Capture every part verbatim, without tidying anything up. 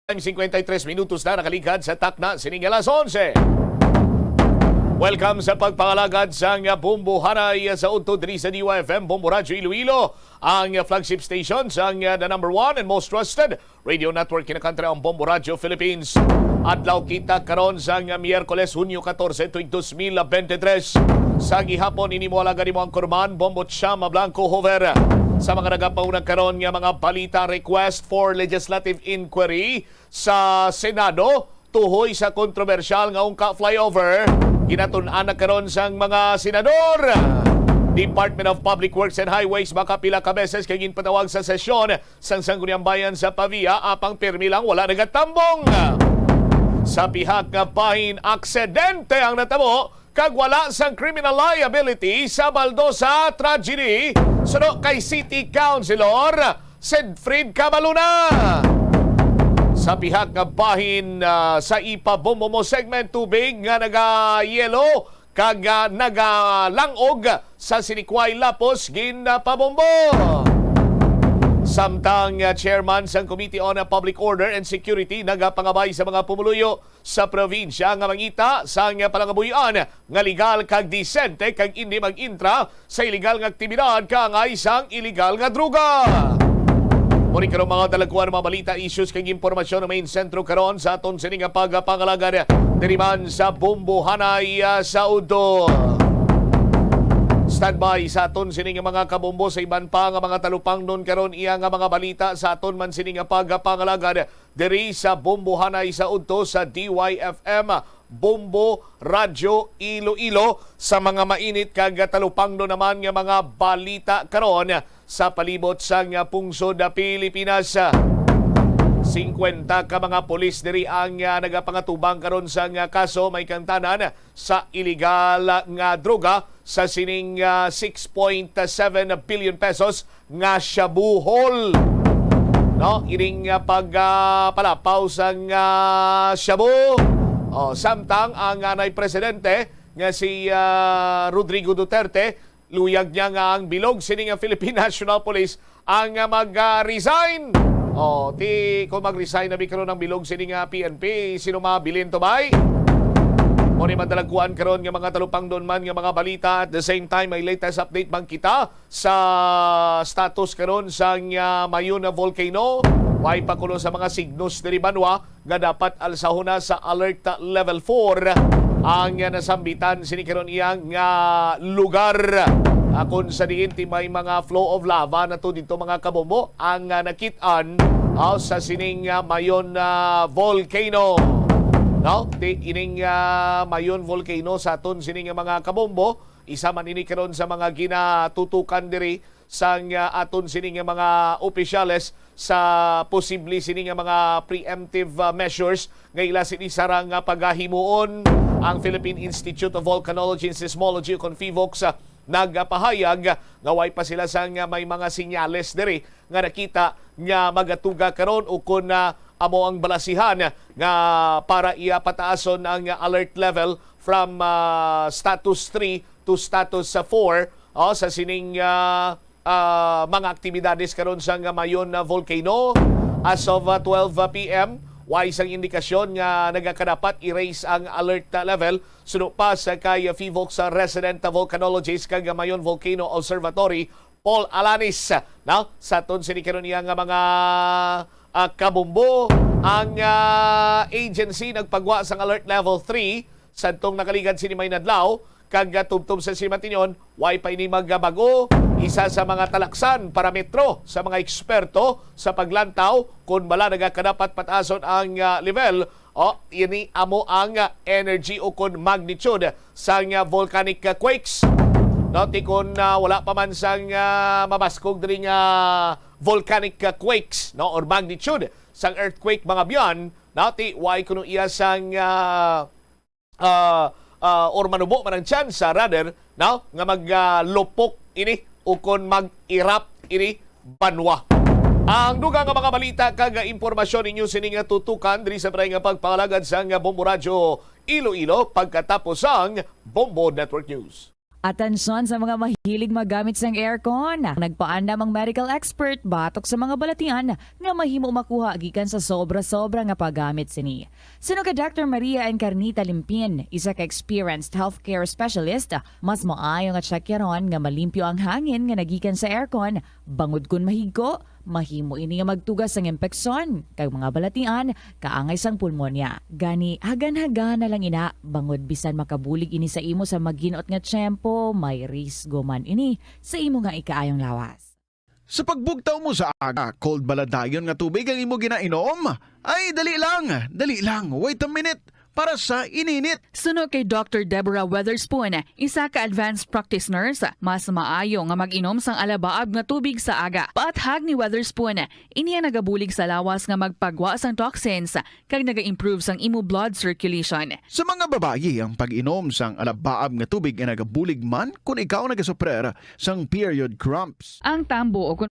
Time, singkwenta y tres minutos na nakaligad sa takna sining alas onse. Welcome sa pagpangalagad sang Bombo Hanay sa udto diri sa D Y F M, Bombo Radyo Iloilo, ang flagship station sang the number one and most trusted radio network in the country, ang Bombo Radyo Philippines. Adlaw kita karon sang Miyerkules, Hunyo katorse, tuig dos mil bente tres. Sa gihapon, ini mo alagad mo ang kurman, Bombo Chama Blanco Hover. Sa mga nagapauna karon nga mga balita, request for legislative inquiry sa Senado tuhoy sa kontrobersyal nga Ungka flyover, ginatun-an na karon sang mga senador. Department of Public Works and Highways makapila ka beses kay ginpatawag sa sesyon sang Sangguniang Bayan sa Pavia, apang pirmi lang wala nagatambong. Sa pihak nga bahin, aksidente ang natabo kag wala sang criminal liability sa Baldosa tragedy, suno kay City Councilor Sedfrid Cabaluna. Sa pihak nga bahin, ah, sa ipabombo mo segment, tubig nga nagayelo kag, ah, nagalang-og sa Sinikway Lapos ginpabombo. Samtang, ah, chairman sang Committee on Public Order and Security nagapangabay sa mga pumuluyo sa probinsya nga mangita sang palangabuhian nga legal kag disente kag indi mag-intra sa iligal nga aktibidad kaangay sang iligal nga droga. Muni karon, mga dalagkuan, mga balita, issues kag impormasyon nga main sentro karon sa aton sini nga pagpangalagad diri man sa Bombo Hanay, ah, sa udto. Standby sa aton sini nga mga kabombo sa iban pa nga mga talupangnon karon, iya nga mga balita sa aton man sini nga pagpangalagad diri sa Bombo Hanay sa udto sa D Y F M, Bombo Radyo Iloilo, sa mga mainit kag talupangnon naman nga mga balita karon sa palibot sang pungsod Pilipinas. Singkwenta ka mga pulis diri ang, ah, nagapangatubang karon sang kaso may kantanan sa iligal nga droga sa sining, ah, six point seven billion pesos nga shabu haul. No, ining, ah, pag, ah, palapaw sang, ah, shabu. Oh, samtang ang, ah, nay presidente nga si, ah, Rodrigo Duterte, luyag niya nga ang bilog sini nga Philippine National Police ang, ah, mag, ah, resign. Oh, ti kung mag-resign na bi karon ang bilog sini nga P N P, sino mabilin to, bay? Mo ni madalagkuan karon nga mga talupangnon man nga mga balita. At the same time, may latest update bang kita sa status karon sang, ah, Mayon na volcano? Way pa kuno sa mga signos diri banwa nga dapat alsahon na sa alert level four ang, ah, nasambitan sini karon iya nga lugar. Ah, kung sa diin ti may mga flow of lava na to dito, mga kabombo, ang, ah, nakit-an, ah, sa sining, ah, Mayon, ah, volcano. No? Ti ining, ah, Mayon volcano sa aton sini nga mga kabombo, isa man ini karon sa mga ginatutukan diri sang, ah, aton sini nga mga opisyales sa posible sini nga mga preemptive, ah, measures nga ila sini sarang nga pagahimuon. Ang Philippine Institute of Volcanology and Seismology, o kon PHIVOLCS, ah, nagapahayag nga way pa sila sang, ah, may mga senyales diri nga nakita nga magatuga karon, o kon, ah, amo ang balasihan nga para iya pataason ang alert level from, ah, status three to status, ah, four, oh, sa sining, ah, ah, mga aktibidades karon sang Mayon na volcano. As of, ah, twelve p m, way sang indikasyon nga nagakadapat i-raise ang alert, ah, level suno pa sa kay PHIVOLCS resident volcanologist kag Mayon Volcano Observatory, Paul Alanis, no? Sa aton sini karon iya nga mga, ah, kabumbo, ang, ah, agency nagpagwa sang alert level three sadtong nakaligad sini may nadlaw, kag, ah, tubtob sa simatinyon, way pa ini magabag-o. Isa sa mga talaksan, parametro sa mga eksperto sa paglantaw kon bala nagakadapat pataason ang, ah, level, o, ini amo ang, ah, energy o kon magnitude sang, ah, volcanic, ah, quakes. No, ti kon, ah, wala pa man sang, ah, mabaskog diri nga volcanic, ah, quakes, no, or magnitude sang earthquake, mga byan, no, ti way kuno iya sang, ah, ah, ah, or manubo man ang tsansa, rather, no, nga mag, ah, lupok ini o kon mag-erupt ini banwa. Ang dugang nga mga balita kag impormasyon ninyo sini nga tutukan diri sa balay nga pagpangalagad sang Bombo Radyo Iloilo pagkatapos sang Bombo Network News. Atensyon sa mga mahilig maggamit sang aircon. Nagpaandam ang medical expert batok sa mga balatian nga mahimo makuha gikan sa sobra-sobra nga paggamit sini. Suno kay Doctor Maria Encarnita Limpin, isa ka experienced healthcare specialist, mas maayo nga tsakyaron nga malimpyo ang hangin nga nagikan sa aircon, bangod kon mahigko, mahimo ini nga magtugas sang impeksyon kag mga balatian kaangay sang pulmonya. Gani, hagan-hagana lang ina, bangod bisan makabulig ini sa imo sa maginot nga tiyempo, may risgo man ini sa imo nga ikaayong lawas. Sa pagbugtaw mo sa aga, cold bala dayon nga tubig ang imo ginainom? Ay, dali lang, dali lang, wait a minute, para sa ininit. Suno kay Doctor Deborah Weatherspoon, isa ka advanced practice nurse, mas maayo nga mag-inom sang alabaab nga tubig sa aga. Paathag ni Weatherspoon, ini ang nagabulig sa lawas nga magpagwa sang toxins kag naga-improve sang imo blood circulation. Sa mga babayi, ang pag-inom sang alabaab nga tubig ay nagabulig man kon ikaw nagasuprer sang period cramps. Ang tambo o kon-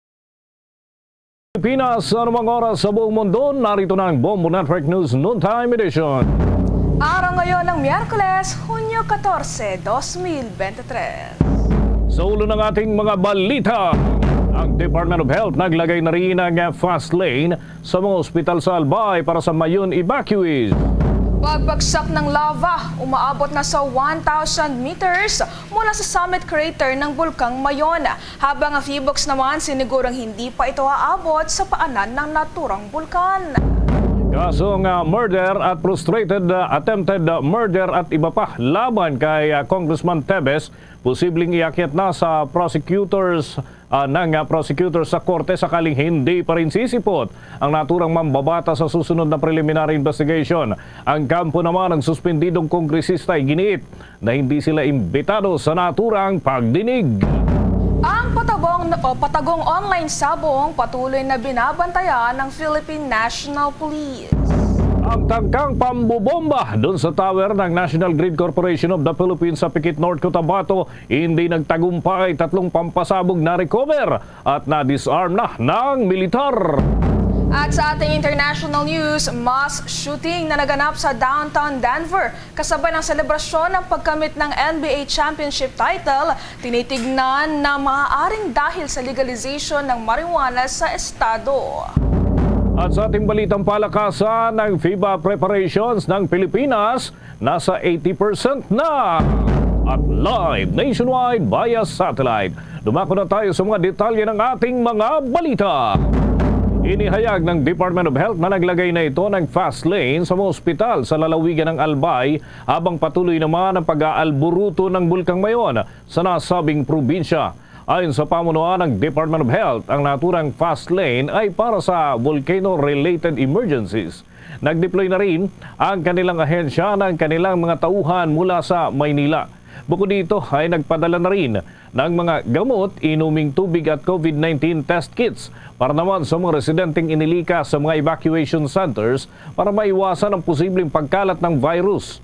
Pilipinas, sa anumang oras sa buong mundo, narito na ang Bombo Network News Noontime Edition. Araw ngayon ng Miyerkules, Hunyo katorse, dos mil bente tres. Sa ulo ng ating mga balita, ang Department of Health naglagay na rin ng fast lane sa mga ospital sa Albay para sa Mayon evacuees. Pagbagsak ng lava, umaabot na sa one thousand meters mula sa summit crater ng Bulkang Mayon, habang ang Phivolcs naman sinigurong hindi pa ito aabot sa paanan ng naturang bulkan. Kasong, ah, murder at frustrated, ah, attempted, ah, murder at iba pa laban kay, ah, Congressman Tebes posibleng iakyat na sa prosecutors, ah, ng, ah, prosecutor sa korte sakaling hindi pa rin sisipot ang naturang mambabata sa susunod na preliminary investigation. Ang kampo naman ng suspendidong kongresista ay giniit na hindi sila imbitado sa naturang pagdinig. Ang patagong, o patagong online sabong patuloy na binabantayan ng Philippine National Police. Ang tangkang pambobomba doon sa tower ng National Grid Corporation of the Philippines sa Pikit, North Cotabato, hindi nagtagumpay. Tatlong pampasabog na-recover at na-disarm na ng militar. At sa ating international news, mass shooting na naganap sa downtown Denver kasabay ng selebrasyon ng pagkamit ng N B A championship title, tinitignan na maaaring dahil sa legalization ng marijuana sa estado. At sa ating balitang palakasan, ang FIBA preparations ng Pilipinas nasa eighty percent na. At live nationwide via satellite. Dumako na tayo sa mga detalye ng ating mga balita. Inihayag ng Department of Health na naglagay na ito ng fast lane sa mga ospital sa lalawigan ng Albay, habang patuloy naman ang pag-aalburuto ng Bulkang Mayon sa nasabing probinsya. Ayon sa pamunuan ng Department of Health, ang naturang fast lane ay para sa volcano-related emergencies. Nag-deploy na rin ang kanilang ahensya ng kanilang mga tauhan mula sa Maynila. Bukod dito ay nagpadala na rin ng mga gamot, inuming tubig at COVID nineteen test kits para naman sa mga residenteng inilikas sa mga evacuation centers para maiwasan ang posibleng pagkalat ng virus.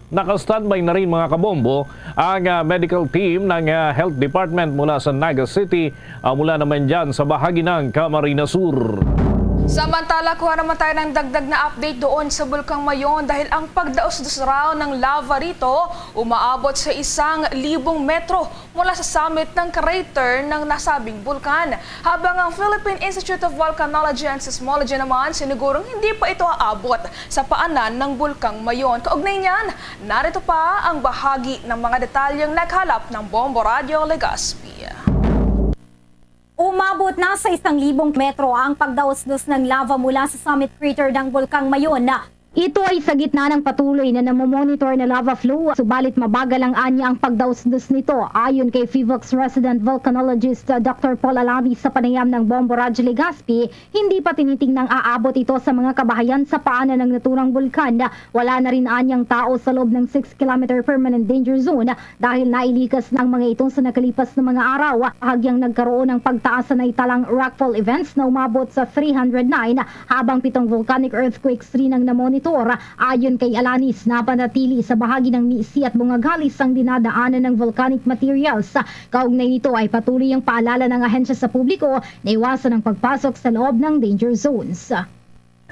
Naka-standby na rin, mga kabombo, ang, ah, medical team ng, ah, Health Department mula sa Naga City, ah, mula naman dyan sa bahagi ng Camarines Sur. Samantala, kuha naman tayo ng dagdag na update doon sa Bulkang Mayon, dahil ang pagdausdos raw ng lava rito umaabot sa isang libong metro mula sa summit ng crater ng nasabing bulkan. Habang ang Philippine Institute of Volcanology and Seismology naman, sinigurong hindi pa ito aabot sa paanan ng Bulkang Mayon. Kaugnay niyan, narito pa ang bahagi ng mga detalyeng naghalap ng Bombo Radyo Legazpi. Umabot na sa isang libong metro ang pagdausdos ng lava mula sa summit crater ng Bulkang Mayon. Ito ay sa gitna ng patuloy na namomonitor na lava flow, subalit mabagal ang anya ang pagdausdos nito, ayon kay Phivolcs resident volcanologist, uh, Doctor Paul Alanis sa panayam ng Bombo Radyo Legazpi. Hindi pa tinitingnang aabot ito sa mga kabahayan sa paanan ng naturang bulkan. Wala na rin anyang tao sa loob ng six kilometer permanent danger zone dahil nailikas na ang mga ito sa nakalipas na mga araw. Bahagyang nagkaroon ng pagtaas sa naitalang rockfall events na umabot sa three hundred nine, habang pitong volcanic earthquakes rin ang namonitor. Ayon kay Alanis, napanatili sa bahagi ng Misi at Bungaghalis ang dinadaanan ng volcanic materials. Kaugnay nito ay patuloy ang paalala ng ahensya sa publiko na iwasan ang pagpasok sa loob ng danger zones.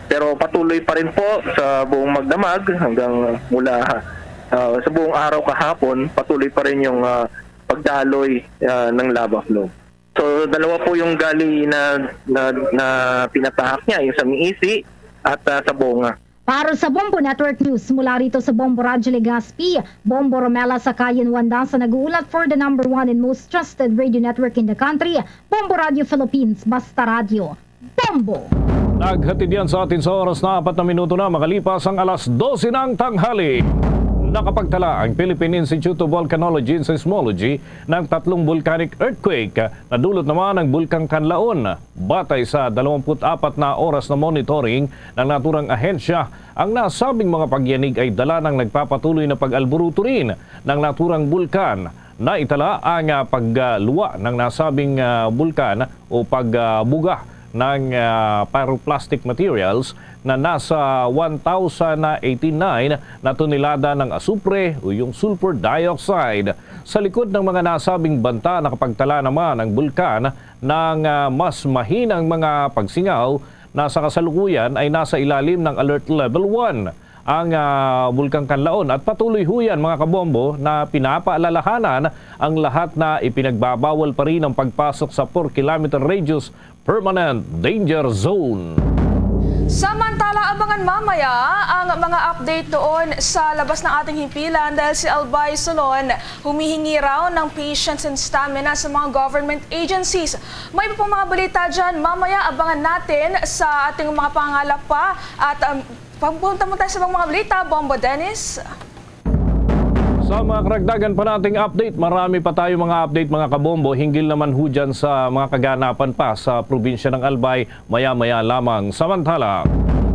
Pero patuloy pa rin po sa buong magdamag hanggang mula Ah, sa buong araw kahapon, patuloy pa rin yung, ah, pagdaloy, ah, ng lava flow. So, dalawa po yung gully na, na, na pinatahak niya, yung sa Miisi at, ah, sa Bonga. Para sa Bombo Network News, mula rito sa Bombo Radyo Legazpi, Bombo Romela Sakayan Wanda sa nag-uulat for the number one and most trusted radio network in the country, Bombo Radio Philippines, Basta Radyo. Bombo! Naghatid yan sa atin sa oras na apat na minuto na makalipas ang alas dose ng tanghali. Nakapagtala ang Philippine Institute of Volcanology and Seismology ng tatlong volcanic earthquake. Nadulot naman ang Bulkang Kanlaon. Batay sa dalawampu't apat na oras na monitoring ng naturang ahensya, ang nasabing mga pagyanig ay dala ng nagpapatuloy na pag-alburuto rin ng naturang bulkan. Naitala ang, ah, pagluwa ng nasabing, ah, bulkan o pagbuga ng, ah, pyroclastic materials na nasa one thousand eighty-nine na tonelada ng asupre o yung sulfur dioxide. Sa likod ng mga nasabing banta, nakapagtala naman ang bulkan ng, ah, mas mahinang mga pagsingaw na sa kasalukuyan ay nasa ilalim ng Alert Level one ang, ah, Bulkang Kanlaon at patuloy huyan, mga kabombo, na pinapaalalahanan ang lahat na ipinagbabawal pa rin ang pagpasok sa four kilometer radius permanent danger zone. Samantala, abangan mamaya ang mga update doon sa labas ng ating himpilan dahil si Albay Solon humihingi raw ng patience and stamina sa mga government agencies. May iba pang mga balita dyan. Mamaya, abangan natin sa ating mga pangalap pa. At, um, pagpunta mo tayo sa ibang mga balita, Bombo Dennis. Sa mga karagdagan pa nating update, marami pa tayo mga update, mga kabombo, hinggil naman ho dyan sa mga kaganapan pa sa probinsya ng Albay maya-maya lamang. Samantala,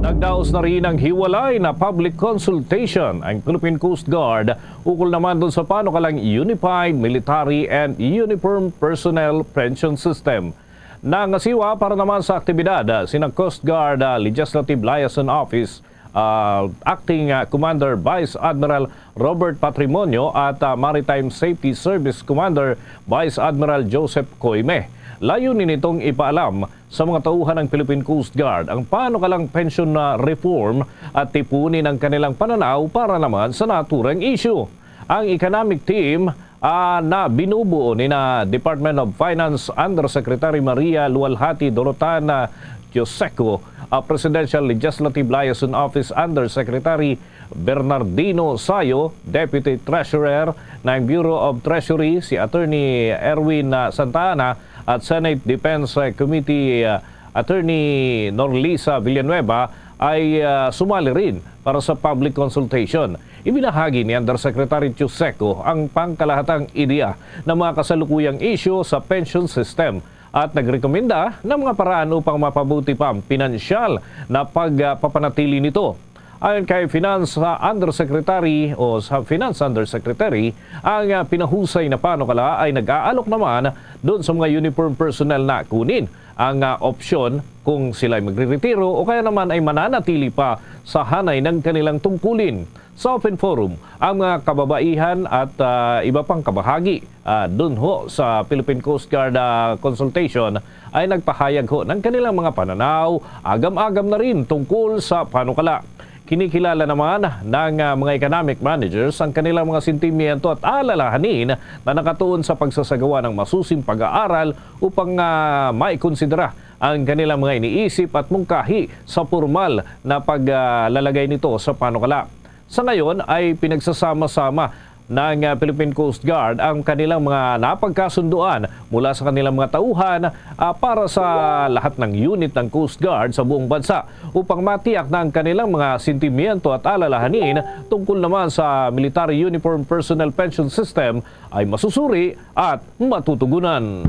nagdaos na rin ang hiwalay na public consultation ang Philippine Coast Guard ukol naman dun sa panukalang Unified Military and Uniform Personnel Pension System. Nangasiwa para naman sa aktibidad, ah, sina Coast Guard, ah, Legislative Liaison Office, ah, Acting, ah, Commander Vice Admiral Robert Patrimonio at, ah, Maritime Safety Service Commander Vice Admiral Joseph Coime. Layunin nitong ipaalam sa mga tauhan ng Philippine Coast Guard ang panukalang pension na reform at tipunin ang kanilang pananaw para naman sa naturang issue. Ang economic team, ah, na binubuo ni na Department of Finance Undersecretary Maria Lualhati Dorotana Joseco, ah, Presidential Legislative Liaison Office Undersecretary Bernardino Sayo, Deputy Treasurer ng Bureau of Treasury si Attorney Erwin, ah, Santa Ana, at Senate Defense, ah, Committee, ah, Attorney Norlisa Villanueva ay, ah, sumali rin para sa public consultation. Ibinahagi ni Undersecretary Joseco ang pangkalahatang ideya ng mga kasalukuyang isyu sa pension system at nagrekomenda ng mga paraan upang mapabuti pa ang pinansyal na pagpapanatili nito. Ayon kay Finance, ah, Undersecretary o sa Finance Undersecretary, ang, ah, pinahusay na panukala ay nag-aalok naman doon sa mga uniform personnel na kunin ang, ah, opsyon kung sila'y magreretiro o kaya naman ay mananatili pa sa hanay ng kanilang tungkulin. Sa open forum, ang mga kababaihan at, ah, iba pang kabahagi, ah, dun ho sa Philippine Coast Guard, ah, consultation ay nagpahayag ho ng kanilang mga pananaw, agam-agam na rin tungkol sa panukala. Kinikilala naman ng, ah, mga economic managers ang kanilang mga sentimiento at alalahanin na nakatuon sa pagsasagawa ng masusing pag-aaral upang, ah, maikonsidera ang kanilang mga iniisip at mungkahi sa pormal na paglalagay nito sa panukala. Sa ngayon ay pinagsasama-sama ng, ah, Philippine Coast Guard ang kanilang mga napagkasunduan mula sa kanilang mga tauhan, ah, para sa lahat ng unit ng Coast Guard sa buong bansa upang matiyak na ang kanilang mga sentimiento at alalahanin tungkol naman sa Military Uniform Personnel Pension System ay masusuri at matutugunan.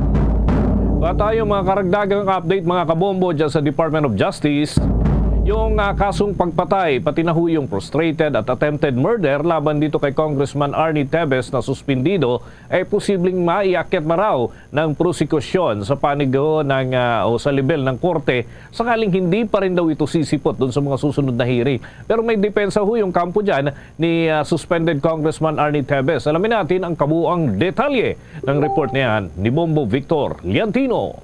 Pa tayo mga karagdagang update, mga kabombo, dyan sa Department of Justice. Yung, ah, kasong pagpatay, pati na ho yung frustrated at attempted murder laban dito kay Congressman Arnie Tevez na suspendido ay posibleng maiakyat na raw ng prosekusyon sa panig ho ng, ah, o sa level ng korte sakaling hindi pa rin daw ito sisipot doon sa mga susunod na hearing. Pero may depensa ho yung kampo dyan ni, ah, suspended Congressman Arnie Tevez. Alamin natin ang kabuuang detalye ng report niyan ni Bombo Victor Liantino.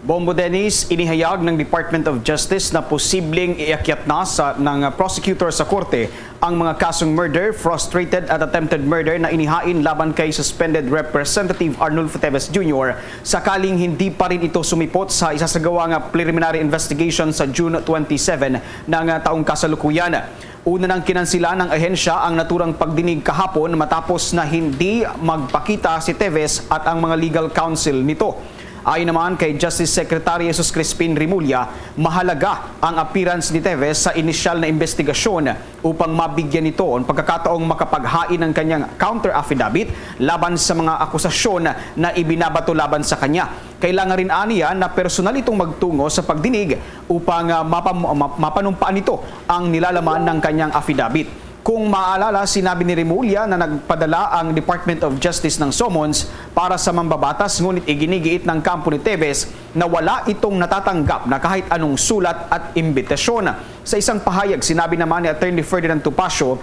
Bombo Dennis, inihayag ng Department of Justice na posibleng iakyat na sa, ng prosecutor sa korte ang mga kasong murder, frustrated at attempted murder na inihain laban kay suspended Representative Arnulfo Teves Junior sakaling hindi pa rin ito sumipot sa isasagawa nga preliminary investigation sa June twenty-seven ng, ah, taong kasalukuyan. Una nang kinansila ng ahensya ang naturang pagdinig kahapon matapos na hindi magpakita si Teves at ang mga legal counsel nito. Ayon naman kay Justice Secretary Jesus Crispin Remulla, mahalaga ang appearance ni Teves sa inisyal na investigasyon upang mabigyan nito ang pagkakataong makapaghain ng kanyang counter affidavit laban sa mga akusasyon na ibinabato laban sa kanya. Kailangan rin aniya na personal itong magtungo sa pagdinig upang, ah, mapam-, ma-, mapanumpaan nito ang nilalaman ng kanyang affidavit. Kung maalala, sinabi ni Remulla na nagpadala ang Department of Justice ng summons para sa mambabatas, ngunit iginigiit ng kampo ni Teves na wala itong natatanggap na kahit anong sulat at imbitasyon. Sa isang pahayag, sinabi naman ni Attorney Ferdinand Topacio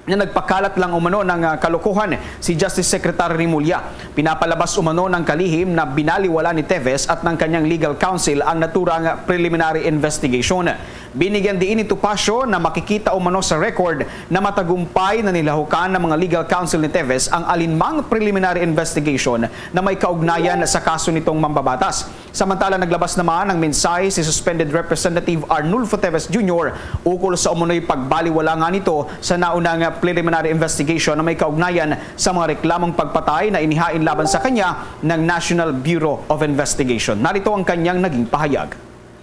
na nagpakalat lang umano ng, ah, kalokohan si Justice Secretary Remulla. Pinapalabas umano ng kalihim na binaliwala ni Teves at ng kanyang legal counsel ang naturang preliminary investigation. Binigyan diin ni Topacio na makikita umano sa record na matagumpay na nilahukan ng mga legal counsel ni Teves ang alinmang preliminary investigation na may kaugnayan sa kaso nitong mambabatas. Samantala, naglabas naman ng mensahe si Suspended Representative Arnulfo Teves Junior ukol sa umunoy pagbaliwala nga nito sa naunang preliminary investigation na may kaugnayan sa mga reklamong pagpatay na inihain laban sa kanya ng National Bureau of Investigation. Narito ang kanyang naging pahayag.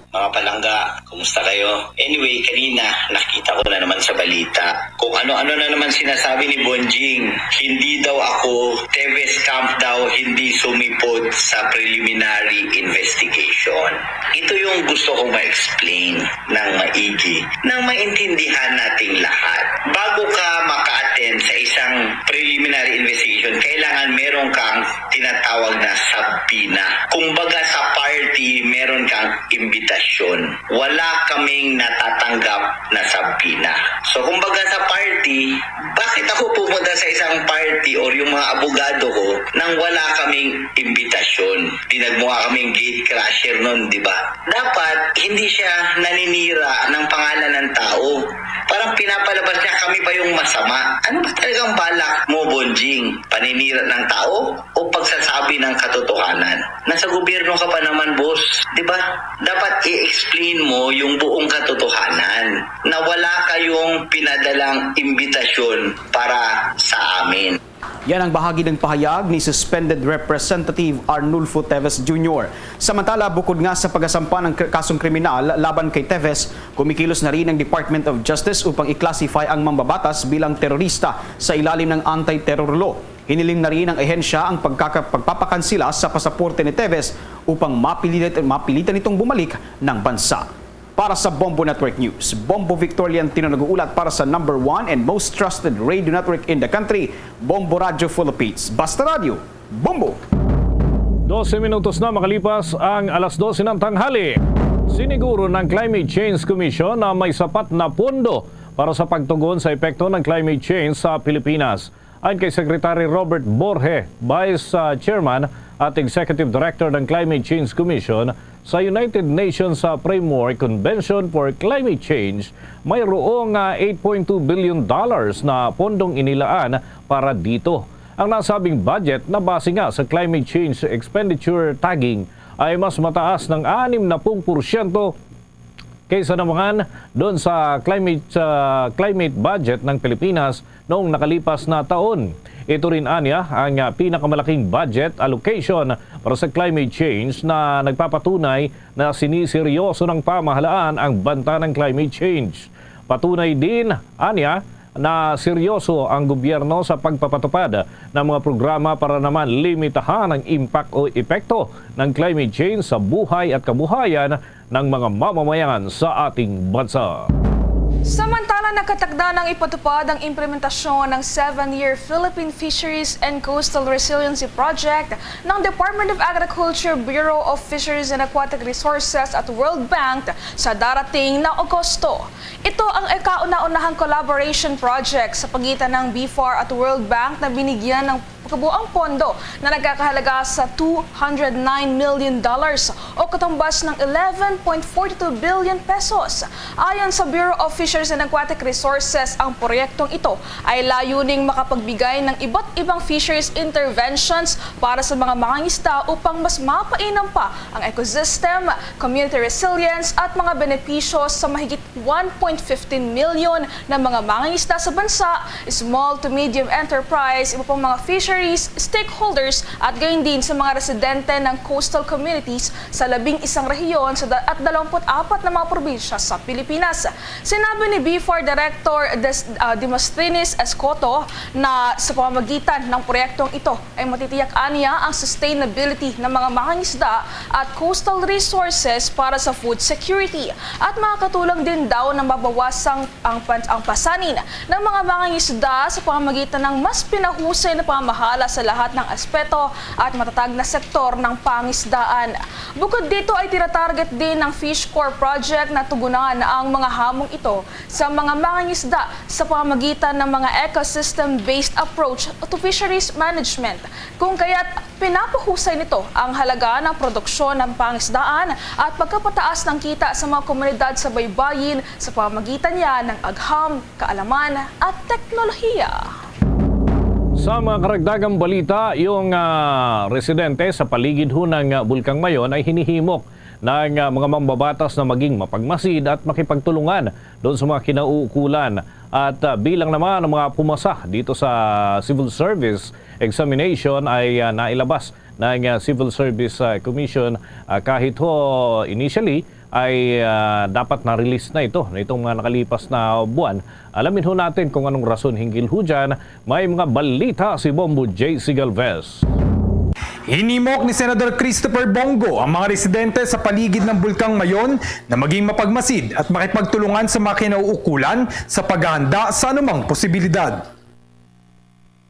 Mga palangga, kumusta kayo? Anyway, kanina nakita ko na naman sa balita kung ano-ano na naman sinasabi ni Bonjing. Hindi daw ako, Teves camp daw, hindi sumipot sa preliminary investigation. Ito yung gusto kong ma-explain ng maigi, nang maintindihan nating lahat. Bago ka maka-attend sa isang preliminary investigation, kailangan meron kang tinatawag na subpoena. Kumbaga, sa party, meron kang imbitasyon. Wala kaming natatanggap na subpoena. So, kumbaga, sa party, bakit ako pupunta sa isang party or yung mga abogado ko nang wala kaming imbitasyon? Dinagmo nga kaming gate crusher nun, di ba? Dapat, hindi siya naninira ng pangalan ng tao. Parang pinapalabas niya kami pa yung masama. Ano ba talagang balak mo, Bonjing? Paninira ng tao o pagsasabi ng katotohanan? Nasa gobyerno ka pa naman, boss. Di ba? Dapat i-explain mo yung buong katotohanan na wala kayong pinadalang imbitasyon para sa amin. Yan ang bahagi ng pahayag ni Suspended Representative Arnulfo Teves Junior. Samantala, bukod nga sa pagasampa ng kr-, kasong kriminal laban kay Teves, kumikilos na rin ang Department of Justice upang i-classify ang mambabatas bilang terorista sa ilalim ng anti-terror law. Hiniling na rin ng ahensya ang pagkaka-, pagpapakansila sa pasaporte ni Teves upang mapilit-, mapilitan itong bumalik ng bansa. Para sa Bombo Network News, Bombo Victor Leontino nag-uulat para sa number one and most trusted radio network in the country, Bombo Radyo Philippines. Basta Radyo, Bombo! Dose minutos na makalipas ang alas dose ng tanghali. Siniguro ng Climate Change Commission na may sapat na pondo para sa pagtugon sa epekto ng climate change sa Pilipinas. Ayon kay Secretary Robert Borge, Vice, ah, Chairman at Executive Director ng Climate Change Commission, sa United Nations, ah, Framework Convention for Climate Change, mayroong, ah, eight point two billion dollars na pondong inilaan para dito. Ang nasabing budget na base nga sa climate change expenditure tagging ay mas mataas ng anim na pung porsyento kaysa naman doon sa climate, sa climate budget ng Pilipinas noong nakalipas na taon. Ito rin anya ang, ah, pinakamalaking budget allocation para sa climate change na nagpapatunay na siniseryoso ng pamahalaan ang banta ng climate change. Patunay din anya na seryoso ang gobyerno sa pagpapatupad ng mga programa para naman limitahan ang impact o epekto ng climate change sa buhay at kabuhayan ng mga mamamayan sa ating bansa. Samantala, nakatakda ng ipatupad ang implementasyon ng seven-year Philippine Fisheries and Coastal Resiliency Project ng Department of Agriculture, Bureau of Fisheries and Aquatic Resources at World Bank sa darating na Agosto. Ito ang ikauna-unahang collaboration project sa pagitan ng BFAR at World Bank na binigyan ng Kabuang pondo na nagkakahalaga sa two hundred nine million dollars o katumbas ng eleven point four two billion pesos. Ayon sa Bureau of Fisheries and Aquatic Resources, ang proyektong ito ay layuning makapagbigay ng iba't ibang fisheries interventions para sa mga mangingisda upang mas mapainam pa ang ecosystem, community resilience at mga benepisyo sa mahigit one point fifteen million na mga mangingisda sa bansa, small to medium enterprise, iba pang mga fisheries stakeholders at gayon din sa mga residente ng coastal communities sa labing isang rehiyon sa da-, at dalawampu't apat na mga probinsya sa Pilipinas. Sinabi ni B four Director Des-, ah, Demosthenes Escoto na sa pamamagitan ng proyektong ito ay matitiyak aniya ang sustainability ng mga mangingisda at coastal resources para sa food security at makakatulong din daw na mabawasan ang pan-, ang pasanin ng mga mangingisda sa pamamagitan ng mas pinahusay na pamahala sa lahat ng aspeto at matatag na sektor ng pangisdaan. Bukod dito ay tinatarget din ng Fish Corps Project na tugunan ang mga hamong ito sa mga mangingisda sa pamamagitan ng mga ecosystem-based approach to fisheries management, kung kaya't pinapahusay nito ang halaga ng produksyon ng pangisdaan at pagkapataas ng kita sa mga komunidad sa baybayin sa pamamagitan niya ng agham, kaalaman at teknolohiya. Sa mga karagdagang balita, yung ah, residente sa paligid ho ng ah, Bulkang Mayon ay hinihimok ng ah, mga mambabatas na maging mapagmasid at makipagtulungan doon sa mga kinauukulan. At ah, bilang naman ang mga pumasa dito sa civil service examination ay ah, nailabas ng ah, Civil Service ah, Commission, ah, kahit ho initially ay ah, dapat na-release na ito nitong mga nakalipas na buwan. Alamin ho natin kung anong rason hinggil ho dyan. May mga balita si Bombo J C Galvez. Hinimok ni Senador Christopher Bong Go ang mga residente sa paligid ng Bulkang Mayon na maging mapagmasid at makipagtulungan sa mga kinauukulan sa paghahanda sa anumang posibilidad.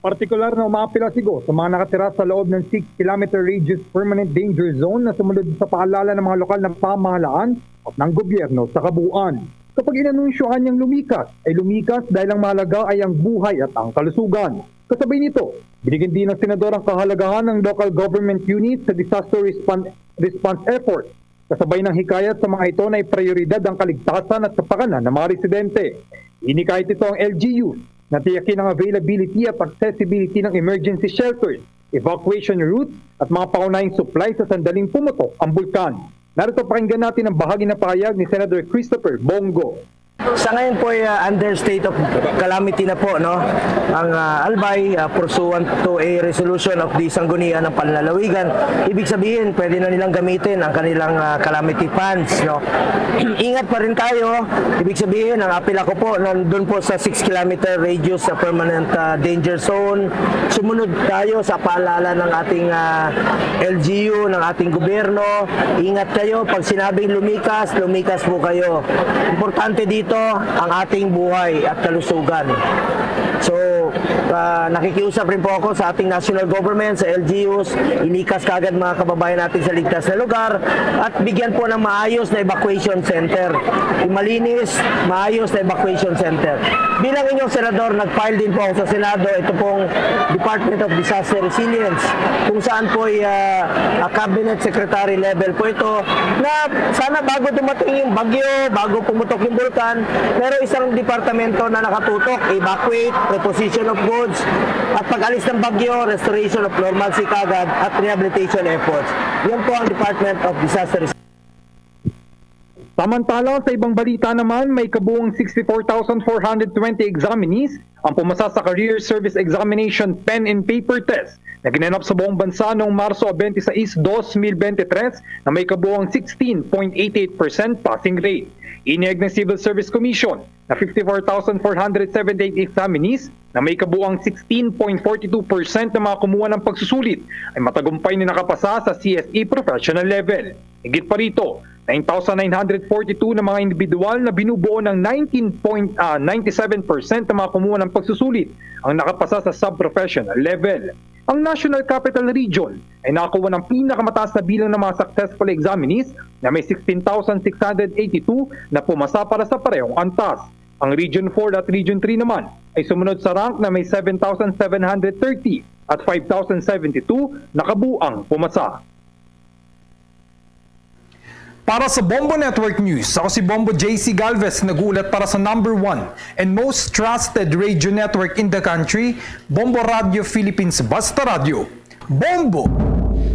Partikular na umaapela si Go sa mga nakatira sa loob ng six kilometer radius permanent danger zone na sumunod sa paalala ng mga lokal na pamahalaan at ng gobyerno sa kabuuan. Kapag inanunsyohan niyang lumikas, ay lumikas dahil ang mahalaga ay ang buhay at ang kalusugan. Kasabay nito, binigyan din ng senador ang kahalagahan ng local government unit sa disaster respon- response effort. Kasabay ng hikayat sa mga ito na iprioridad ang kaligtasan at kapakanan ng mga residente. Inikahit ito ang L G U na tiyakin ang availability at accessibility ng emergency shelters, evacuation routes, at mga pangunahing supply sa sandaling pumutok ang bulkan. Narito, pakinggan natin ang bahagi ng pahayag ni Senador Christopher Bong Go. Sa ngayon po ay uh, under state of calamity na po, no, ang uh, Albay, uh, pursuant to a resolution of the Sanggunian ng Panlalawigan. Ibig sabihin, pwede na nilang gamitin ang kanilang uh, calamity funds, no. Ingat pa rin tayo. Ibig sabihin, ang apela ko po nandun po sa six kilometer radius sa permanent uh, danger zone. Sumunod tayo sa paalala ng ating uh, L G U, ng ating gobyerno. Ingat kayo. Pag sinabing lumikas, lumikas po kayo. Importante dito ang ating buhay at kalusugan. So, uh, nakikiusap rin po ako sa ating national government, sa L G Us, inikas kagad mga kababayan natin sa ligtas na lugar at bigyan po ng maayos na evacuation center. Yung malinis, maayos na evacuation center. Bilang inyong senador, nag-file din po ako sa Senado ito pong Department of Disaster Resilience, kung saan po ay uh, cabinet secretary level po ito, na sana bago dumating yung bagyo, bago pumutok yung bulkan, pero isang departamento na nakatutok, evacuate, reposition of goods, at pag-alis ng bagyo, restoration of normalcy kagad at rehabilitation efforts. Yan po ang Department of Disaster Resilience. Samantala, sa ibang balita naman, may kabuang sixty-four thousand four hundred twenty examinees ang pumasa sa Career Service Examination Pen and Paper Test na ginanap sa buong bansa noong Marso twenty-six, twenty twenty-three, na may kabuang sixteen point eight eight percent passing rate. Inihayag ng Civil Service Commission na fifty-four thousand four hundred seventy-eight examinees na may kabuang sixteen point four two percent ng mga kumuha ng pagsusulit ay matagumpay na nakapasa sa C S E professional level. Higit pa rito, nine thousand nine hundred forty-two na mga individual na binubuo ng nineteen point nine seven percent ng mga kumuha ng pagsusulit ang nakapasa sa sub-professional level. Ang National Capital Region ay nakakuha ng pinakamataas na bilang ng mga successful examinees na may sixteen thousand six hundred eighty-two na pumasa para sa parehong antas. Ang Region four at Region three naman ay sumunod sa rank na may seven thousand seven hundred thirty at five thousand seventy-two na kabuang pumasa. Para sa Bombo Network News, ako si Bombo J C Galvez, nag-uulat para sa number one and most trusted radio network in the country, Bombo Radio Philippines, Basta Radyo. Bombo!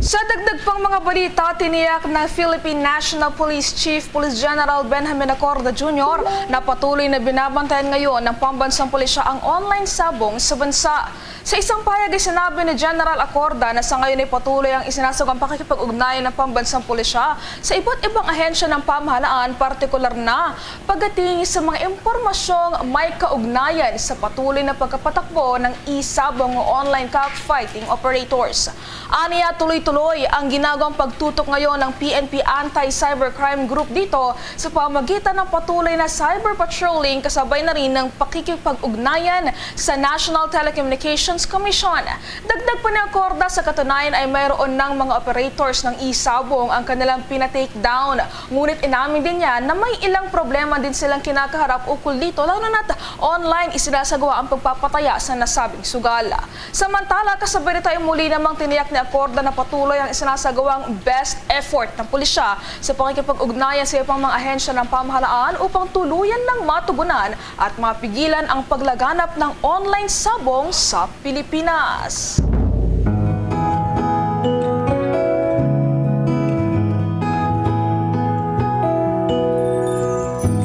Sa dagdag pang mga balita, tiniyak ng Philippine National Police Chief Police General Benjamin Acorda Junior na patuloy na binabantayan ngayon ng pambansang pulisya ang online sabong sa bansa. Sa isang pahayag ay sinabi ni General Acorda na sa ngayon ay patuloy ang isinasagawang pakikipag-ugnayan ng pambansang pulisya sa iba't ibang ahensya ng pamahalaan, partikular na pagdating sa mga impormasyong may kaugnayan sa patuloy na pagkapatakbo ng e-sabong o online cockfighting operators. Aniya, tuloy-tuloy ang ginagawang pagtutok ngayon ng P N P Anti-Cybercrime Group dito sa pamagitan ng patuloy na cyber patrolling, kasabay na rin ng pakikipag-ugnayan sa National Telecommunications Commission. Dagdag pa ni Acorda, sa katunayan ay mayroon ng mga operators ng e-sabong ang kanilang pina-take down. Ngunit inamin din niya na may ilang problema din silang kinakaharap ukol dito, lalo na't online isinasagawa ang pagpapataya sa nasabing sugal. Samantala, kasabay nito ay muli namang tiniyak ni Acorda na patuloy ang isinasagawang best effort ng pulisya sa pakikipag-ugnayan sa iba pang mga ahensya ng pamahalaan upang tuluyan nang matugunan at mapigilan ang paglaganap ng online sabong sa Pilipinas.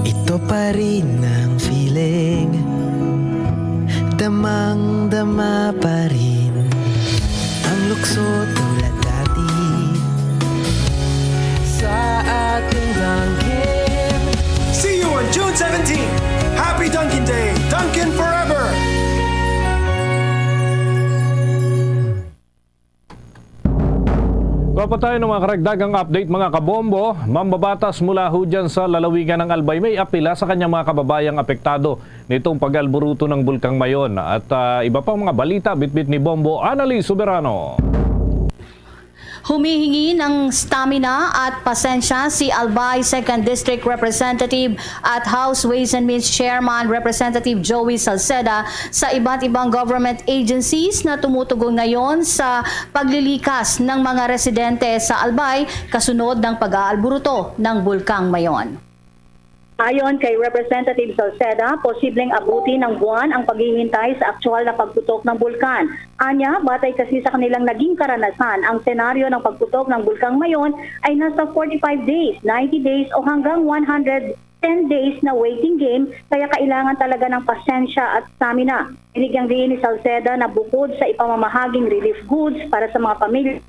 Ito pa rin ang feeling. Damang-dama pa rin ang lukso tulad dati sa ating Dunkin. See you on June seventeen. Happy Dunkin Day. Dunkin forever. Kuha pa tayo ng mga karagdagang update, mga kabombo. Mambabatas mula ho dyan sa lalawigan ng Albay, may apila sa kanyang mga kababayang apektado nitong pag-alburuto ng Bulkang Mayon. At ah, iba pang mga balita, bitbit ni Bombo Annalie Soberano. Humihingi ng stamina at pasensya si Albay Second District Representative at House Ways and Means Chairman Representative Joey Salceda sa iba't ibang government agencies na tumutugon ngayon sa paglilikas ng mga residente sa Albay kasunod ng pag-aalburuto ng Bulkang Mayon. Ayon kay Representative Salceda, posibleng abuti ng buwan ang paghihintay sa aktual na pagputok ng bulkan. Anya, batay kasi sa kanilang naging karanasan, ang senaryo ng pagputok ng Bulkang Mayon ay nasa forty-five days, ninety days o hanggang one hundred ten days na waiting game, kaya kailangan talaga ng pasensya at stamina. Binigyang diin ni Salceda na bukod sa ipamamahaging relief goods para sa mga pamilya,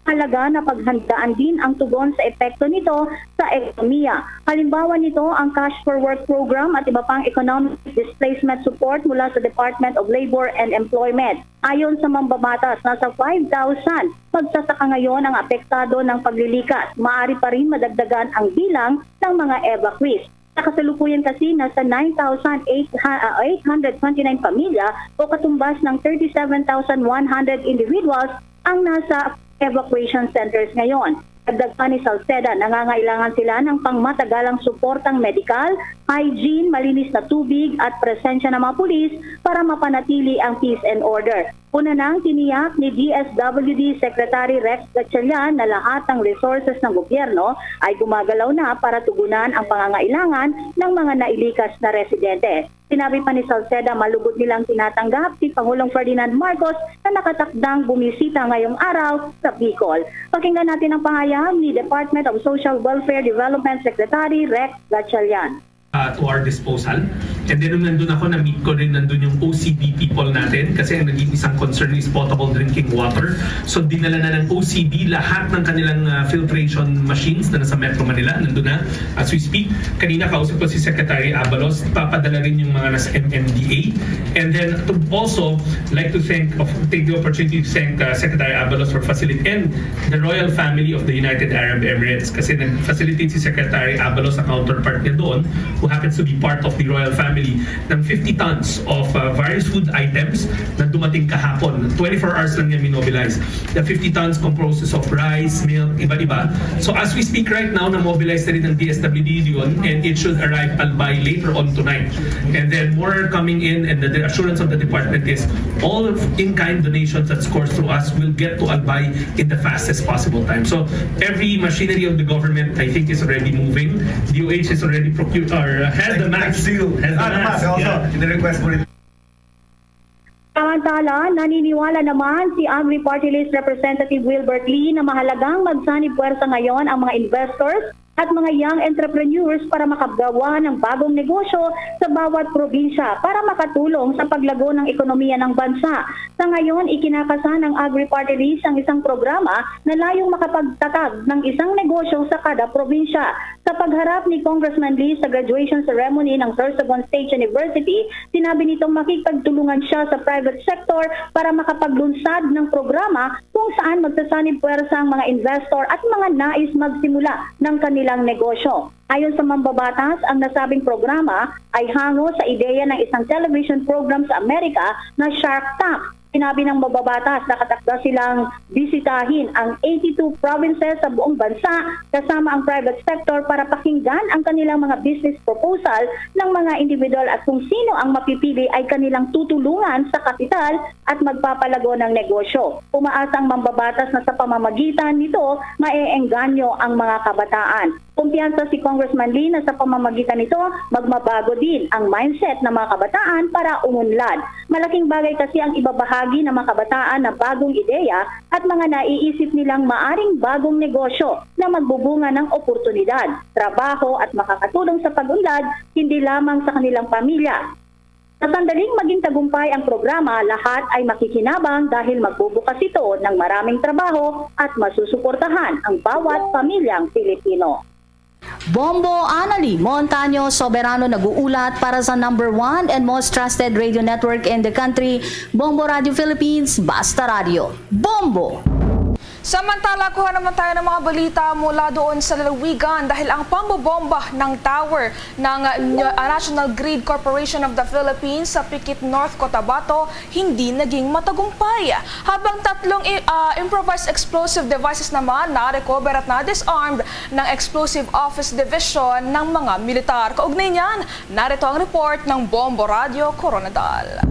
mahalaga na paghandaan din ang tugon sa epekto nito sa ekonomiya. Halimbawa nito ang Cash for Work Program at iba pang economic displacement support mula sa Department of Labor and Employment. Ayon sa mambabatas, nasa five thousand magsasaka ngayon ang apektado ng paglilikas. Maaari pa rin madagdagan ang bilang ng mga evacuees. Sa kasalukuyan kasi, nasa nine thousand eight hundred twenty-nine pamilya o katumbas ng thirty-seven thousand one hundred individuals ang nasa evacuation centers ngayon. Dagdag pa ni Salceda, nangangailangan sila ng pangmatagalang suportang medikal, hygiene, malinis na tubig at presensya ng mga pulis para mapanatili ang peace and order. Una nang tiniyak ni D S W D Secretary Rex Gatchalian na lahat ng resources ng gobyerno ay gumagalaw na para tugunan ang pangangailangan ng mga nailikas na residente. Sinabi pa ni Salceda, malugod nilang tinatanggap si Pangulong Ferdinand Marcos na nakatakdang bumisita ngayong araw sa Bicol. Pakinggan natin ang pahayag ni Department of Social Welfare Development Secretary Rex Gatchalian. uh, to our disposal. And then nung nandun ako, na-meet ko rin nandun yung O C B people natin kasi ang naging isang concern is potable drinking water. So dinala na ng O C B lahat ng kanilang uh, filtration machines na nasa Metro Manila. Nandun na as we speak. Kanina kausap ko si Secretary Abalos, papadala rin yung mga nasa M M D A. And then to also like to thank, of, take the opportunity to thank uh, Secretary Abalos for facilitating and the royal family of the United Arab Emirates kasi nag-facilitate si Secretary Abalos sa counterpart niya doon who happens to be part of the royal family, ng fifty tons of uh, various food items na dumating kahapon. Twenty-four hours lang yan minobilize. The fifty tons composes of rice, milk, iba-iba. So as we speak right now, na-mobilize na rin ang D S W D yun, and it should arrive Albay later on tonight. And then more are coming in, and the, the assurance of the department is all of in-kind donations that scores through us will get to Albay in the fastest possible time. So every machinery of the government, I think, is already moving. D O H is already procured or has the max. Seal. Has the max. Ah, the max, also. Yeah. In the request for it. Samantala, naniniwala naman si Agri Party List Representative Wilbert Lee na mahalagang magsanib puwersa ngayon ang mga investors at mga young entrepreneurs para makagawa ng bagong negosyo sa bawat probinsya para makatulong sa paglago ng ekonomiya ng bansa. Sa ngayon, ikinakasa ng Agri Party List ang isang programa na layong makapagtatag ng isang negosyo sa kada probinsya. Sa pagharap ni Congressman Lee sa graduation ceremony ng Sorsogon State University, sinabi nitong makikipagtulungan siya sa private sector para makapaglunsad ng programa kung saan magsasanib puwersa ang mga investor at mga nais magsimula ng kanilang negosyo. Ayon sa mambabatas, ang nasabing programa ay hango sa ideya ng isang television program sa Amerika na Shark Tank. Sinabi ng mambabatas, nakatakda silang bisitahin ang eighty-two provinces sa buong bansa kasama ang private sector para pakinggan ang kanilang mga business proposal ng mga individual at kung sino ang mapipili ay kanilang tutulungan sa kapital at magpapalago ng negosyo. Umaasa ang mambabatas na sa pamamagitan nito, maeengganyo ang mga kabataan. Kumpiyansa si Congressman Lee na sa pamamagitan nito, magmabago din ang mindset ng mga kabataan para umunlad. Malaking bagay kasi ang ibabahagi ng mga kabataan na bagong ideya at mga naiisip nilang maaring bagong negosyo na magbubunga ng oportunidad, trabaho at makakatulong sa pag-unlad hindi lamang sa kanilang pamilya. Sa sandaling maging tagumpay ang programa, lahat ay makikinabang dahil magbubukas ito ng maraming trabaho at masusuportahan ang bawat pamilyang Pilipino. Bombo Anali Montaño Soberano nag-uulat para sa number one and most trusted radio network in the country, Bombo Radio Philippines, Basta Radio. Bombo! Samantala, kuha naman tayo ng mga balita mula doon sa lalawigan dahil ang pambobomba ng tower ng, uh, National Grid Corporation of the Philippines sa Pikit, North Cotabato hindi naging matagumpay. Habang tatlong i-, ah, improvised explosive devices naman na-recover at na-disarmed ng Explosive Office Division ng mga militar. Kaugnay niyan, narito ang report ng Bombo Radio Koronadal.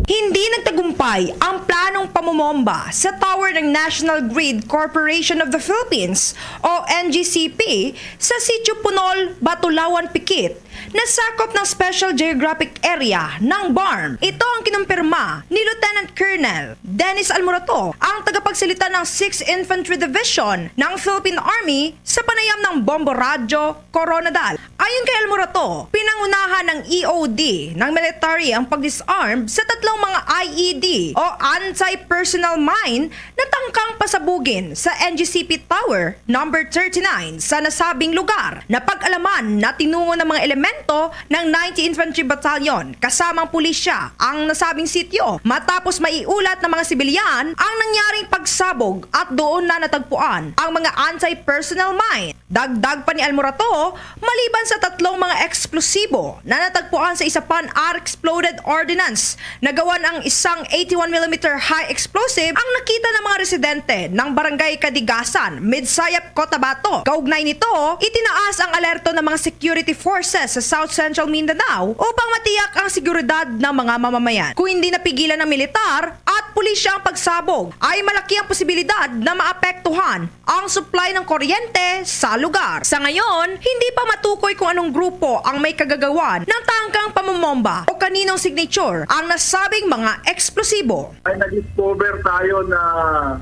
Hindi nagtagumpay ang planong pamomomba sa tower ng National Grid Corporation of the Philippines o N G C P sa Sitio Punol, Batulawan, Pikit, na sakop ng Special Geographic Area ng BARMM. Ito ang kinumpirma ni Lieutenant Colonel Dennis Almorato, ang tagapagsalita ng sixth Infantry Division ng Philippine Army, sa panayam ng Bombo Radyo Koronadal. Ayon kay Almorato, pinangunahan ng E O D ng military ang pag-disarm sa tatlong mga I E D o anti-personnel mine na tangkang pasabugin sa N G C P Tower number thirty-nine sa nasabing lugar. Napag-alaman na tinungo ng mga elemento ng ninth Infantry Battalion kasamang pulisya ang nasabing sityo matapos maiulat ng mga sibilyan ang nangyaring pagsabog at doon na natagpuan ang mga anti-personnel mine. Dagdag pa ni Almorato, maliban sa tatlong mga eksplosibo na natagpuan sa isa pang unexploded ordnance, nagawan ang isang eighty-one millimeter high explosive ang nakita ng mga residente ng Barangay Kadigasan, Midsayap, Cotabato. Kaugnay nito, itinaas ang alerto ng mga security forces sa South Central Mindanao upang matiyak ang seguridad ng mga mamamayan. Kung hindi napigilan ng militar at pulisya ang pagsabog, ay malaki ang posibilidad na maapektuhan ang supply ng kuryente sa lugar. Sa ngayon, hindi pa matukoy kung anong grupo ang may kagagawan ng tangkang pamomomba o kaninong signature ang nasabing mga eksplosibo. Ay, na-discover tayo na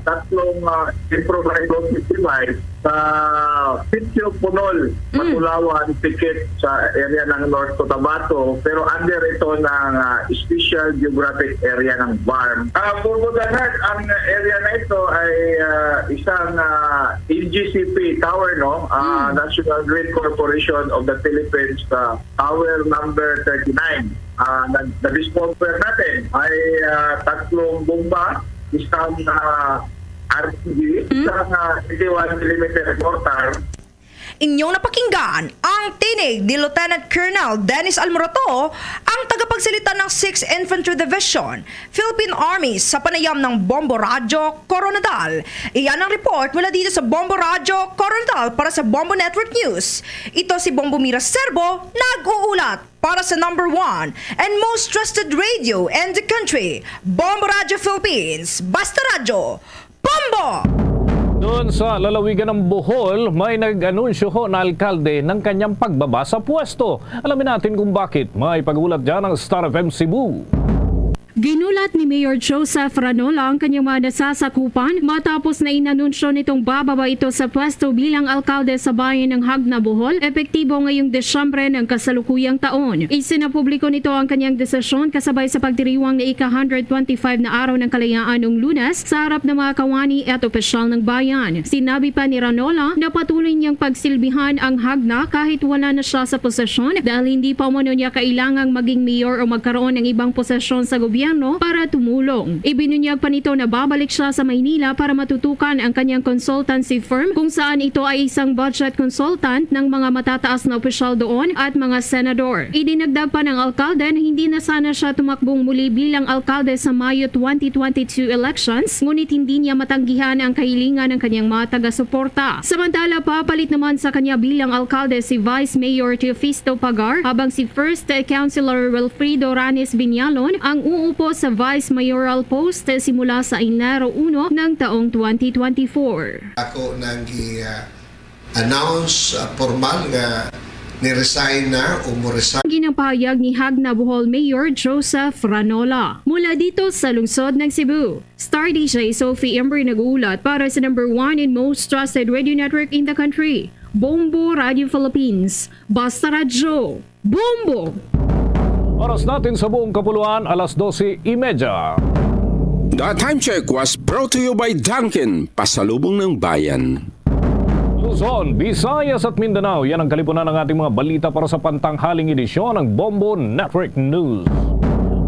tatlong, ah, improvised device sa Sitio Punol, Mm. Matulawan, Pikit, sa area ng North Cotabato, pero under ito ng, ah, Special Geographic Area ng BARMM. Ah, Bombo Danhag, ang area na ito ay, ah, isang, ah, N G C P tower, no? Ah, Mm. National Grid Corporation of the Philippines, ah, tower number thirty-nine. Ah, na-, na-discover natin ay, ah, tatlong bomba, isang, ah, R P G, Mm. isang, ah, eighty-one millimeter mortar. Inyong napakinggan ang tinig ni Lieutenant Colonel Dennis Almorato, ang tagapagsalita ng Sixth Infantry Division, Philippine Army, sa panayam ng Bombo Radyo Koronadal. Iyan ang report mula dito sa Bombo Radyo Koronadal para sa Bombo Network News. Ito si Bombo Mira Serbo, nag-uulat para sa number one and most trusted radio in the country, Bombo Radyo Philippines. Basta Radyo, Bombo! Doon sa lalawigan ng Bohol, may nag-anunsyo ho na alkalde ng kanyang pagbaba sa pwesto. Alamin natin kung bakit. May pag-ulat dyan ang Star F M Cebu. Ginulat ni Mayor Joseph Ranola ang kanyang mga nasasakupan matapos na inanunsyo nitong bababa ito sa pwesto bilang alkalde sa bayan ng Jagna, Bohol, epektibo ngayong Disyembre ng kasalukuyang taon. Isinapubliko nito ang kanyang desisyon kasabay sa pagdiriwang na ika-hundred twenty-five na araw ng kalayaan nung Lunes sa harap ng mga kawani at opisyal ng bayan. Sinabi pa ni Ranola na patuloy niyang pagsilbihan ang Jagna kahit wala na siya sa posisyon dahil hindi pa umano niya kailangang maging mayor o magkaroon ng ibang posisyon sa gobyerno para tumulong. Ibinunyag pa nito na babalik siya sa Maynila para matutukan ang kanyang consultancy firm kung saan ito ay isang budget consultant ng mga matataas na opisyal doon at mga senador. Idinagdag pa ng alkalde na hindi na sana siya tumakbong muli bilang alkalde sa Mayo twenty twenty-two elections, ngunit hindi niya matanggihan ang kahilingan ng kanyang mga taga-suporta. Samantala, papalit naman sa kanya bilang alkalde si Vice Mayor Teofisto Pagar, habang si First Councilor Wilfredo Ranis Viñalon ang uupo sa Vice Mayoral post simula sa Enero uno ng taong twenty twenty-four. Ako nang gi-, ah, announce, ah, formal nga ni-resign na o mo-resign. Ginapahayag ni Jagna Bohol Mayor Joseph Ranola. Mula dito sa lungsod ng Cebu, Star D J Sophie Ember nag-uulat para sa number one and most trusted radio network in the country, Bombo Radio Philippines. Basta Radyo, Bombo! Oras natin sa buong kapuluan, alas dose y media. The time check was brought to you by Dunkin, pasalubong ng bayan. Luzon, Visayas at Mindanao, yan ang kalipunan ng ating mga balita para sa pantanghaling edisyon ng Bombo Network News.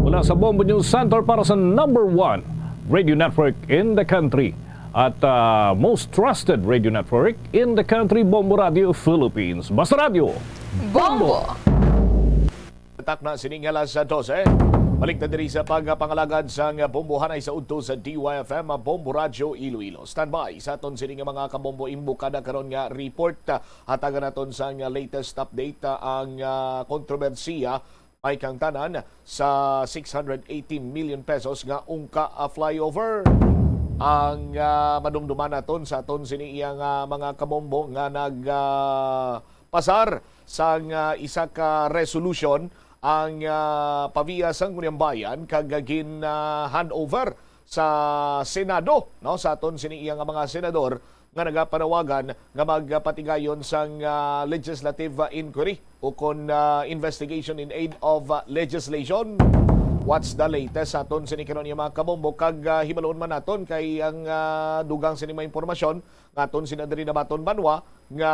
Mula sa Bombo News Center para sa number one radio network in the country at, ah, most trusted radio network in the country, Bombo Radio Philippines. Basta Radyo, Bombo! Takna sining alas dose. Balik ta diri sa pagpangalagad sang bombohanay sa udto sa D Y F M, Bombo Radyo Iloilo. Standby sa aton sini nga mga kabombo, imbukada karon nga report. Hatagan naton sang latest update, ah, ang, ah, kontrobersiya may kaangtanan sa six hundred eighty million pesos nga ungka, ah, flyover. Ang, ah, madumduman naton sa aton sini iya nga mga kabombo nga nag, ah, pasar sang, ah, isa ka resolution ang, ah, Pavia Sangguniang Bayan kag gin, ah, handover sa Senado, no, sa aton sini iya nga mga senador nga nagapanawagan nga magpatigayon sang, ah, legislative, ah, inquiry ukon, ah, investigation in aid of, ah, legislation. What's the latest sa aton sini karon nga mga kabombo? Kag, ah, hibaluon man naton kay ang, ah, dugang sini mga impormasyon nga aton sina diri nabaton banwa nga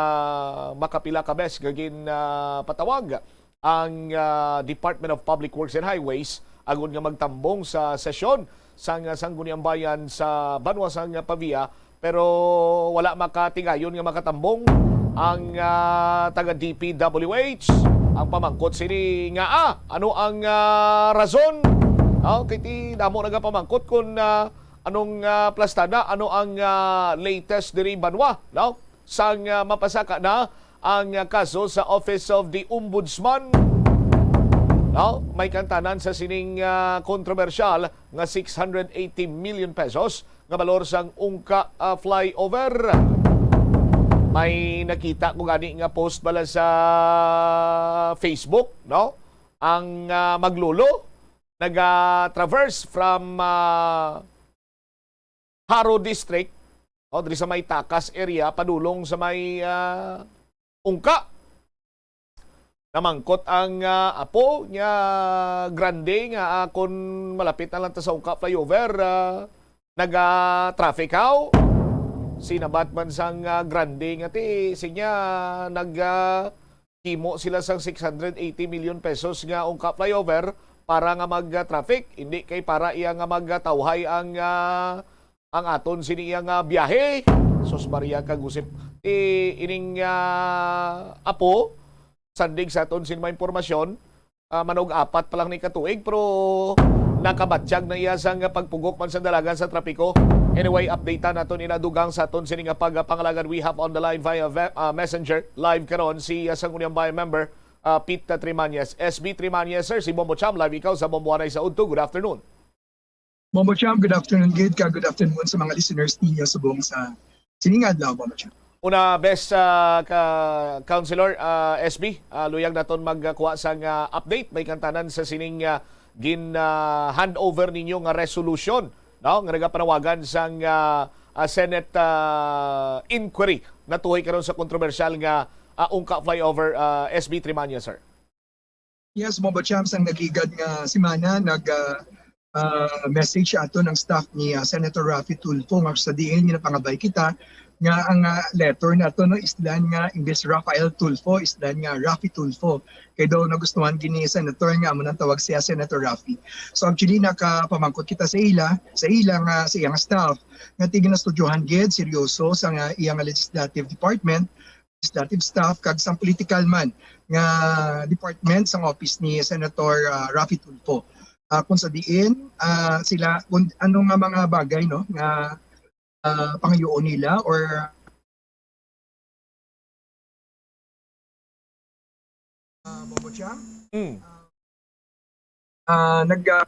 makapila ka beses nga gin, ah, patawag ang, ah, Department of Public Works and Highways agod nga magtambong sa sesyon sang, ah, Sangguniang Bayan sa banwa sang Pavia, pero wala makatigayon nga makatambong ang, ah, taga D P W H. Ang pamangkot sini nga, ah, ano ang, ah, rason? Ah, kay ti damo nagapamangkot kung, ah, anong, ah, plastada, ano ang, ah, latest diri banwa, no? Sang, ah, mapasaka na ang, ah, kaso sa Office of the Ombudsman. No? May kaangtanan sa sining, ah, kontrobersyal nga six hundred eighty million pesos nga balor sang ungka, ah, flyover. May nakita ko gani nga post bala sa Facebook, no? Ang, ah, maglolo naga-traverse from, ah, Jaro District, o, diri sa may Tacas area, padulong sa may, ah, Ungka. Namangkot ang, ah, apo niya, Grande, nga, ah, kon malapit na lang ta sa Ungka flyover, ah, naga-traffic haw. Sinabat man sang, ah, Grande nga ti, sinya, nag, ah, himo sila sang six hundred eighty million pesos nga Ungka flyover para nga mag-traffic, hindi kay para iya nga magtawhay ang, ah, ang aton sini iya nga biyahe. Sus Maria, kag usip i-, ining, ah, apo, sandig sa aton sin mga impormasyon, ah, manog apat pa lang ni katuig, pero nakabatyag na iya sang pagpugok man sa dalagan sa trapiko. Anyway, update naton ina dugang sa aton sini nga pagpangalagad. We have on the line via ve-, ah, messenger, live karon si, ah, Sangguniang Bayan member, ah, Pete Trimañez. S B Trimañez, sir, si Bombo Cham, live ikaw sa Bombo Anay sa Udto. Good afternoon. Bombo Cham, good afternoon gid, ka good afternoon sa mga listeners ninyo subong sa sining adlaw, Bombo Cham. Una, best, ah, ka, Councilor, ah, S B, ah, luyag naton magkuha sang, ah, update, may kantanan sa sining, ah, gin, ah, handover ninyo nga resolution, no, nga nagapanawagan sang, ah, ah, Senate, ah, inquiry natuhoy karon sa kontrobersyal nga, ah, Ungka flyover, ah, S B Trimaño, sir. Yes, Bombo Cham, sang nagligad nga semana, nag, ah, ah, message aton ang staff ni, ah, Senator Raffy Tulfo nga sa diin ginapangabay kita nga ang, ah, letter nato, no, islan nga imbes Rafael Tulfo, islan nga Raffy Tulfo. Kay daw nagustuhan gid ni Senator nga amo nang tawag siya Senator Raffy. So actually, nakapamangkot kita sa ila, sa ila nga, sa iyang staff, nga ti ginastudyohan gid, seryoso sa nga iyang legislative department, legislative staff, kag sang political man nga department sang office ni Senator, ah, Raffy Tulfo. Ah, kung sa diin, ah, sila, kung ano nga mga bagay, no, nga, ah, pangayoon nila or, ah, Bombo Cham? Mm. Ah, nag, ah,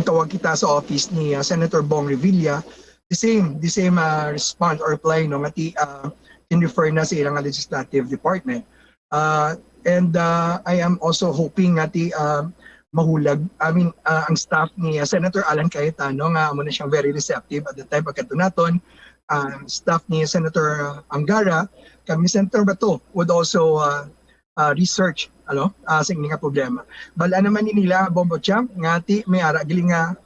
tawag kita sa office ni, ah, Senator Bong Revilla, the same, the same, ah, response or reply, no, nga ti, ah, in-refer na sa ilang legislative department. Ah, and, ah, I am also hoping nga ti, ah, mahulag, I mean, ah, ang staff ni, ah, Senator Alan Cayetano nga amo na siyang very receptive at the time pagkadto naton, ah, staff ni Senator Angara, kami Senator Bato would also, ah, ah, research, ano, ah, sa ini nga problema. Bal-an naman ni nila, Bombo Cham, nga ti may ara gili nga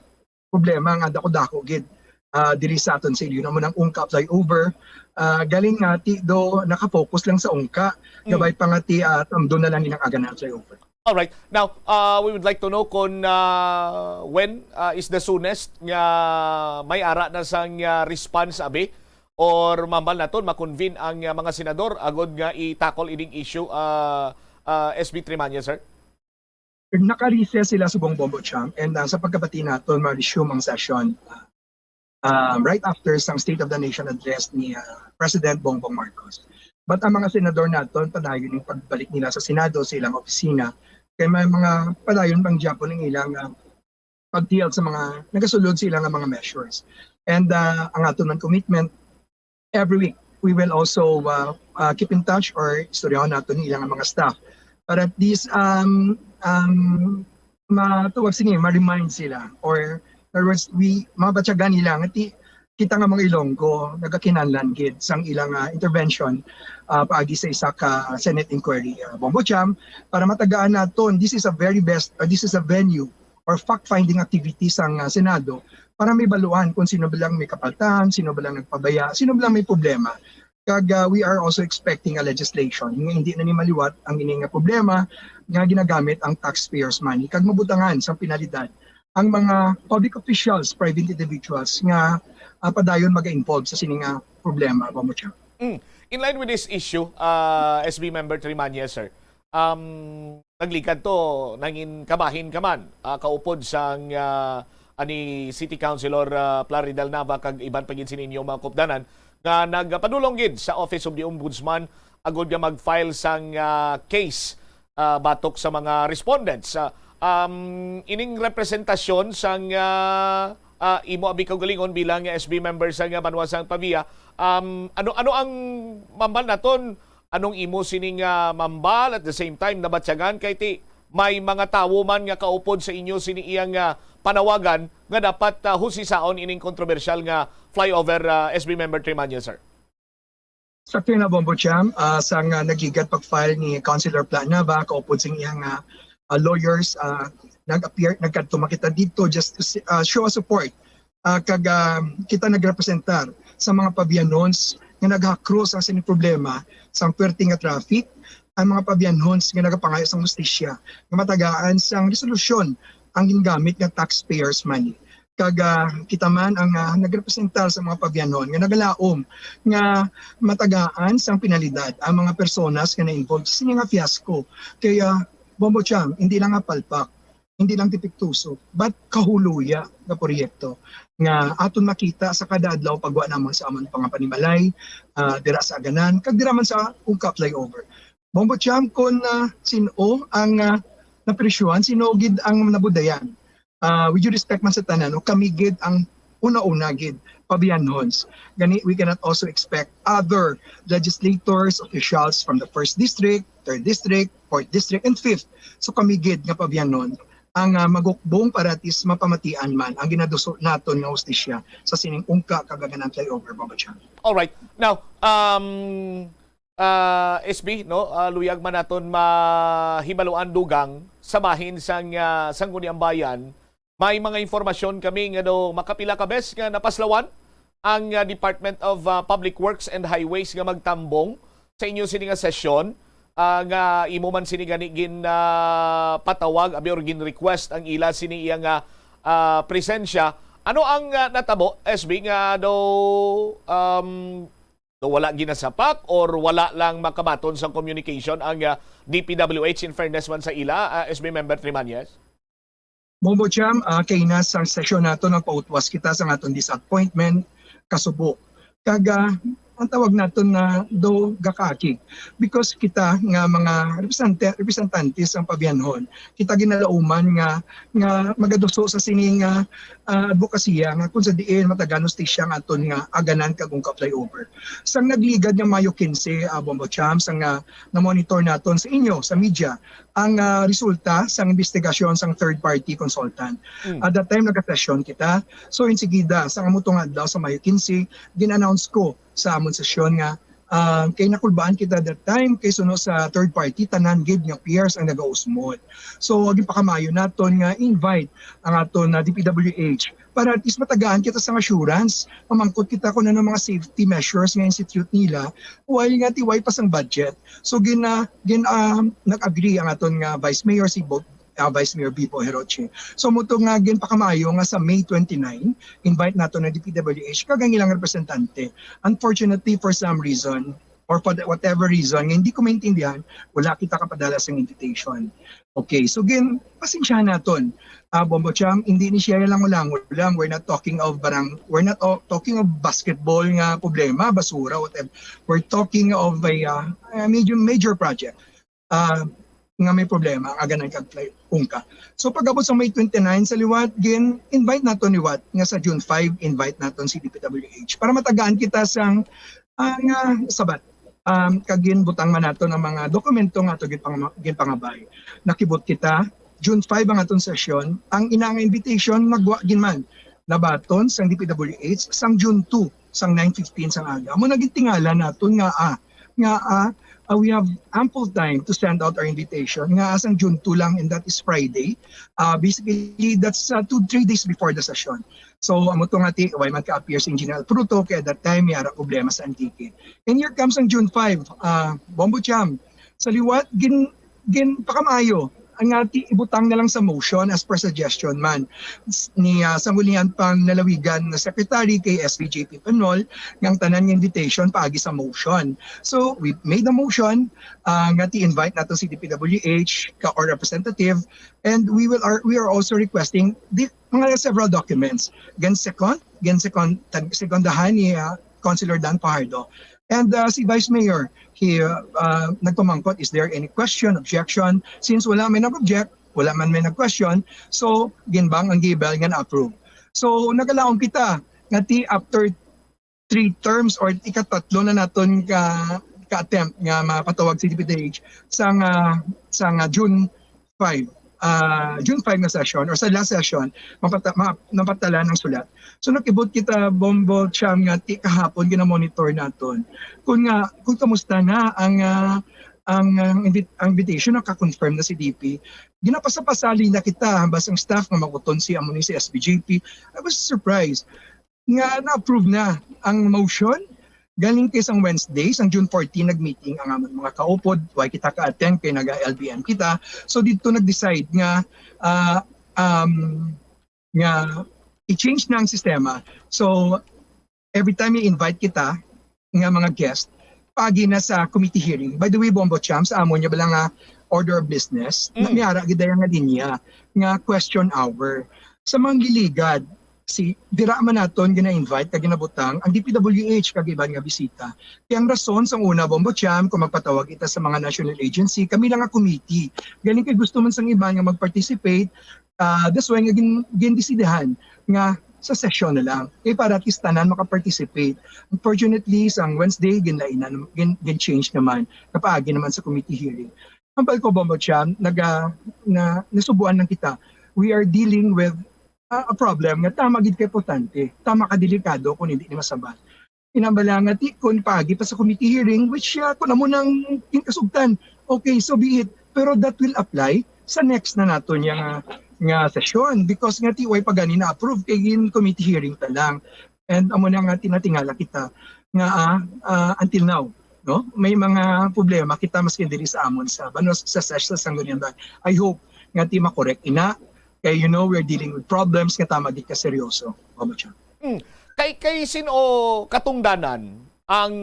problema nga dako-dako gid, ah, diri sa aton sa Iloilo, amo nang Ungka flyover. Ah, galing nga ti do nakafocus lang sa Ungka, Mm. gabay pa nga ti, ah, tamdo na lang nilang agana ang flyover. All right. Now, uh, we would like to know kung, uh, when, uh, is the soonest nga may ara na sang, uh, response, abi, or mambal naton ma-convene ang, uh, mga senador agod nga i-tackle ining issue, uh, uh, S B Trimaño, sir? Naka-recess sila subong, Bombo Cham, and, uh, sa pagkabati naton ma-resume ang session. Uh, um, right after sang State of the Nation Address ni, ah, President Bongbong Marcos. But ang mga senador naton, padayon yung pagbalik nila sa Senado, sa ilang opisina, kay may mga padayon pang gyapon ang ilang, ah, pagtiyag sa mga nagasulod sa ilang mga measures. And, ah, ang aton man commitment, every week, we will also, ah, ah, keep in touch or istoryahon naton ilang mga staff. Para at least, um, um, matawag sini, ma-remind sila. Or, in other words, we, mabatyagan nila nga ti, kita nga mga Ilonggo, nagakinahanglan gid sang ilang, ah, intervention, ah, paagi sa isa ka Senate inquiry, ah, Bombo Cham, para matagaan naton, this is a very best, uh, this is a venue or fact-finding activity sang, ah, Senado para may baluan kung sino ba lang may kapaltan, sino ba lang nagpabaya, sino ba lang may problema. Kag, ah, we are also expecting a legislation nga hindi na ni maliwat ang ini nga problema nga ginagamit ang taxpayers' money kag mabutangan sang penalidad ang mga public officials, private individuals nga, ah, padayon maga-involve sa sini nga problema, Bombo Cham. Mm. In line with this issue, ah, S B Member Trimañez, sir, um, nagligad to, nangin kabahin ka man, ah, kaupod sang, ah, ani City Councilor, ah, Plaridel Nava kag iban pa gid sini inyong mga kupdanan nga nagpadulong gid sa Office of the Ombudsman agud nga mag-file sang, ah, case, ah, batok sa mga respondents. Ah, um, ining representasyon sang, ah, ah, imo abi kaugalingon bilang S B member sa nga banwa sang Pavia, um, ano, ano ang mambal naton? Anong imo sining, ah, mambal at the same time nabatyagan kay ti may mga tawo man nga kaupod sa inyo sini iyang, ah, panawagan nga dapat, ah, husisaon ining kontrobersyal nga flyover, ah, S B member Trimaño, sir? Sakto na, Bombo Cham, ah, sang, ah, nagligad pag-file ni Councilor Pla Nava, kaupod sing iyang, ah, ah, lawyers, ah, nag-appear, nagkadto man kita dito just to si-, ah, show support. Ah, kag, ah, kita nagrepresentar sa mga Pavianons nga naghakros ang sining problema sang puwerte nga traffic, ang mga Pavianons nga nagapangayo sang hustisya, nga matagaan sang resolusyon ang gingamit nga taxpayers' money. Kag, ah, kita man ang, ah, nagrepresentar sa mga pabiyanon nga nagalaom nga matagaan sang penalidad ang mga personas nga na-involve sa sini nga fiasco. Kaya, Bombo Cham, hindi lang nga palpak, hindi lang depektoso, but kahuluya nga proyekto nga aton makita sa kada adlaw pagwa namon sa amon pangapanimalay, ah, dira sa Aganan, kag dira man sa Ungka Flyover. Bombo Cham, kun, ah, sin-o ang, ah, napresyuhan, sin-o gid ang nabudayan? Ah, with due respect man sa tanan, no, kami gid ang una-una gid, pabiyanhons. Gani, we cannot also expect other legislators, officials from the first district, third district, fourth district, and fifth. So kami gid nga pabiyanhon ang, ah, magukbong para at least mapamatian man ang ginaduso naton nga hustisya sa sining Ungka kag Aganan Flyover, Bombo Cham. Alright. Now, um, ah, S B, no, ah, luyag man naton mahibaluan dugang sa bahin sang, ah, Sangguniang Bayan, may mga impormasyon kami nga daw makapila ka bes nga napaslawan ang, ah, Department of, ah, Public Works and Highways nga magtambong sa inyo sini nga sesyon, ah, nga imo man sini gani gin, ah, patawag, abi, or gin request ang ila sini iya nga, ah, presensya. Ano ang, ah, natabo, S B, nga daw, um, daw wala ginasapak or wala lang makabaton sa communication ang, ah, D P W H, in fairness man sa ila, ah, S B Member Trimañez? Bombo Cham, ah, kay na sang sesyon nato nagpautwas kita sa aton disappointment, kasubo. Kag, ah, ang tawag naton na do gakaakig. Because kita nga mga represente-, representante sang pabiyanhon, kita ginalauman nga, nga magaduso sa sining, ah, ah, adbokasiya nga kung sa diin matagaan hustisya nga aton nga Aganan kag Ungka Flyover. Sang nagligad nga Mayo quince, ah, Bombo Cham, sang, ah, na-monitor naton sa inyo, sa media, ang, ah, resulta sang investigasyon sang third party consultant. Mm. At that time, nagasesyon kita. So, insigida, sa amo tong adlaw sa Mayo quince, gin-announce ko sa amon sesyon nga, ah, kay nakulbaan kita that time, kay suno sa third party, tanan gid nga piers ang nagausmod. So, ginpakamayo naton nga invite ang aton na D P W H para at least matagaan kita sang assurance, mamangkot kita kung ano mga safety measures nga institute nila, while nga tiway pa sang budget. So, gina-, gin-, ah, nag-agree ang aton nga Vice Mayor, si Bo-, ah, Vice Mayor Bibo Heroche. So, amo to nga ginpakamayo nga sa May twenty-nine, invite nato na D P W H kag ang ilang representante. Unfortunately, for some reason, or for the, whatever reason, nga hindi ko maintindihan, wala kita kapadala sang invitation. Okay, so gin, pasensyahan naton. Ah, Bombo Cham, hindi ni siya lang lang lang. We're not talking of barang, we're not o-, talking of basketball nga problema, basura, whatever. We're talking of a, ah, a major, major project, ah, nga may problema, ang Aganan kag Flay-, Ungka. So, pag-abot sa May twenty-nine, sa liwat, gin, invite naton liwat, nga sa June five, invite naton si D P W H para matagaan kita sang, ah, nga sabat. Um, kag ginbutang man nato ang mga dokumento nga ato ginpang-, ginpangabay. Nakibot kita, June five ang aton session. Ang ina nga invitation, nagwa gid man. Nabaton sang D P W H sang June two, sang nine fifteen sang aga. Amo na gintingala naton nga, ah, nga, ah, ah, we have ample time to send out our invitation nga sang June two lang, and that is Friday. Ah, basically, that's, ah, two, three days before the session. So, amo to nga ti, wala man ka-appear si Engineer Alfruto, kay that time, may ara problema sa Antique. And here comes ang June five, ah, Bombo Cham. Sa liwat, gin, ginpakamaayo, ang nga ti, ibutang na lang sa motion as per suggestion man s-, ni, ah, Sangguniang Panlalawigan na Secretary kay S B J P Panol, nga ang tanan nga invitation paagi sa motion. So, we made a motion, ah, nga ti invite nato si D P W H ka or representative, and we will are, we are also requesting the mga several documents. Again, second, again, second, tag-, sekundahan ni, ah, Councilor Dan Fajardo. And, ah, si Vice Mayor, he, ah, nagpamangkot, is there any question, objection? Since wala may nag-object, wala man may nag-question, so ginbang ang gibel nga na-approve. So nagalaom kita nga ti after three terms or ikatatlo na naton ka, ka-attempt nga mapatawag si D P W H sang, ah, sang, ah, June five, ah, June five nga session or sa last session, mapata-, ma-, napatala ng sulat. So nakibot kita, Bombo Cham, nga ti kahapon ginamonitor naton kung nga, kung kamusta na ang, ah, ang, ang invi-, ang invitation, naka-confirm na si D P. Ginapasapasali na kita, basta ang staff nga makuton si amo ni si S B J P. I was surprised nga na-approve na ang motion. Galing kay sang Wednesday, sang June fourteen, nag-meeting ang amon mga kaupod. Wala kita ka-attend kay naga-L B M kita. So dito nag-decide nga, ah, um, nga I-change na ang sistema. So, every time i-invite kita nga mga guest, paagi na sa committee hearing. By the way, Bombo Champ, sa amo niya bala nga order of business, Mm. na may ara gid nga linya nga question hour. Sa mga giligad, si dira man naton gina-invite kag ginabutang ang D P W H kag iban nga bisita. Kaya ang rason sang una, Bombo Champ, kung magpatawag kita sa mga national agency, kami lang nga committee. Galing kay gusto man sang iban nga mag-participate, ah, that's why nga gin-, gindesidihan nga sa session na lang. Kay para at least tanan maka-participate. Unfortunately, sang Wednesday, ginlainan, gin-, gin-change naman. Napaagi naman sa committee hearing. Ang palko, Bombo Champ, naga-, na, nasubuan lang kita. We are dealing with, ah, a problem nga tama gid ka importante, tama ka delikado kung hindi ni masabad. Inambala nga ti, kung paagi pa sa committee hearing, which, ah, kung amo nang ginkasugtan, okay, so be it. Pero that will apply sa next na nato niya nga, nga session, because nga ti way pa gani na-approve kay gin committee hearing ta lang. And amo na nga tinatingala kita nga, ah, ah, until now, no? May mga problema kita maski diri sa amon sa banwa sa session sa Sangguniang Bayan. I hope nga ti makorek ina kay, you know, we're dealing with problems nga tama gid ka seryoso. Mama Chan. Mm. Kay, kay sin-o katungdanan ang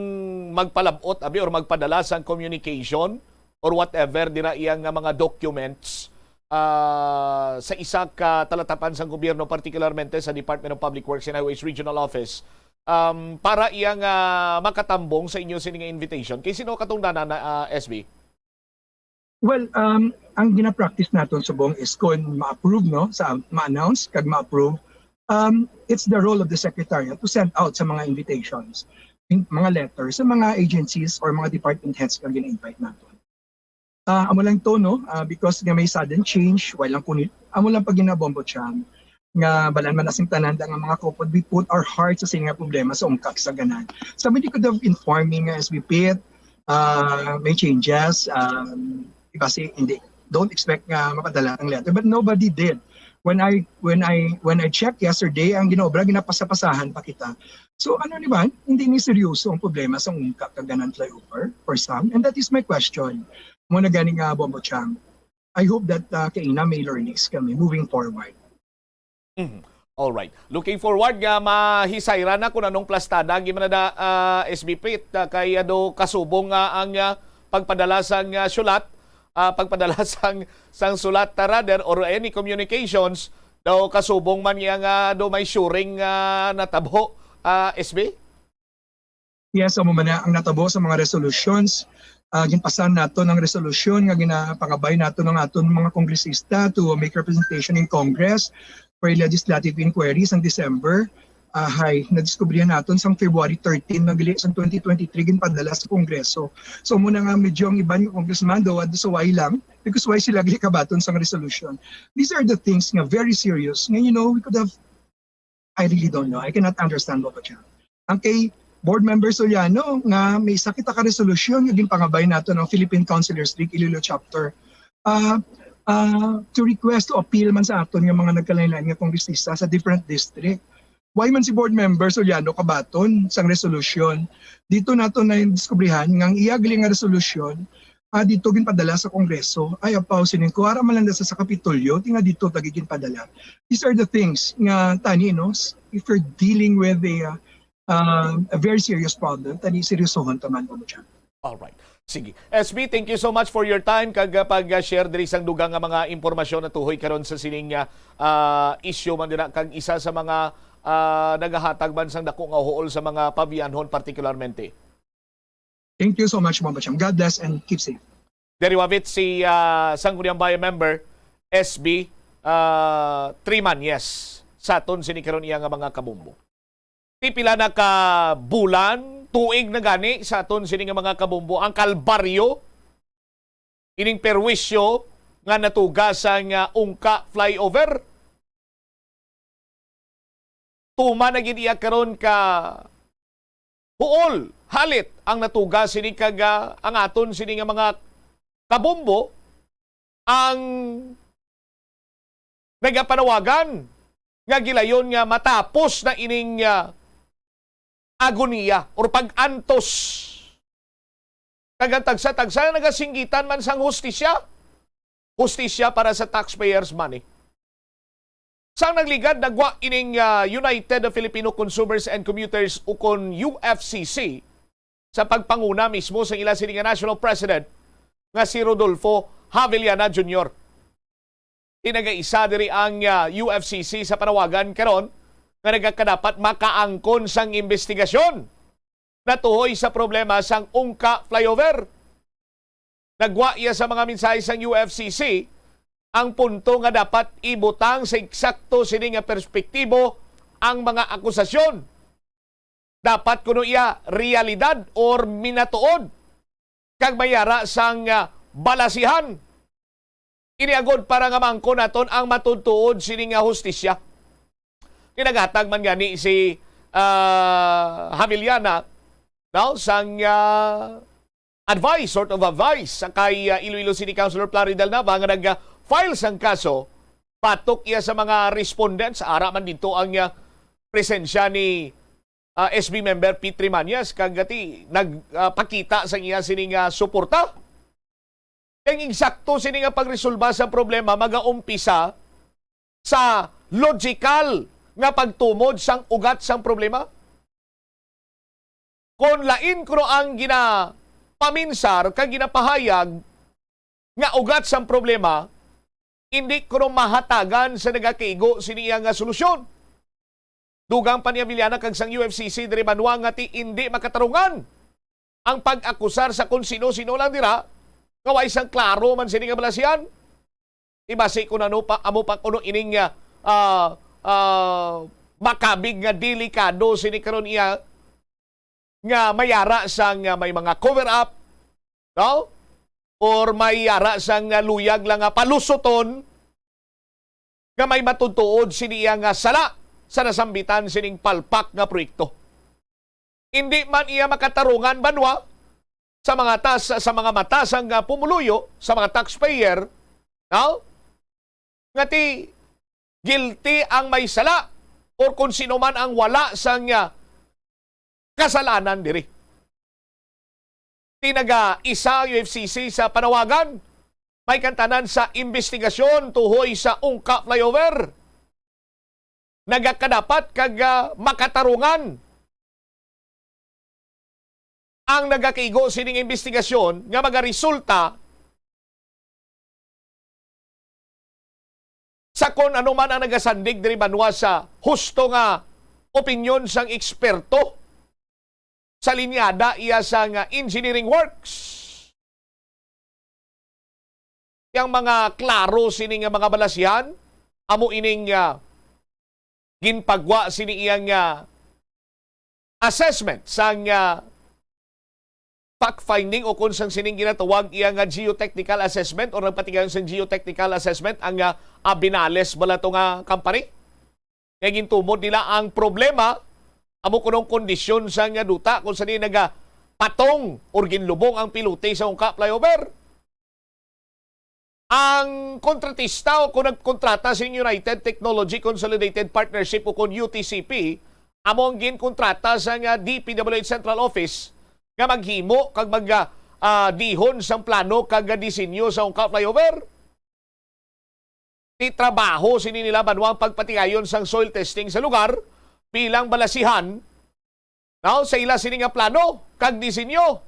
magpalab-ot, abi, or magpadala sang communication or whatever dira iya nga mga documents, ah, sa isa ka talatapan sang gobyerno, particularmente sa Department of Public Works and Highways Regional Office, um, para iya nga makatambong sa inyo sini nga invitation? Kay sin-o katungdanan na, ah, S B? Well, um, ang gina-practice naton subong is kung ma-approve, no, sa ma-announce kag ma-approve, um, it's the role of the secretariat to send out sa mga invitations, in, mga letters sa mga agencies or mga department heads nga gina-invite naton. Ah, amo lang to, no, ah, because nga may sudden change, wala lang kuno, amo lang pag ginabombo siya nga balan man asing tanan nga mga kaupod, we put our hearts sa sini nga problema sa ungkak sa ganan. Somebody could have informed me nga, S B Pit, ah, may changes, um, iba si, hindi, don't expect nga mapadala ang letter, but nobody did. When I, when I, when I checked yesterday, ang ginaobra, ginapasa-pasahan pa kita. So, ano ni ba? Hindi ni seryoso ang problema sa ungkak kag ganan flyover for some, and that is my question. Mo na gani nga, Bombo Chang. I hope that, ah, kaina may learnings kami moving forward. Mhm. All right. Looking forward nga mahisayra na kung anong plastada ang gimanada, ah, S B Pit, ah, kay, ah, do kasubong nga ang, ah, pagpadala sang, ah, sulat, ah, pagpadala sang, sang sulat, ah, rather, or any communications, daw kasubong man niya nga do may suring, ah, natabo, ah, S B? Yes, amo man na ang natabo sa mga resolutions. Ah, ginpasan nato ng resolusyon nga ginapangabay nato ng aton mga kongresista to make representation in Congress for a legislative inquiry sang December. Ah, hay, nadiskubrihan naton sang February thirteen nga gali sang twenty twenty-three ginpadala sa Kongreso. So, muna nga medyo ang iban nga congressman daw adto sa way lang, because why sila gali kabaton sang resolution? These are the things nga very serious nga, you know, we could have, I really don't know. I cannot understand, Papa Chan. Ang kay Board Member Soliano, nga may isa kita ka resolusyon nga ginpangabay nato ng Philippine Councilors League Iloilo Chapter, ah, ah, to request to appeal man sa aton nga mga nagkalain-lain nga kongresista sa different district. Why man si Board Member Soliano kabaton sang resolusyon? Dito nato na yung diskubrihan nga ang iya gali nga resolusyon, ah, dito ginpadala sa Kongreso. Ay, apaw, sining kuwara man lang sa, sa Kapitolyo, ti nga dito tagi ginpadala. These are the things nga tani, no? S-, if you're dealing with a, uh, um, a very serious problem, tani seryosohon ta man, Papa Chan. All right. Sige. S B, thank you so much for your time kag, uh, pag-share diri sang dugang nga mga impormasyon na tuhoy karon sa sining, uh, uh, issue man dira kag isa sa mga, uh, nagahatag man sang dako nga huol sa mga pabiyanhon particularmente. Thank you so much, Mama Chang. God bless and keep safe. Diri wavit si, uh, Sangguniang Bayan member, S B, uh, Triman, yes. Sa aton sini karon iya nga mga kabumbo. Ti pila na ka bulan, tuig na gani sa aton sini nga mga kabumbo ang kalbaryo, ining perwisyo nga natuga sang, ah, ungka flyover. Tuman na gid iya karon ka huol, halit ang natuga sini kag, ah, ang aton sini nga mga kabumbo ang nagapanawagan nga gilayon nga matapos na ining, ah, agoniya or pag-antos. Kag ang tagsa-tagsa nga nagasinggitan man sang hustisya, hustisya para sa taxpayers' money. Sang nagligad, nagwa ining, ah, United Filipino Consumers and Commuters, ukon U F C C, sa pagpanguna mismo sa ila sini nga National President nga si Rodolfo Javellana Junior. Tinagaisa diri ang, ah, U F C C sa panawagan karon nga nagakadapat makaangkon sang imbestigasyon natuhoy sa problema sang Ungka Flyover. Nagwa iya sa mga mensahe sang U F C C ang punto nga dapat ibutang sa eksakto sini nga perspektibo ang mga akusasyon. Dapat kuno iya realidad or minatuod kag may ara sang, ah, balasihan. Ini agod para nga maangkon naton ang matuod-tuod sini nga hustisya. Kay naghatag man gani si, ah, Javellana, no, sang, ah, advice, sort of advice, sa kay, ah, Iloilo City Councilor Plaridel Nava nga nag-file sang kaso. Batok iya sa mga respondents, ara man dito ang, ah, presensya ni, ah, S B member Pete Trimañez, kag ati nagpakita sa iya sini nga suporta. Ang eksakto sini nga pagresolba sa problema magaumpisa sa logical nga pagtumod sang ugat sang problema. Kon lain kuno ang ginapaminsar kag ginapahayag nga ugat sang problema, indi kuno mahatagan sa nagakaigo sini iya nga solusyon. Dugang pa ni Avellana kag sang U F C C diri banwa nga ti indi makatarungan ang pag-akusar sa kon sino-sino lang dira nga way sang klaro man sini nga balasihan. Ibasi kung ano pa, amo pa kuno ining, ah, ah, ah, makabig nga delikado sini karon iya nga may ara sang, ah, may mga cover up, no? Or may ara sang, ah, luyag lang nga palusoton nga may matutuod sini iya nga sala sa nasambitan sining palpak nga proyekto. Indi man iya makatarungan banwa sa mga tas-, sa mga mata sang, ah, pumuluyo, sa mga taxpayer, no? Nga ti guilty ang may sala or kung sino man ang wala sang, ah, kasalanan diri. Tinaga isa U F C C sa panawagan, may kantanan sa imbestigasyon tuhoy sa Ungka Flyover. Nagakadapat kag, ah, makatarungan ang nagakaigo sining imbestigasyon nga magaresulta sa kon ano man ang nagasandig diri banwa sa husto nga opinyon sang eksperto sa linyada iya sang engineering works. Yang mga klaro sini nga mga balasihan, amo ining, ah, ginpagwa sini iya nga assessment sang, ah, fact finding o kung sang sining ginatawag iya nga geotechnical assessment o nagpatigayon sang geotechnical assessment ang, ah, ah, Binales bala to nga company. Kay gintumod nila ang problema amo kunong kondisyon sang duta kung saan nagapatong or ginlubong ang pilote sa Ungka Flyover. Ang kontratista o kung nagkontrata sa United Technology Consolidated Partnership o kung U T C P, amo ang ginkontrata sa nga D P W H Central Office nga maghimo kag mag, ah, ah, dihon sang plano kag disenyo sa Ungka Flyover. Ti trabaho sini nila banwa ang pagpatigayon sang soil testing sa lugar bilang balasihan, no, sa ila sini nga plano kag disenyo.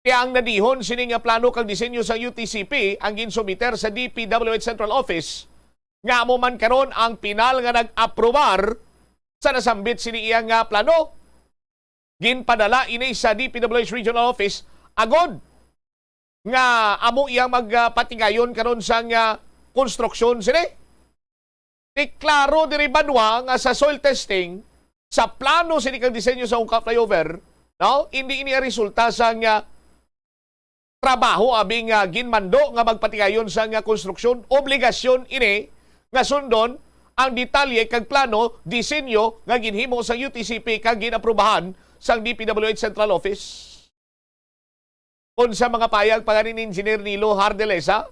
Kaya ang nadihon sini nga plano kag disenyo sa U T C P ang ginsumiter sa D P W H Central Office, nga amo man karon ang pinal nga nag-aprobar sa nasambit sini iya nga plano. Ginpadala ini sa D P W H Regional Office agod nga amo iyang magpatigayon karon sang, ah, konstruksyon sini. Ti klaro diri banwa nga sa soil testing, sa plano sini kag disenyo sa Ungka Flyover, no? Hindi ini ang resulta sang, ah, trabaho abi nga ginmando nga magpatigayon sang, ah, konstruksyon. Obligasyon ini nga sundon ang detalye kag plano, disenyo nga ginhimo sa U T C P kag ginaprubahan sang D P W H Central Office. Unsa mga payag pa gani ni Engineer Nilo Hardelesa?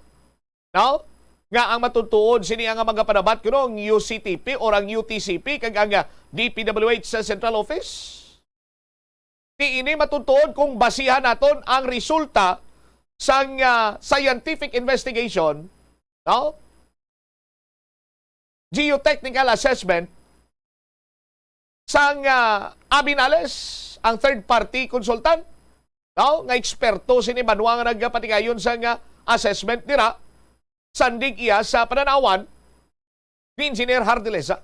No? Nga ang matutuod sini ang mga panabat kuno ang U C T P or ang U T C P kag ang, ah, D P W H sa Central Office? Ti ini matutuod kung basihan naton ang resulta sang, ah, scientific investigation, no? geotechnical assessment sang, ah, Abinales, ang third party consultant, no, nga eksperto sini banwa nga nagapatigayon sang, ah, assessment dira, sandig iya sa pananawan ni Engineer Hardileza.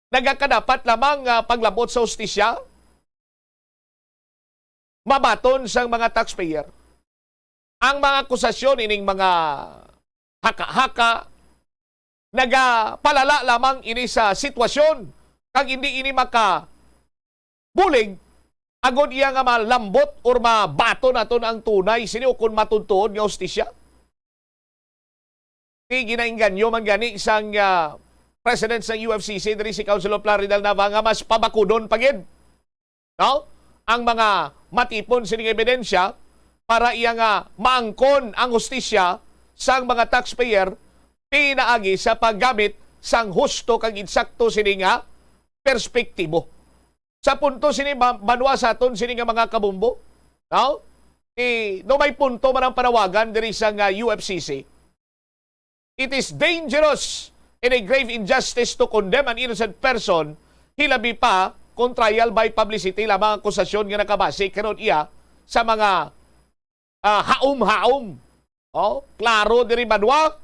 Nagakadapat lamang nga paglabot sa hustisya mabaton sang mga taxpayer. Ang mga akusasyon ining mga haka-haka nagapalala lamang ini sa sitwasyon, kag hindi ini makabulig agod iya nga malambot or mabaton naton ang tunay sini o kon matuod nga hustisya. Ti ginaengganyo man gani sang, ah, president sang U F C C diri si Councilor Plaridel Nava nga mas pabakudon pa gid, no, ang mga matipon sining ebidensya para iya nga maangkon ang hustisya sang mga taxpayer pinaagi sa paggamit sang husto kag insakto sini nga perspektibo. Sa punto sini ba-, banwa sa aton sini nga mga kabombo, no? Ti, no, may punto man ang panawagan diri sa nga U F C C. It is dangerous and a grave injustice to condemn an innocent person, hilabi pa kung trial by publicity lamang ang akusasyon nga nakabase karon iya sa mga, ah, haom-haom. Oh, klaro diri banwa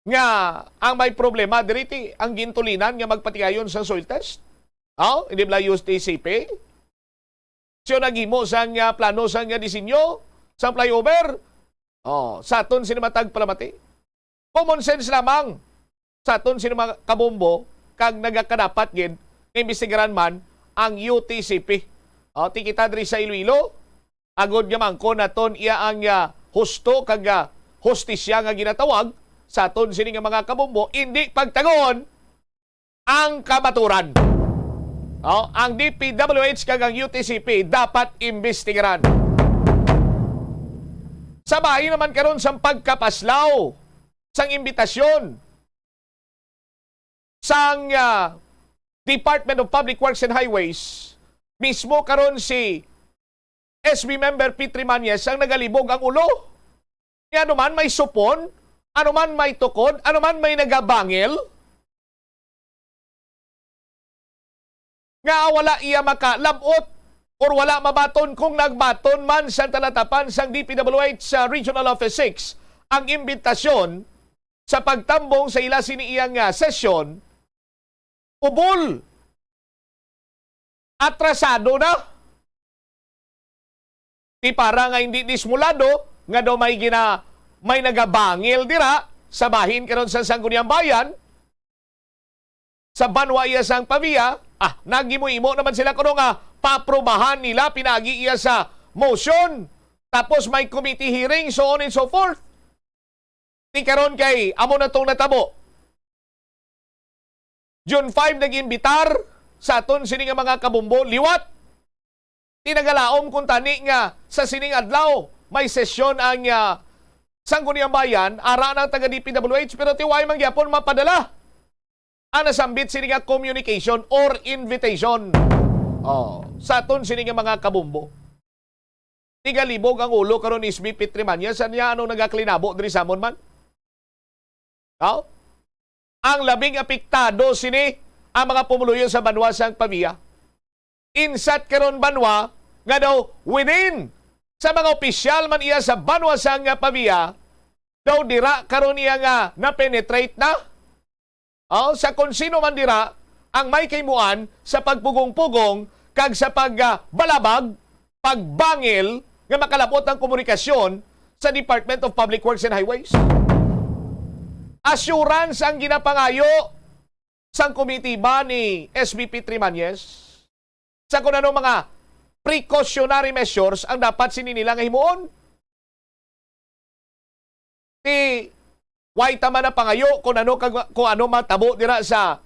nga ang may problema diri ti ang gintulinan nga magpatigayon sa soil test. Oh, hindi bala U T C P? Siya naghimo sang, ah, plano sang, ah, disenyo sang flyover. Oh, sa aton sini matag palamati. Common sense lamang sa aton sini mga kabombo kag nagakadapat gid nga imbestigaran man ang U T C P. Oh, ti kita diri sa Iloilo, agod nga maangkon naton iya ang, ah, husto kag, ah, hustisya nga ginatawag sa aton sini nga mga kabombo, indi pagtagon ang kamaturan. Oh, ang D P W H kag ang U T C P dapat imbestigaran. Sa bahin naman karon sang pagkapaslaw sang imbitasyon sang, ah, Department of Public Works and Highways, mismo karon si S B member Petrie Mañez ang nagalibog ang ulo. Nga ano man may supon, ano man may tukod, ano man may nagabangil, nga wala iya makalab-ot or wala mabaton kung nagbaton man sa talatapan sang D P W H sa Regional Office six ang imbitasyon sa pagtambong sa ila sini iya nga sesyon, ubol, atrasado na. Ti para nga hindi dismulado nga daw may gina-, may nagabangil dira sa bahin karon sa Sangguniang Bayan, sa banwa iya sang Pavia, ah, nagimo-imo naman sila kuno nga paaprubahan nila pinaagi iya sa motion, tapos may committee hearing, so on and so forth. Ti karon kay amo na tong natabo. June five nag-imbitar sa aton sini nga mga kabombo, liwat. Ti nagalaom kung tani nga sa sining adlaw may sesyon ang, ah, Sangguniang Bayan, ara ng taga D P W H, pero ti way man gyapon mapadala ang nasambit sini nga communication or invitation. Oh, sa aton sini nga mga kabombo. Tigalibog ang ulo karon ni S B Petrie Mañez, sa niya anong nagaklinabo diri sa amon man? No? Ang labing apektado sini ang mga pumuluyo sa banwa sang Pavia. Insat karon banwa nga daw within sa mga opisyal man iya sa banwa sang Pavia, daw dira karon iya nga na-penetrate na. Oh, sa kon sino man dira ang may kahimuan sa pagpugong-pugong kag sa pag, ah, balabag, pagbangil nga makalabot ang komunikasyon sa Department of Public Works and Highways. Assurance ang ginapangayo sang komitiba ni S B Petrie Mañez sa kung ano mga precautionary measures ang dapat sini nila nga himuon. Ti, way ta man napangayo kung ano kag, kung ano matabo dira sa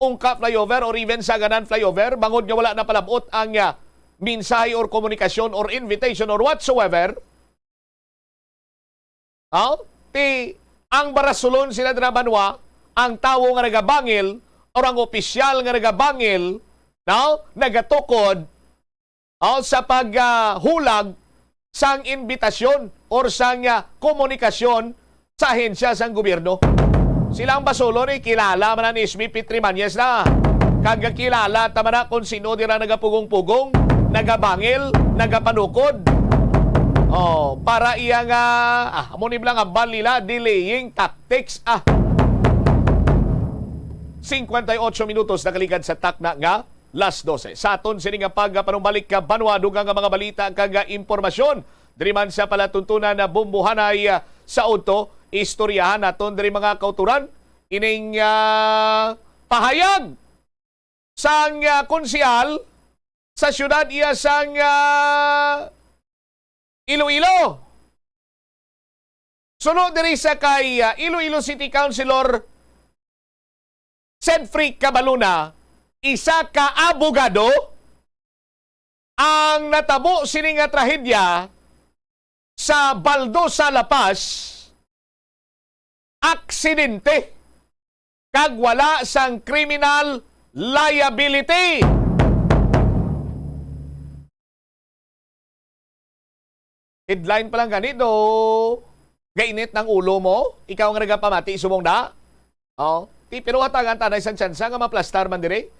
Ungka Flyover or even sa Ganan Flyover, bangod nga wala napalabot ang, ah, mensahe or komunikasyon or invitation or whatsoever. Oh? Ti, ang barasulon sila dira banwa, ang tawo nga nagabangil or ang opisyal nga nagabangil, no? Nagatukod, oh, sa pag, ah, hulag sang imbitasyon or sang, ah, komunikasyon sa ahensya sang gobyerno. Sila ang basulon, eh, kilala man na ni S B P Trimañez na. Kag kilala ta man na kung sino dira nagapugong-pugong, nagabangil, nagapanukod. Oh, para iya nga, ah, amo ni bala nga bal nila, delaying tactics. Ah. Cincuenta y ocho minutos nakaligad sa takna nga las doce. Sa aton sini nga pagpanumbalik ka banwa, dugang nga mga balita kag impormasyon diri man sa palatuntunan na Bumbuhanay, ah, sa udto, istoryahan naton diri, mga kauturan, ining, ah, pahayag sang, ah, konsehal sa siyudad iya sang, ah, Iloilo. Suno diri sa kay, ah, Iloilo City Councilor Sedfrey Cabaluna, isa ka abogado, ang natabo sini nga trahedya sa Baldosa, La Paz, aksidente kag wala sang criminal liability. Headline pa lang gani, do gainit ng ulo mo, ikaw nga nagapamati subong da. Oh, ti, pero hatagan ta na isang tsansa nga maplastar man diri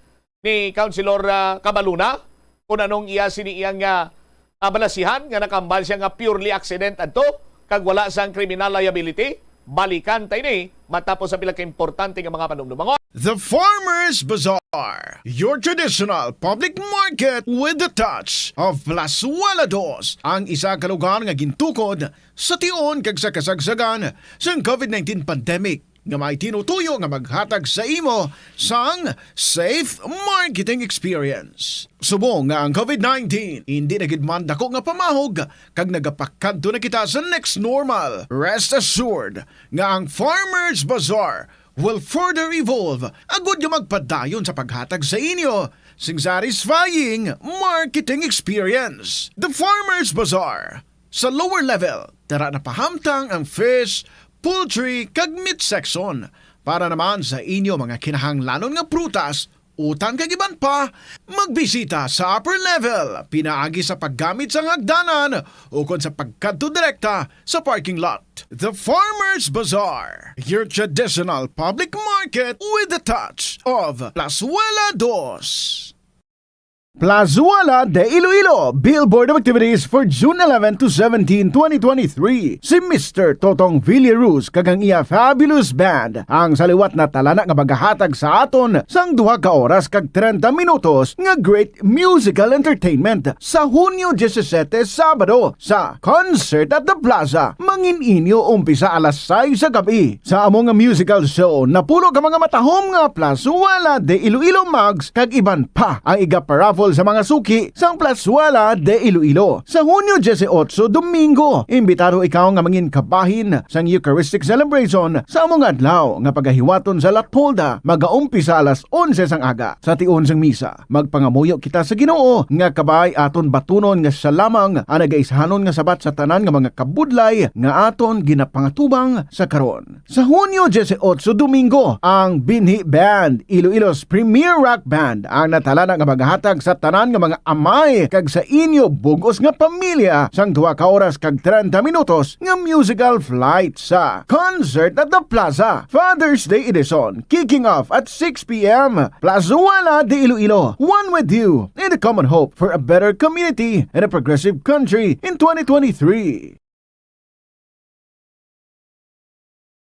ni Councilor, ah, Cabaluna, kung anong iya sini iyang, ah, ah, balasihan nga nakambal siya nga purely accident adto kag wala sang criminal liability. Balikan ta ini matapos sa pila ka importante nga mga panumdumangon. The Farmers Bazaar, your traditional public market with the touch of Plazuela Dos, ang isa ka lugar nga gintukod sa tion kag sa kasagsagan sang covid nineteen pandemic, nga may tinutuyo nga maghatag sa imo sang safe marketing experience. Subong nga ang covid nineteen indi na gid man dako nga pamahog kag nagapakadto na kita sa next normal, rest assured nga ang Farmers Bazaar will further evolve agud nga magpadayon sa paghatag sa inyo sing satisfying marketing experience. The Farmers Bazaar, sa lower level, dara na pahamtang ang fish, poultry, kag meat section. Para naman sa inyo mga kinahanglanon nga prutas, utan kag iban pa, magbisita sa upper level, pinaagi sa paggamit sang hagdanan ukon sa pagkadto direkta sa parking lot. The Farmers Bazaar, your traditional public market with the touch of Plazuela Dos. Plazuela de Iloilo, billboard of activities for June eleven to seventeen, twenty twenty-three. Si Mister Totong Villaruz kag ang iya fabulous band ang sa liwat na talana nga magahatag sa aton sang duha ka oras kag trenta minutos nga great musical entertainment sa Hunyo disisete, Sabado, sa Concert at the Plaza. Mangin inyo umpisa alas sais sa gab-i. Sa amo nga musical show, napulo ka mga matahom nga Plazuela de Iloilo mugs kag iban pa ang iga-paraffle sa mga suki sang Plazuela de Iloilo sa Hunyo dieciocho, Domingo. Imbitado ikaw nga mangin kabahin sang Eucharistic celebration sa amo nga adlaw nga pagahiwaton sa Latpolda, magaumpisa alas onse sang aga. Sa tion sang misa, magpangamuyo kita sa Ginoo nga kabay aton batunon nga sia lamang ang nagaisahanon nga sabat sa tanan nga mga kabudlay nga aton ginapangatubang sa karon. Sa Hunyo dieciocho, Domingo, ang Binhi Band, Iloilo's premier rock band, ang natalana nga maghatag sa tanan nga mga amay kag sa inyo bug-os nga pamilya sang duha ka oras kag trenta minutos nga musical flight sa Concert at the Plaza Father's Day Edition, kicking off at six p m. Plazuela de Iloilo, one with you in the common hope for a better community and a progressive country in twenty twenty-three.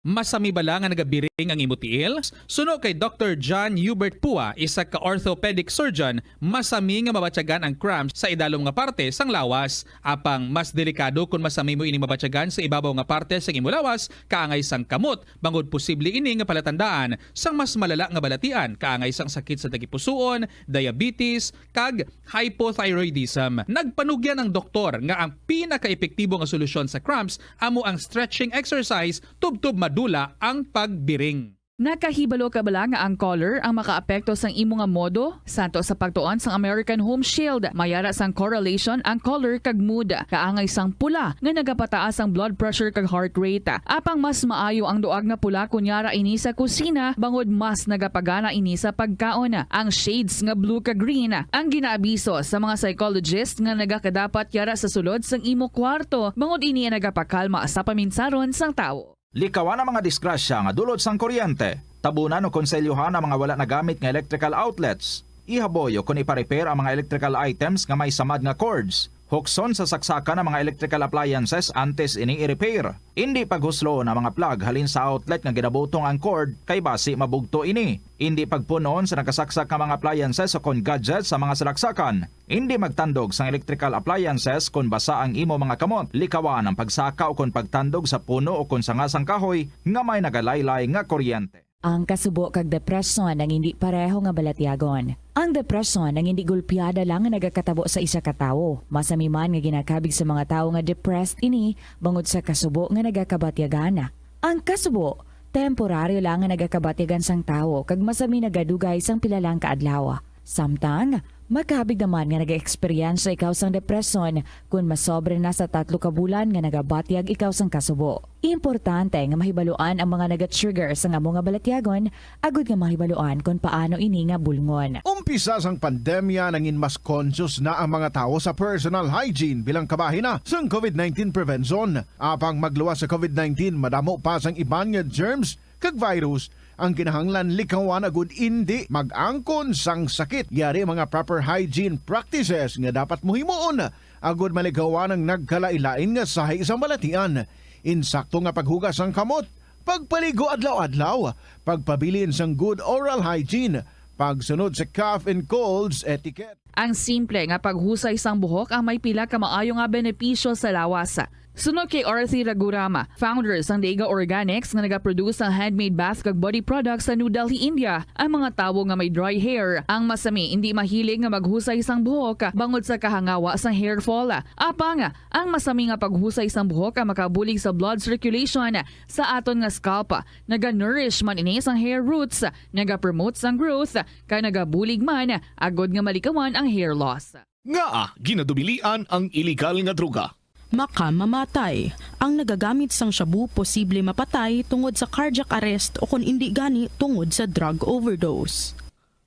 Masami bala nga nagabiring ang imo tiil? Suno kay Doctor John Hubert Pua, isa ka orthopedic surgeon, masami nga mabatyagan ang cramps sa idalom nga parte sang lawas. Apang mas delikado kon masami mo ining mabatyagan sa ibabaw nga parte sang imo lawas, kaangay sang kamot, bangod posible ini nga palatandaan sang mas malala nga balatian, kaangay sang sakit sa tagipusoon, diabetes, kag hypothyroidism. Nagpanugyan ang doktor nga ang pinakaepektibo nga solusyon sa cramps amo ang stretching exercise tubtob madula ang pagbiring. Nakahibalo ka bala nga ang color ang makaapekto sang imo nga modo? Santo sa pagtuon sang American Home Shield, may ara sang correlation ang color kag mood. Kaangay sang pula nga nagapataas ang blood pressure kag heart rate. Apang mas maayo ang duag nga pula kon yara ini sa kusina, bangod mas nagapagana ini sa pagkaon. Ang shades nga blue kag green ang ginaabiso sa mga psychologist nga nagakadapat yara sa sulod sang imo kwarto, bangod ini ang nagapakalma sa paminsaron sang tawo. Likawan ang mga disgrasya nga dulot sang kuryente. Tabunan o konselyohan ang mga wala nagamit nga electrical outlets. Ihaboy o kon ipa-repair ang mga electrical items nga may samad nga cords. Hukson sa saksakan ang mga electrical appliances antes ini i-repair. Indi paghusloon ang mga plug halin sa outlet nga ginabutong ang cord kay basi mabugto ini. Indi pagpun-on sa nagkasaksak nga mga appliances o kon gadgets sa mga salaksakan. Indi magtandog sang electrical appliances kon basa ang imo mga kamot. Likawan ang pagsaka o kon pagtandog sa puno o kon sanga sang kahoy nga may nagalaylay nga kuryente. Ang kasubo kag depresyon ang indi pareho nga balatyagon. Ang depresyon ang indi gulpiada lang nga nagakatabo sa isa ka tawo. Masami man nga ginakabig sa mga tawo nga depressed ini bangod sa kasubo nga nagakabatyagan. Ang kasubo, temporaryo lang nga nagakabatyagan sang tawo kag masami nagadugay sang pila lang ka adlaw. Samtang, makabig naman nga nag-eksperyensya ikaw sang depresyon kon masobra na sa tatlo ka bulan nga nagabatyag ikaw sang kasubo. Importante nga mahibaluan ang mga naga-trigger sang amo nga balatyagon agud nga mahibaluan kon paano ini nga bulngon. Umpisa sang pandemya, nangin mas conscious na ang mga tawo sa personal hygiene bilang kabahin na sang covid nineteen prevention. Apang magluwas sa covid nineteen, madamo pa sang iban nga germs kag virus ang kinahanglan likawan agud indi mag-angkon sang sakit. Yari ang mga proper hygiene practices nga dapat mo himuon agud malikawan ang nagkalain-lain nga sahi sang balatian. Insakto nga paghugas sang kamot, pagpaligo adlaw-adlaw, pagpabilin sang good oral hygiene, pagsunod sa cough and colds etiquette. Ang simple nga paghusay sang buhok ang may pila ka maayo nga benepisyo sa lawas. Suno kay Arthi Raghuram, founder sang Dega Organics nga nagaproduce sang handmade bath kag body products sa New Delhi, India, ang mga tawo nga may dry hair ang masami indi mahilig nga maghusay sang buhok bangod sa kahangawa sang hair fall. Apang, ang masami nga paghusay sang buhok ang makabulig sa blood circulation sa aton nga scalp. Naga-nourish man ini sang hair roots, naga-promote sang growth, kag nagabulig man agud nga malikawan ang hair loss. Ngaa ginadubilian ang iligal nga droga? Makamamatay. Ang nagagamit sang shabu posible mapatay tungod sa cardiac arrest o kon indi gani tungod sa drug overdose.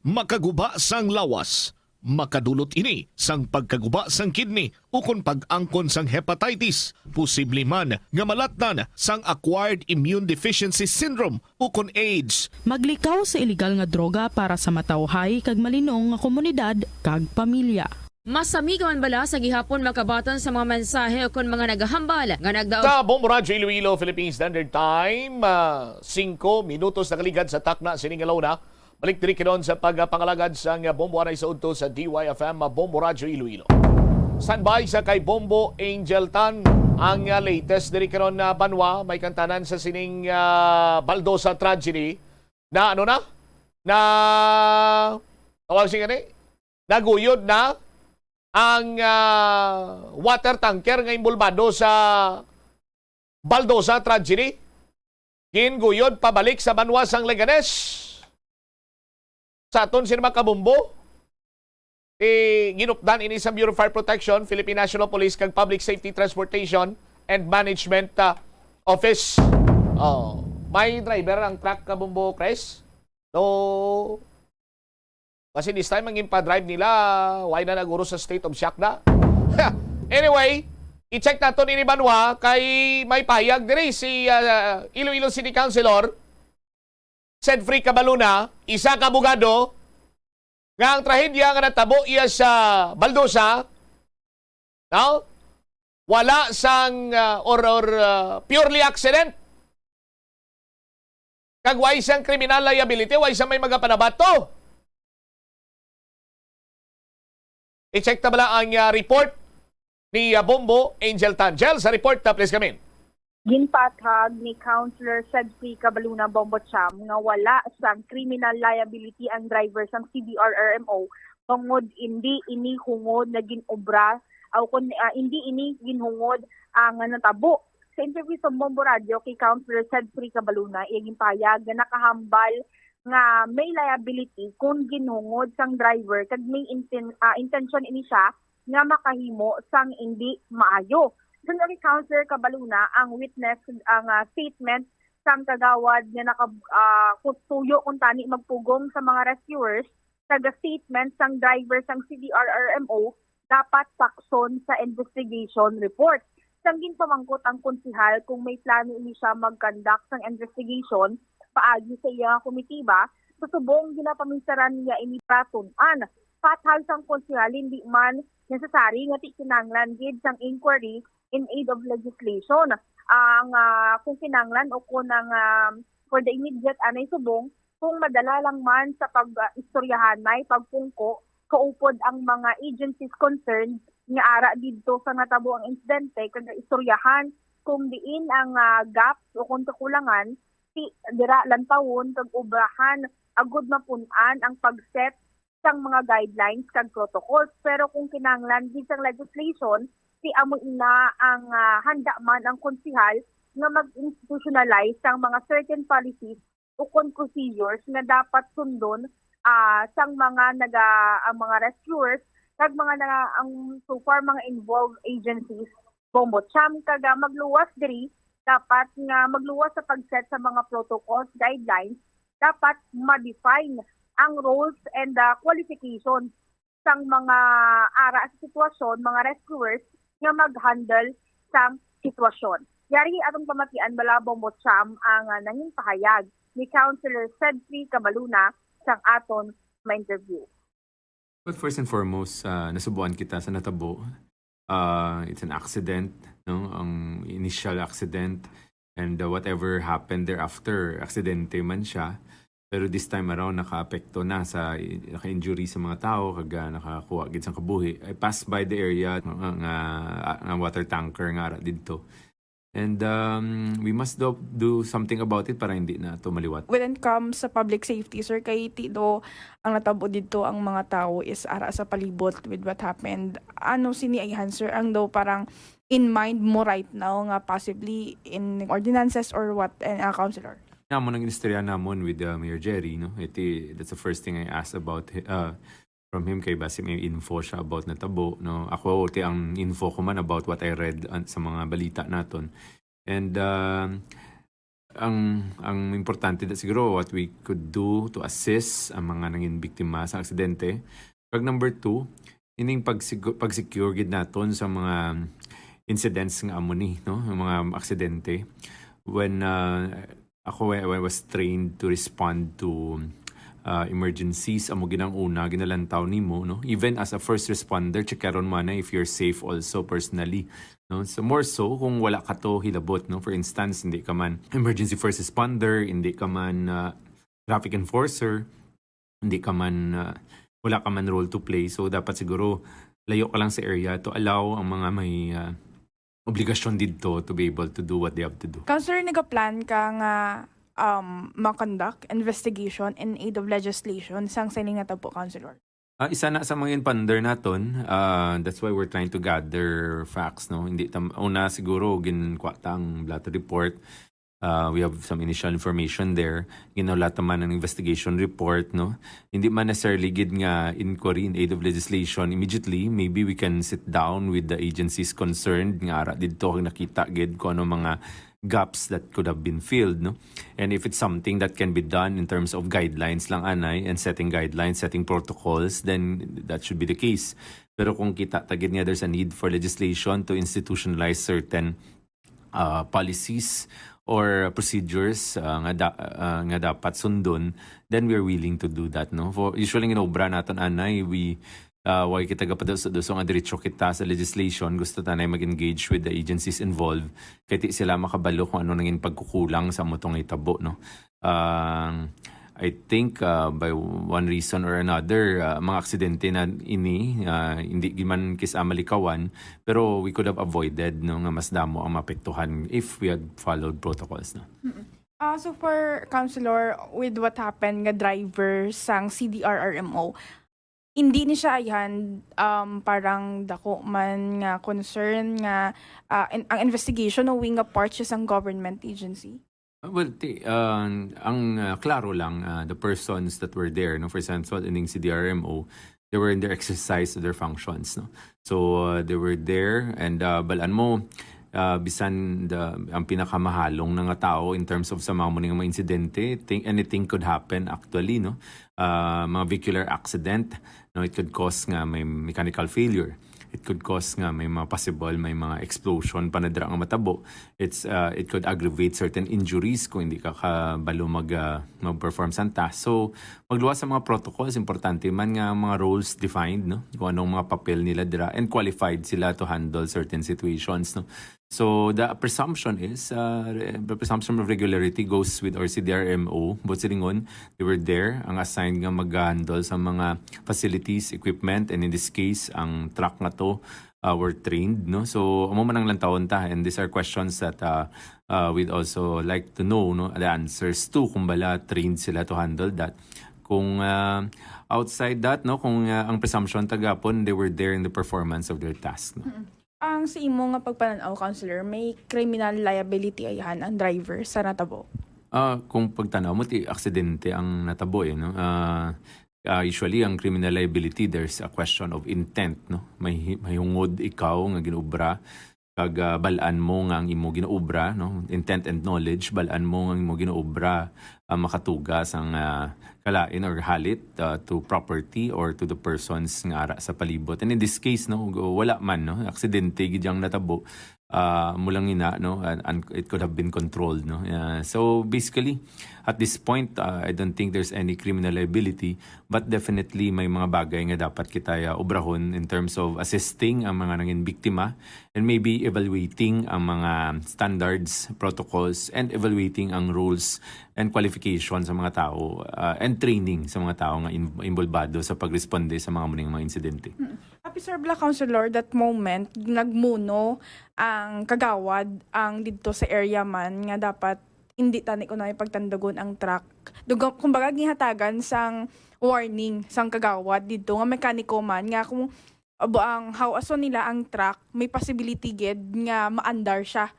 Makaguba sang lawas. Makadulot ini sang pagkaguba sang kidney ukon pag-angkon sang hepatitis, posible man nga malatnan sang acquired immune deficiency syndrome ukon AIDS. Maglikaw sa iligal nga droga para sa matawhay kag malinong nga komunidad kag pamilya. Masami ka man bala sa gihapon makabaton sa mga mensahe ukon mga nagahambal nga nagdaog Sa Bombo Radyo Iloilo, Philippine Standard Time, ah, singko minutos nakaligad sa takna sining adlaw na. Balik diri karon sa pagpangalagad sang Bombo anay sa udto sa D Y F M, Bombo Radyo Iloilo. Standby sa kay Bombo Angel Tan ang, ah, latest diri karon na banwa, may kantanan sa sining, ah, Baldosa tragedy na ano na? Na tawag siya gani? Naguyod na ang, ah, water tanker nga inbolbado sa Baldosa tragedy. Ginguyod pabalik sa banwa sang Leganes. Sa aton sini mga kabombo, eh, ginupdan ini sa Bureau of Fire Protection, Philippine National Police, kag Public Safety Transportation and Management, ah, Office. Oh, may driver ang truck, kabombo, Chris? No. Kasi this time, ang impa-drive nila, why na naguro sa state of shock na? Anyway, i-check naton ini banwa kay may pahayag diri si, ah, Iloilo City Councilor Sedfrey Cabaluna, isa ka abogado, nga ang trahedya nga natabo iya sa Baldosa, no? Wala sang, ah, or, or, ah, purely accident. Kag way sang criminal liability, way sang may magapanabato. I-check ta bala ang, ah, report ni, ah, Bombo Angel Tan. Jel, sa report ta, please come in. Ginpaathag ni Councilor Sedfrey Cabaluna Bombo Cham nga wala sang criminal liability ang driver sang C D R R M O bangod indi ini hungod nga gin-obra aw kon, ah, indi ini ginhungod ang natabo. Sa interview sa Bombo Radyo kay Councilor Sedfrey Cabaluna, iya ginpahayag nga nakahambal nga may liability kon ginhungod sang driver kag may inten-, ah, intensyon ini siya nga makahimo sang indi maayo. Suno kay Councilor Cabaluna, ang witness, ang, ah, statement sang kagawad nga naka-, ah, kustuyo kuntani magpugong sa mga rescuers kag statement sang driver sang C D R R M O dapat pakson sa investigation report. Sang ginpamangkot ang konsehal kung may plano ini siya mag-conduct sang investigation paagi sa iya nga komitiba, sa subong ginapaminsaran niya ini para tun-an patay sang konsehal, hindi man necessary nga ti kinahanglan gid sang inquiry in aid of legislation. Ang, ah, kung kinahanglan o kung ang, ah, for the immediate anay subong, kung madala lang man sa pag, ah, istoryahanay, pagpungko, kaupod ang mga agencies concerned nga ara didto sa natabo ang insidente kag istoryahan kung diin ang, ah, gaps o kung kakulangan, ti dira lantawon kag obrahan agud mapun-an ang pag-set sang mga guidelines kag protocols. Pero kung kinahanglan gid sang legislation, ti amo ina ang, ah, handa man ang konsehal nga mag-institutionalize sang mga certain policies o kon procedures nga dapat sundon, ah, sang mga naga-, ang mga rescuers kag mga na, ang so far mga involved agencies, Bombo Cham, kag, ah, magluwas diri, dapat nga magluwas sa pag-set sa mga protocols, guidelines, dapat ma-define ang roles and, ah, qualifications sang mga ara sa sitwasyon, mga rescuers nga mag-handle sang sitwasyon. Yari atong pamatian bala, Bombo Cham, ang, ah, nangin pahayag ni Councilor Sedfrey Cabaluna sang aton ma-interview. But first and foremost, ah, nasubuan kita sa natabo. Ah, it's an accident, no? Ang initial accident and, uh, whatever happened thereafter, aksidente man siya. Pero this time around, nakaapekto na sa, naka-injury sa mga tao, kag, ah, nakakuha gid sang kabuhi. I passed by the area nga, nga, nga water tanker nga ara didto. And, um, we must do, do something about it para hindi na to maliwat. When it comes sa public safety, sir, kay ti do ang natabo didto ang mga tao is ara sa palibot with what happened. Ano sini ayhan, sir, ang daw parang in mind mo right now nga possibly in ordinances or what, and, uh, councilor? Namon ang inistorya namon with, uh, Mayor Jerry, no? Iti, that's the first thing I asked about, uh, from him kay basi may info siya about natabo, no? Ako, ti ang info ko man about what I read, uh, sa mga balita naton. And, um, ang, ang importante na siguro what we could do to assist ang mga nangin biktima sa aksidente. Kag number two, ining pagsigu-, pag-secure gid naton sa mga incidents nga amo ni, no? Yung mga aksidente. When, uh, ako, I, I was trained to respond to, uh, emergencies, amo gid ang una ginalantaw nimo, no? Even as a first responder, checkaron mo na if you're safe also personally, no? So more so kung wala ka to hilabot, no? For instance, hindi ka man emergency first responder, hindi ka man, uh, traffic enforcer, hindi ka man, uh, wala ka man role to play. So dapat siguro layo ka lang sa area to allow ang mga may, uh, obligasyon didto to be able to do what they have to do. Councilor, nagaplan ka nga, um, ma-conduct investigation in aid of legislation sang sining natabo, Councilor? Ah, isa na sa mga in-ponder naton. Ah, that's why we're trying to gather facts, no? Hindi tam-, una siguro, ginkuha ta ang blotter report. Ah, we have some initial information there. Ginhulat man ang investigation report, no? Hindi man necessarily gid nga inquiry in aid of legislation immediately. Maybe we can sit down with the agencies concerned nga ara didto kag nakita gid kung ano mga gaps that could have been filled, no? And if it's something that can be done in terms of guidelines lang anay and setting guidelines, setting protocols, then that should be the case. Pero kung kita ta gid nga there's a need for legislation to institutionalize certain, uh, policies or procedures, uh, nga da-, uh, nga dapat sundon, then we're willing to do that, no? For usually, ang obra naton anay, we, uh, why kita gapaduso-duso nga diretso kita sa legislation, gusto ta na mag-engage with the agencies involved, kay ti sila makabalo kung ano nangin pagkukulang sa amo tong hitabo, no? Um, I think, uh, by one reason or another, uh, mga aksidente na ini, uh, hindi gid man kis-a malikawan, pero we could have avoided, no, nga mas damo ang maapektuhan if we had followed protocols, no? Ah, so for Councilor, with what happened nga driver sang C D R R M O, hindi ni siya ayhan, um, parang dako man nga concern nga, ah, in-, ang investigation, knowing nga part siya sang government agency? Uh, well, ti-, uh, ang, uh, klaro lang, uh, the persons that were there, no, for example, ining C D R M O, they were in their exercise of their functions, no? So, uh, they were there, and, uh, balan mo, uh, bisan the, ang pinakamahalong na nga tao in terms of sa mga muni nga mga insidente, think anything could happen actually, no? Uh, mga vehicular accident, no, it could cause nga may mechanical failure. It could cause nga may mga possible, may mga explosion pa na dira nga matabo. It's, uh, it could aggravate certain injuries kung hindi ka kabalo mag, uh, mag-perform sa task. So, magluwas sa mga protocols, importante man nga mga roles defined, no? Kung anong mga papel nila dira and qualified sila to handle certain situations, no? So, the presumption is, uh, re-, the presumption of regularity goes with R C D R M O. Buot silingon, they were there, ang assigned nga mag-handle sa mga facilities, equipment, and in this case, ang truck nga to, uh, were trained, no? So, amo man ang lantawon ta, and these are questions that, uh, uh, we'd also like to know, no, the answers to, kung bala trained sila to handle that. Kung, uh, outside that, no, kung, uh, ang presumption ta gapon, they were there in the performance of their task, no? Mm. Ang sa imo nga pagpanan-aw, Counselor, may criminal liability ayhan ang driver sa natabo? Ah, kung pagtanaw mo, ti aksidente ang natabo, eh, no? Ah, ah, usually, ang criminal liability, there's a question of intent, no? May hi-, may hungod ikaw nga ginobra, kag, ah, bal-an mo nga ang imo ginobra, no? Intent and knowledge, bal-an mo nga ang imo ginobra, ah, makatuga sang, ah, kalain or halit, ah, to property or to the persons nga ara sa palibot. And in this case, no, wala man, no, aksidente gid ang natabo, ah, amo lang ina, no, and, and it could have been controlled, no. Ah, so basically, at this point, ah, I don't think there's any criminal liability, but definitely may mga bagay nga dapat kita, ah, obrahon in terms of assisting ang mga nangin biktima and maybe evaluating ang mga standards, protocols, and evaluating ang roles and qualification sa mga tao, ah, and training sa mga tao nga in-, involbado sa pagresponde sa mga muning mga insidente. Mm. Happy, Sir Bla, Counselor, that moment, nagmuno ang kagawad ang didto sa area man nga dapat hindi tani kuno pagtandugon ang truck. Dugo, kumbaga, gihatagan sang warning sang kagawad didto nga mekaniko man nga kung abo ang hawason nila ang truck, may possibility gid nga maandar siya.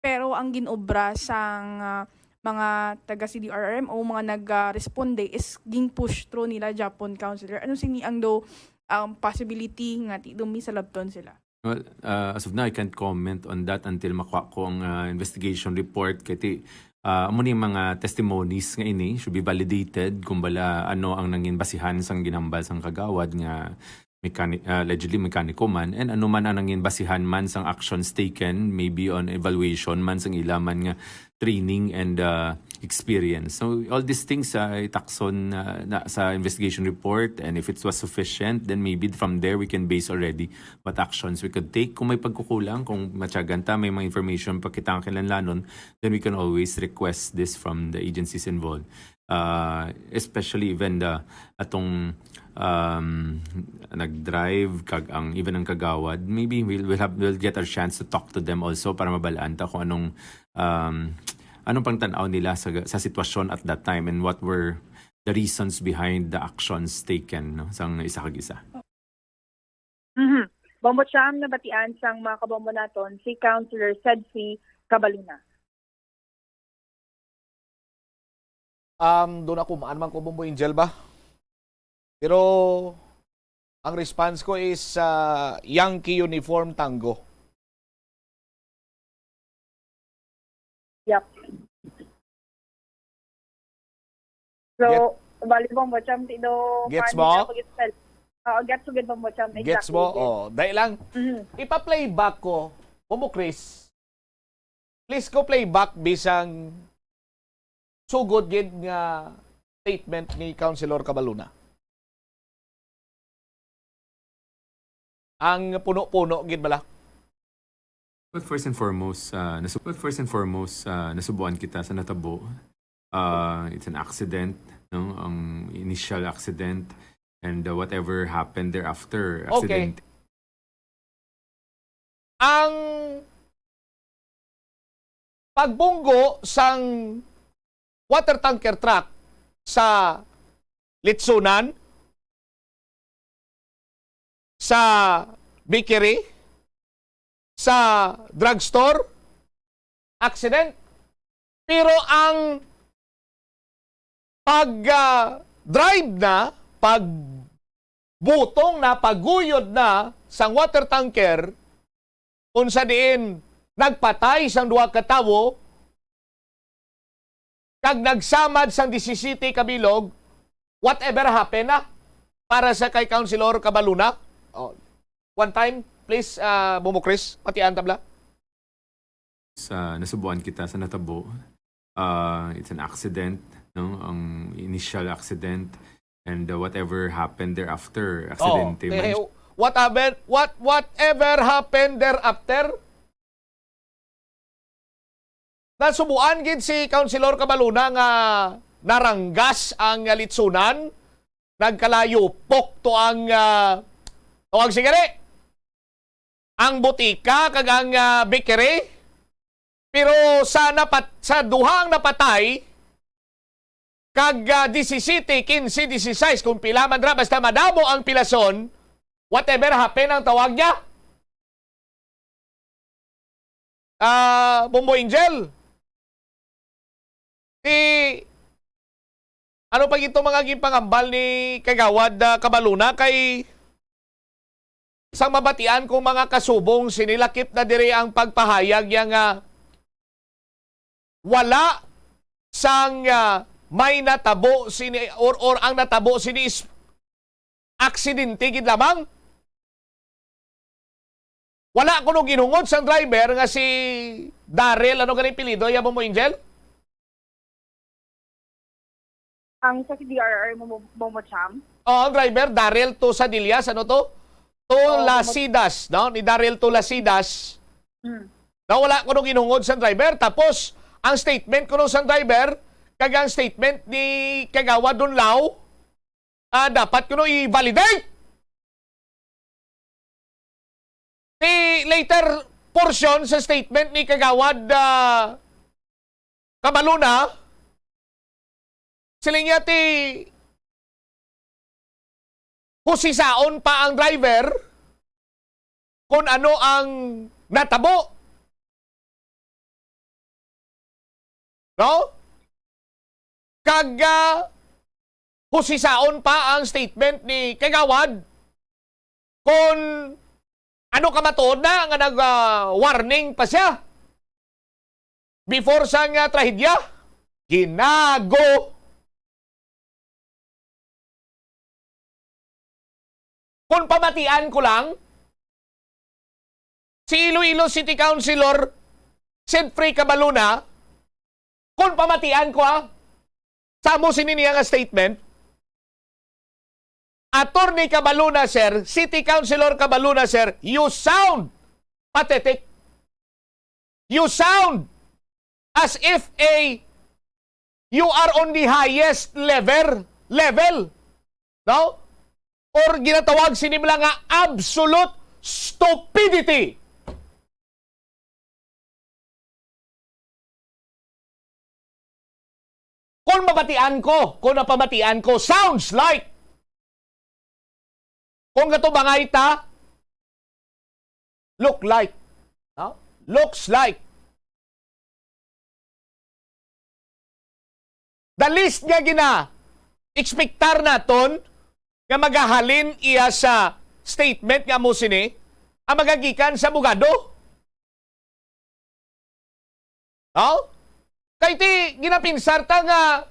Pero ang ginobra sang, ah, mga taga C D R R M O, mga nag-, ah, responde is ging-push through nila, Japon, Counselor. Ano sini ang do, um, possibility nga ti-, dumi sa labton sila? Well, uh, as of now, I can't comment on that until makuha ko ang, uh, investigation report. Kay ti, uh, amo ni mga testimonies nga ini should be validated kung bala ano ang nangin basihan sang ginhambal sang kagawad nga mechanic, uh, allegedly mekaniko man, and ano man ang nangin basihan man sang actions taken, maybe on evaluation man sang ila man nga training and, uh, experience. So, all these things, uh, itakson, uh, na sa investigation report, and if it was sufficient, then maybe from there we can base already what actions we could take. Kung may pagkukulang, kung matyagan ta, may mga information pa kita nga kinahanglanon, then we can always request this from the agencies involved. Uh, especially even the, atong, um, nag-drive, kag ang, even ang kagawad, maybe we'll, we'll have, we'll get our chance to talk to them also para mabalaan ta kung anong, um, anong pangtan-aw nila sa, sa sitwasyon at that time and what were the reasons behind the actions taken, no, sang isa kag isa. Mhm. Bombo Cham, nabatian sang mga kabombo naton, si Councilor Sedsi Cabaluna. Um, doon ako, maan man ko, Bombo Angel ba? Pero, ang response ko is, ah, Yankee Uniform Tango. Yep. So, bali, Bombo Cham, ti do Gets mo? Spell. Oo, gets ko gid, Bombo Cham. Gets mo? Exactly. Oh, dahil lang, Mhm. ipa-playback ko, Bombo Chris. Please ko playback bisang sugod gid nga statement ni Councilor Cabaluna. Ang puno-puno gid bala. But first and foremost, ah, nasu-, but first and foremost, ah, nasubuan kita sa natabo. Ah, it's an accident, no? Ang initial accident and, uh, whatever happened thereafter, Okay. accident. Ang pagbunggo sang water tanker truck sa litsunan, sa bakery, sa drugstore, accident. Pero ang pag, ah, drive na, pag butong na, paguyod na sang water tanker, unsa diin nagpatay sang duha ka tawo, kag nagsamad sang disisiyete ka bilog, whatever happened na para sa kay Councilor Cabaluna? Oh. One time, please, ah, Bombo Chris, patian tabla. Sa nasubuan kita sa natabo, ah, it's an accident, no? Ang initial accident, and, uh, whatever happened thereafter, Oh, aksidente man eh, siya. Whatever, what, whatever happened thereafter? Nasubuan gid si Councilor Cabaluna nga naranggas ang litsunan, nagkalayupok to ang, ah, tawag siguro, ang butika kag ang, ah, bakery. Pero sa napat-, sa duha ang napatay, kag, ah, disisete, kinse, dieciséis, kung pila man ra, basta madamo ang pilason, whatever happen ang tawag niya. Ah, Bombo Angel. Ti, ano pa gito mga ginpangambal ni Kagawad, ah, Cabaluna kay sang mabatian kong mga kasubong sini lakip na diri ang pagpahayag niya nga wala sang, ah, may natabo sini or, or ang natabo sini is aksidente gid lamang. Wala kuno ginhungod sang driver nga si Daryl, ano gani apelyido ya, Bombo Angel? Ang sa C D R R mo, mo, mo, mo, Cham? Oh, ang driver, Daryl to Sadillas, ano to? To Oh, mo, mo. Lasidas, no? Ni Daryl to Lasidas. Hmm. Na wala kuno ginhungod sang driver. Tapos, ang statement kuno sang driver, kag ang statement ni Kagawad Dunlao, ah, dapat kuno i-validate. Ti later portion sa statement ni Kagawad, ah, Cabaluna, siling niya ti husisaon pa ang driver kung ano ang natabo. No? Kag, ah, husisaon pa ang statement ni Kagawad kung ano ka matuod na nga nag, ah, warning pa siya before sang, ah, trahedya. Ginago! Kung pamatian ko lang, si Iloilo City Councilor Siegfrey Cabaluna, kung pamatian ko, ah, sa amo sini niya nga statement, Attorney Cabaluna, sir, City Councilor Cabaluna, sir, you sound pathetic. You sound as if a, you are on the highest level, level, no? Or ginatawag sini bala nga absolute stupidity. Kung mabatian ko, kung napamatian ko, sounds like, kung katubangay ta, look like, no? Looks like. The least nga gina-expectar naton nga magahalin iya sa statement nga amo sini, ang magagikan sa abogado. No? Kay ti, ginapinsar ta nga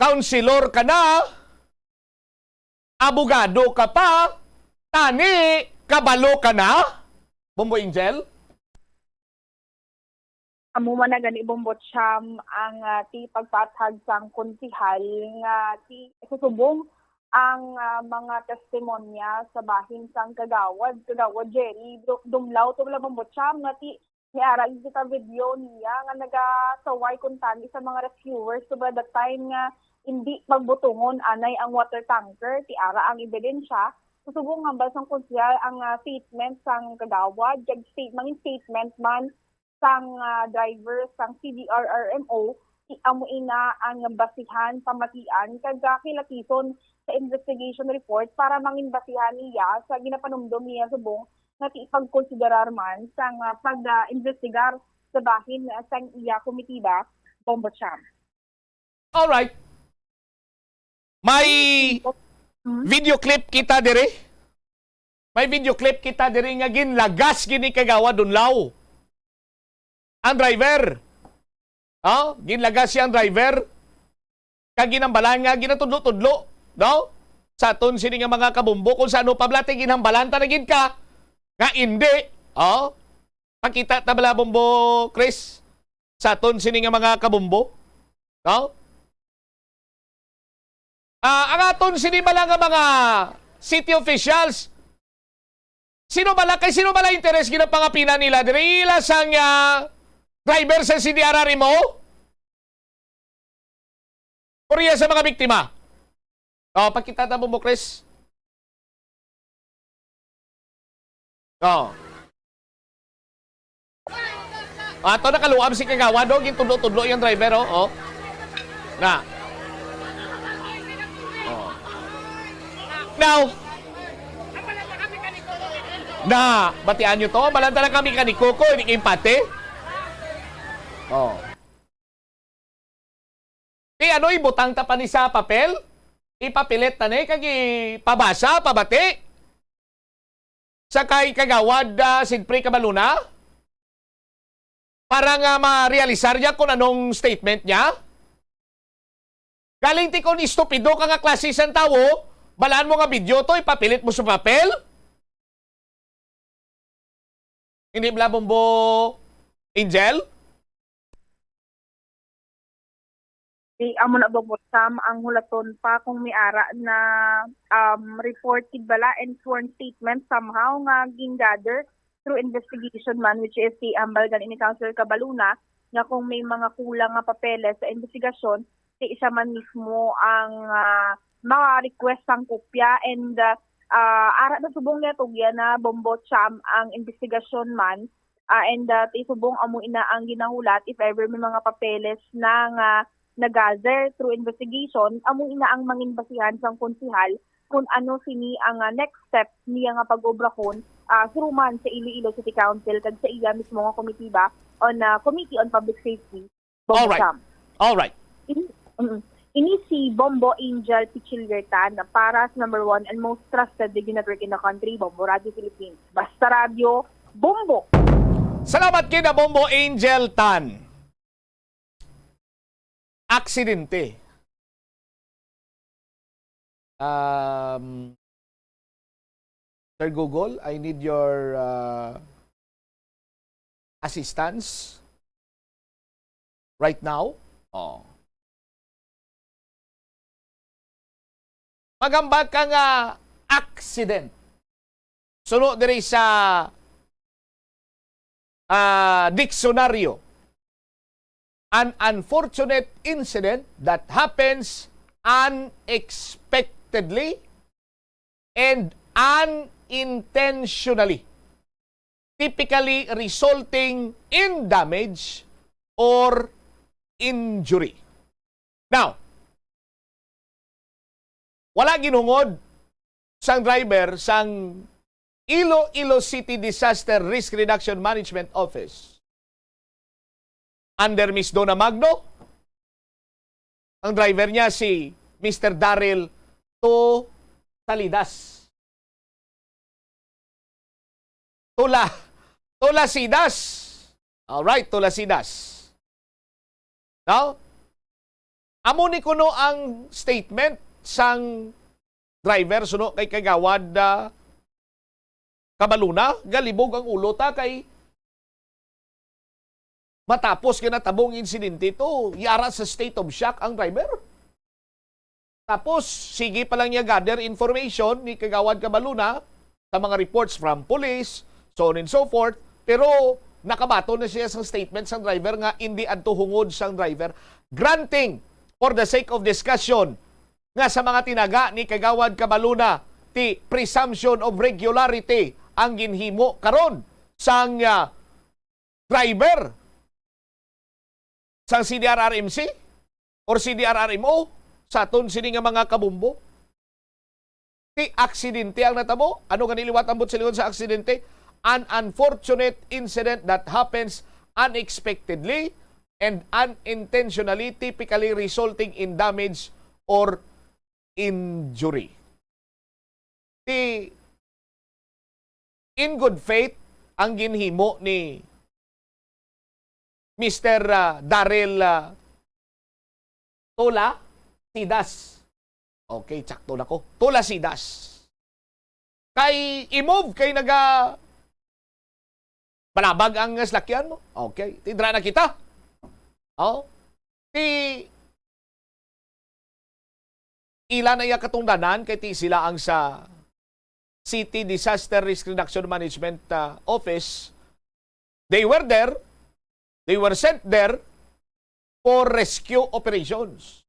counselor ka na, abogado ka pa, tani kabalo ka na, Bombo Angel? Amo man na gani, Bombo Cham, ang, ah, ti pagpaathag sang konsehal nga ti susubong ang, ah, mga testimonya sa bahin sang Kagawad, Kagawad Jerry Dum-, Dumlao, to, wala, Bombo Cham, nga ti niara gid kita video niya nga nagasaway kuntani sa mga rescuers, to, ba, that time nga indi pagbutongon anay ang water tanker, ti ara ang ebidensya. Susubong nga hambal sang konsehal ang, ah, statement sang Kagawad, kag state-, mangin statement man sang, ah, driver sang C D R R M O, i-, amo ina ang basihan, pamatian, kag, ah, kilatison sa investigation report para mangin basihan niya sa ginapanumdom niya subong nga ti ipagkonsiderar man sang, ah, pag, ah, imbestigar sa bahin, ah, sang iya komitiba, Bombo Cham. Alright. May Hmm? video clip kita diri. May video clip kita diri nga ginlagas gid ni Kagawad Dunlaw ang driver. Oh, ginlagas siya ang driver. Kag ginambalan nga ginatudlo-tudlo, no? sa aton sini nga mga kabombo, kung sa ano pa bala ti ginhambalan ta na gid ka nga indi. Oh, pakita ta bala, Bombo Chris, sa aton sini nga mga kabombo. No? Ah, ang aton sini bala nga mga city officials, sino bala, kay sino bala interes ginapangapinan nila diri? Ila sang, ah, driver sa C D R R M O? Or iya sa mga biktima? Oh, pakita ta mo, Chris. Oh. Ato nakaluam si Kagawad, oh, gintudlo-tudlo yung driver, oh. Oh. Na. Oh. Now, na, batian nyo to. Balanta lang kami kaniko ko, hindi kayo pati. Oh. Ti ano, ibutang ta pa ni sa papel? Ipapilit ta ni kag ipabasa, pabati sa kay Kagawad, ah, Sidpre Cabaluna para nga ma-realisar niya kung anong statement niya? Galing ti kon estupido ka nga klase sang tawo, balaan mo nga video to, ipapilit mo sa papel? Hindi bala, Bombo Angel? Di, amo na ba, Boss Sam, ang hulaton pa kung may ara na, um, reported bala and sworn statement somehow nga gin-gather through investigation man, which is si hambal gani ni Councilor Cabaluna, nga kung may mga kulang nga papeles sa investigasyon, si isa man mismo ang, ah, ma-request sang kopya and, ah, ah, ara na subong niya tugyan na Bombo Cham ang investigasyon man, ah, and, ah, ti subong amo ina ang ginahulat if ever may mga papeles na nga nag-gather through investigation, amo ina ang mangin basihan sang konsehal kung ano sini ang, ah, next step niya nga pag-obrahon, ah, through man sa Iloilo City Council kag sa iya mismo nga komitiba on, ah, Committee on Public Safety. Bombo Alright. Sam. Alright. Ini, mm, ini si Bombo Angel Pichiliertan para sa number one and most trusted radio network in the country, Bombo Radio Philippines. Basta Radio, Bombo! Salamat kina Bombo Angel Tan. Aksidente. Um, Sir Google, I need your, uh, assistance right now. Oh. Magambag ka nga accident. Suno diri sa, ah, diksyonaryo, an unfortunate incident that happens unexpectedly and unintentionally, typically resulting in damage or injury. Now, wala ginhungod sang driver sang Iloilo City Disaster Risk Reduction Management Office. Under Miss Donna Magno, ang driver niya si Mister Daryl To Salidas. Tula, Tulasidas. Alright, Tulasidas. Now, amo ni kuno ang statement sang driver suno kay Kagawad, ah, Cabaluna, galibog ang ulo ta kay matapos nga natabo ang insidente to, yara sa state of shock ang driver. Tapos, sige pa lang niya gather information ni Kagawad Cabaluna sa mga reports from police, so on and so forth. Pero nakabaton na siya sa statement sang driver nga indi adto hungod sang driver. Granting, for the sake of discussion, nga sa mga tinaga ni Kagawad Cabaluna, ti presumption of regularity ang ginhimo karon sang, ah, driver sang C D R R M C or C D R R M O sa aton sini nga mga kabombo. Ti aksidente ang natabo. Ano gani liwat ang buot silingon sa aksidente? An unfortunate incident that happens unexpectedly and unintentionally, typically resulting in damage or injury. Ti in good faith ang ginhimo ni Mister, ah, Daryl, ah, Tola Sidas. Okay, sakto na ko. Tulasidas. Kay i-move kay naga balabag ang salakyan mo. Okay, tidra na kita. Oh. Ti ila na iya katungdanan kay ti sila ang sa City Disaster Risk Reduction Management, ah, Office. They were there. They were sent there for rescue operations.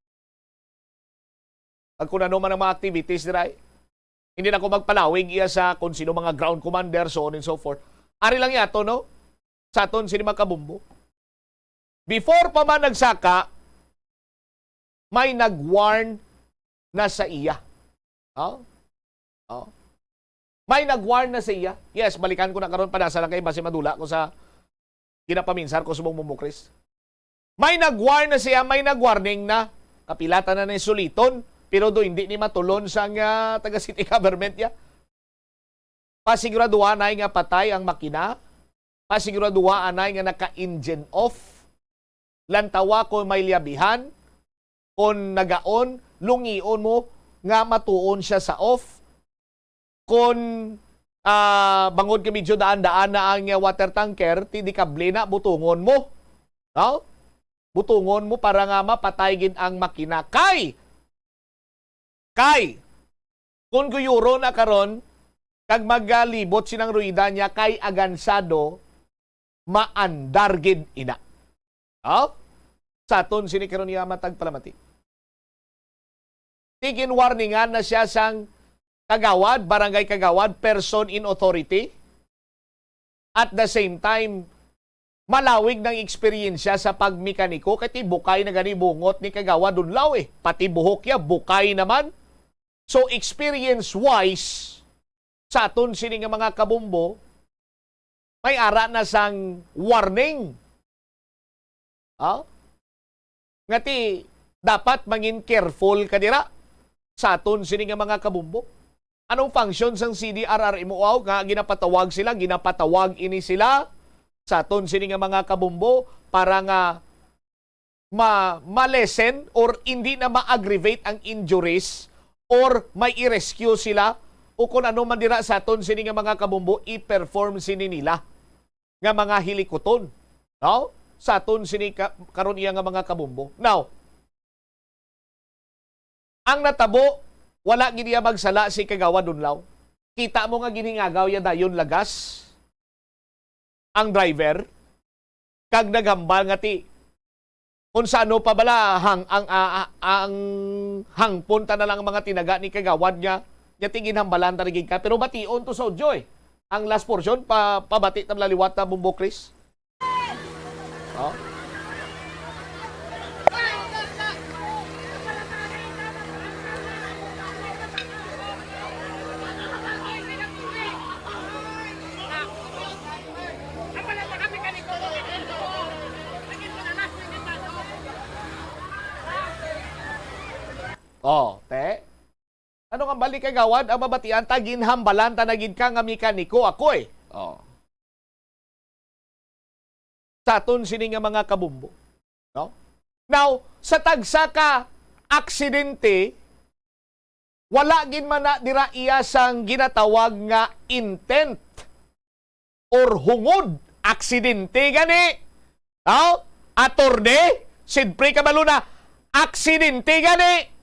Ag kung ano man ang mga activities dira, eh. Hindi na ko magpalawig iya sa kung sino mga ground commander, so on and so forth. Ari lang yato, no? Sa aton sini mga kabumbo. Before pa man nagsaka, may nag-warn na sa iya. Oh? Oh? May nag-warn na sa iya. Yes, balikan ko na karon, padasa lang kay basi madula ko sa ginapaminsar ko subong mo, Chris. May nag-warn na siya, may nag-warning na. Kapila ta na ni suliton, pero do hindi ni matulon sang, ah, taga city government ya. Pasiguraduha anay nga patay ang makina. Pasiguraduha anay nga naka-engine off. Lantawa kung may liabihan, kung nagaon, lungion mo nga matuon siya sa off. Kung, ah, bangod kay medyo daan-daan na ang, ah, water tanker, ti di kable na, butungon mo. No? Butungon mo para nga mapatay gid ang makina. Kay, kay, kung guyuron na karon, kag magalibot sinang rueda niya kay agansado, maandar gid ina. Oh? Sa aton sini karon niya matag palamati. Ti ginwarningan na siya sang kagawad, barangay kagawad, person in authority. At the same time, malawig ng eksperyensya sa pagmekaniko, kay ti bukay na gani bungot ni Kagawad Dunlaw, eh. Pati buhok niya, bukay naman. So, experience-wise, sa aton sini nga mga kabumbo, may ara na sang warning. Ha? Nga ti, dapat mangin careful ka dira sa aton sini nga mga kabumbo. Anong function sang C D R R M O nga ginapatawag sila, ginapatawag ini sila sa aton sini nga mga kabumbo para nga ma-, ma-lessen or hindi na ma-aggravate ang injuries or may i-rescue sila o kung ano man dira sa aton sini nga mga kabumbo, i-perform sini nila nga mga hilikuton, no? Sa aton sini ka-, karon iya nga mga kabumbo. Now, ang natabo, wala gid iya magsala si Kagawad Dunlaw. Kita mo nga ginhingagaw iya dayon lagas ang driver, kag naghambal nga ti, kung sa ano pa bala, hang-, ang, a-, a-, ang hangpon ta na lang ang mga tinaga ni Kagawad nga, nga ti ginhambalan ta na gid ka. Pero bation to sa audio, eh. Ang last portion, pa, pabati ta liwat na, Bumbo Chris. Oh. Oh, te. Ano nga balik, Kagawad? Ang mabatian ta, ginhambalan ta na gid ka nga mekaniko ako, eh. Oh. Sa aton sini nga mga kabumbo, no? Now, sa tagsa ka aksidente, wala gid man na dira iya sang ginatawag nga intent or hungod. Aksidente gani. No? Attorney, Sidpre Cabaluna, aksidente gani.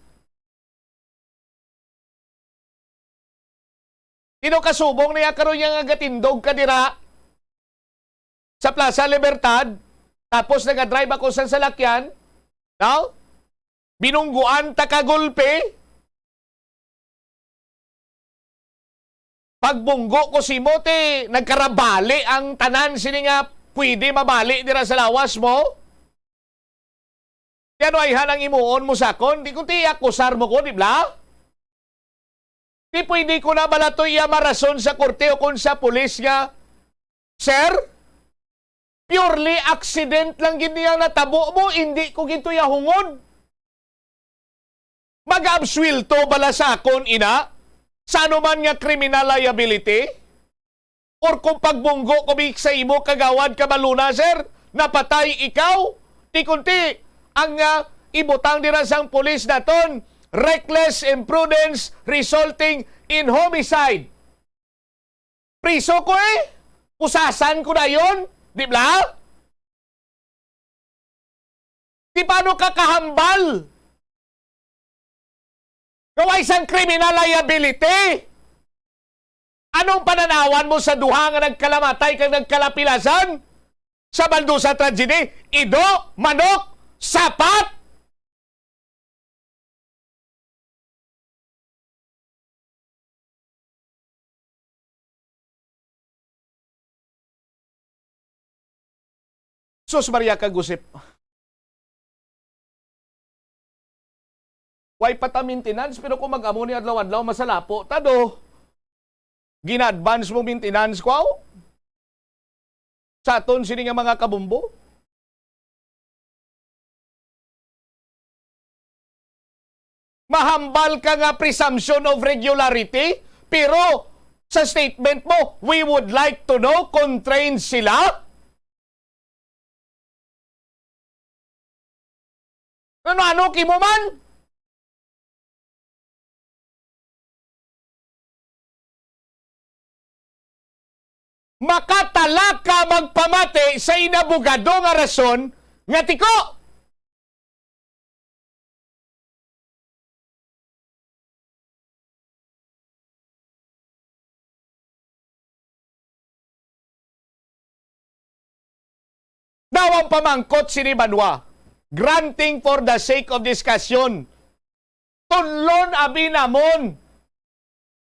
Ti no, kasubong niya karon niya nga gatindog ka dira sa Plaza Libertad, tapos nagadrive ako sa salakyan, no? Binungguan ta ka gulpi. Pagbunggo ko sa imo, ti nagkarabali ang tanan sini nga pwede mabali dira sa lawas mo. Ti ano ayhan ang imuon mo sa akon? Di ko ti akusar mo ko, di bala? Di pwede ko na bala to iya marason sa korte o kon sa pulis nga, "Sir, purely accident lang gid niya natabo mo, hindi ko gid to iya hungod." Mag-absuwelto bala sa akon ina sa anuman nga criminal liability? Or kung pagbunggo ko bi sa imo, Kagawad Cabaluna, sir, napatay ikaw? Ti kunti ang, ah, ibutang dira sang pulis naton, reckless imprudence resulting in homicide. Priso ko eh. Pusasan ko dayon, di bala? Di paano ka kahambal? Nga way sang criminal liability? Anong pananawan mo sa duha nga nagkalamatay kag nagkalapilasan sa Baldusa tragedy? Ido, manok, sapat? Sus Maria kag Josep. Way pa ta maintenance, pero kung mag-amo ni adlaw-adlaw, masalapo ta do. Gina-advance mo maintenance ko, aw? Sa aton sini nga mga kabumbo. Mahambal ka nga presumption of regularity, pero sa statement mo, "We would like to know kung trained sila." Ano, ano, kimo man? Makatala ka magpamati sa inabogado nga rason nga tiko. Daw ang pamangkot sini banwa, granting for the sake of discussion. Tunlon abi namon.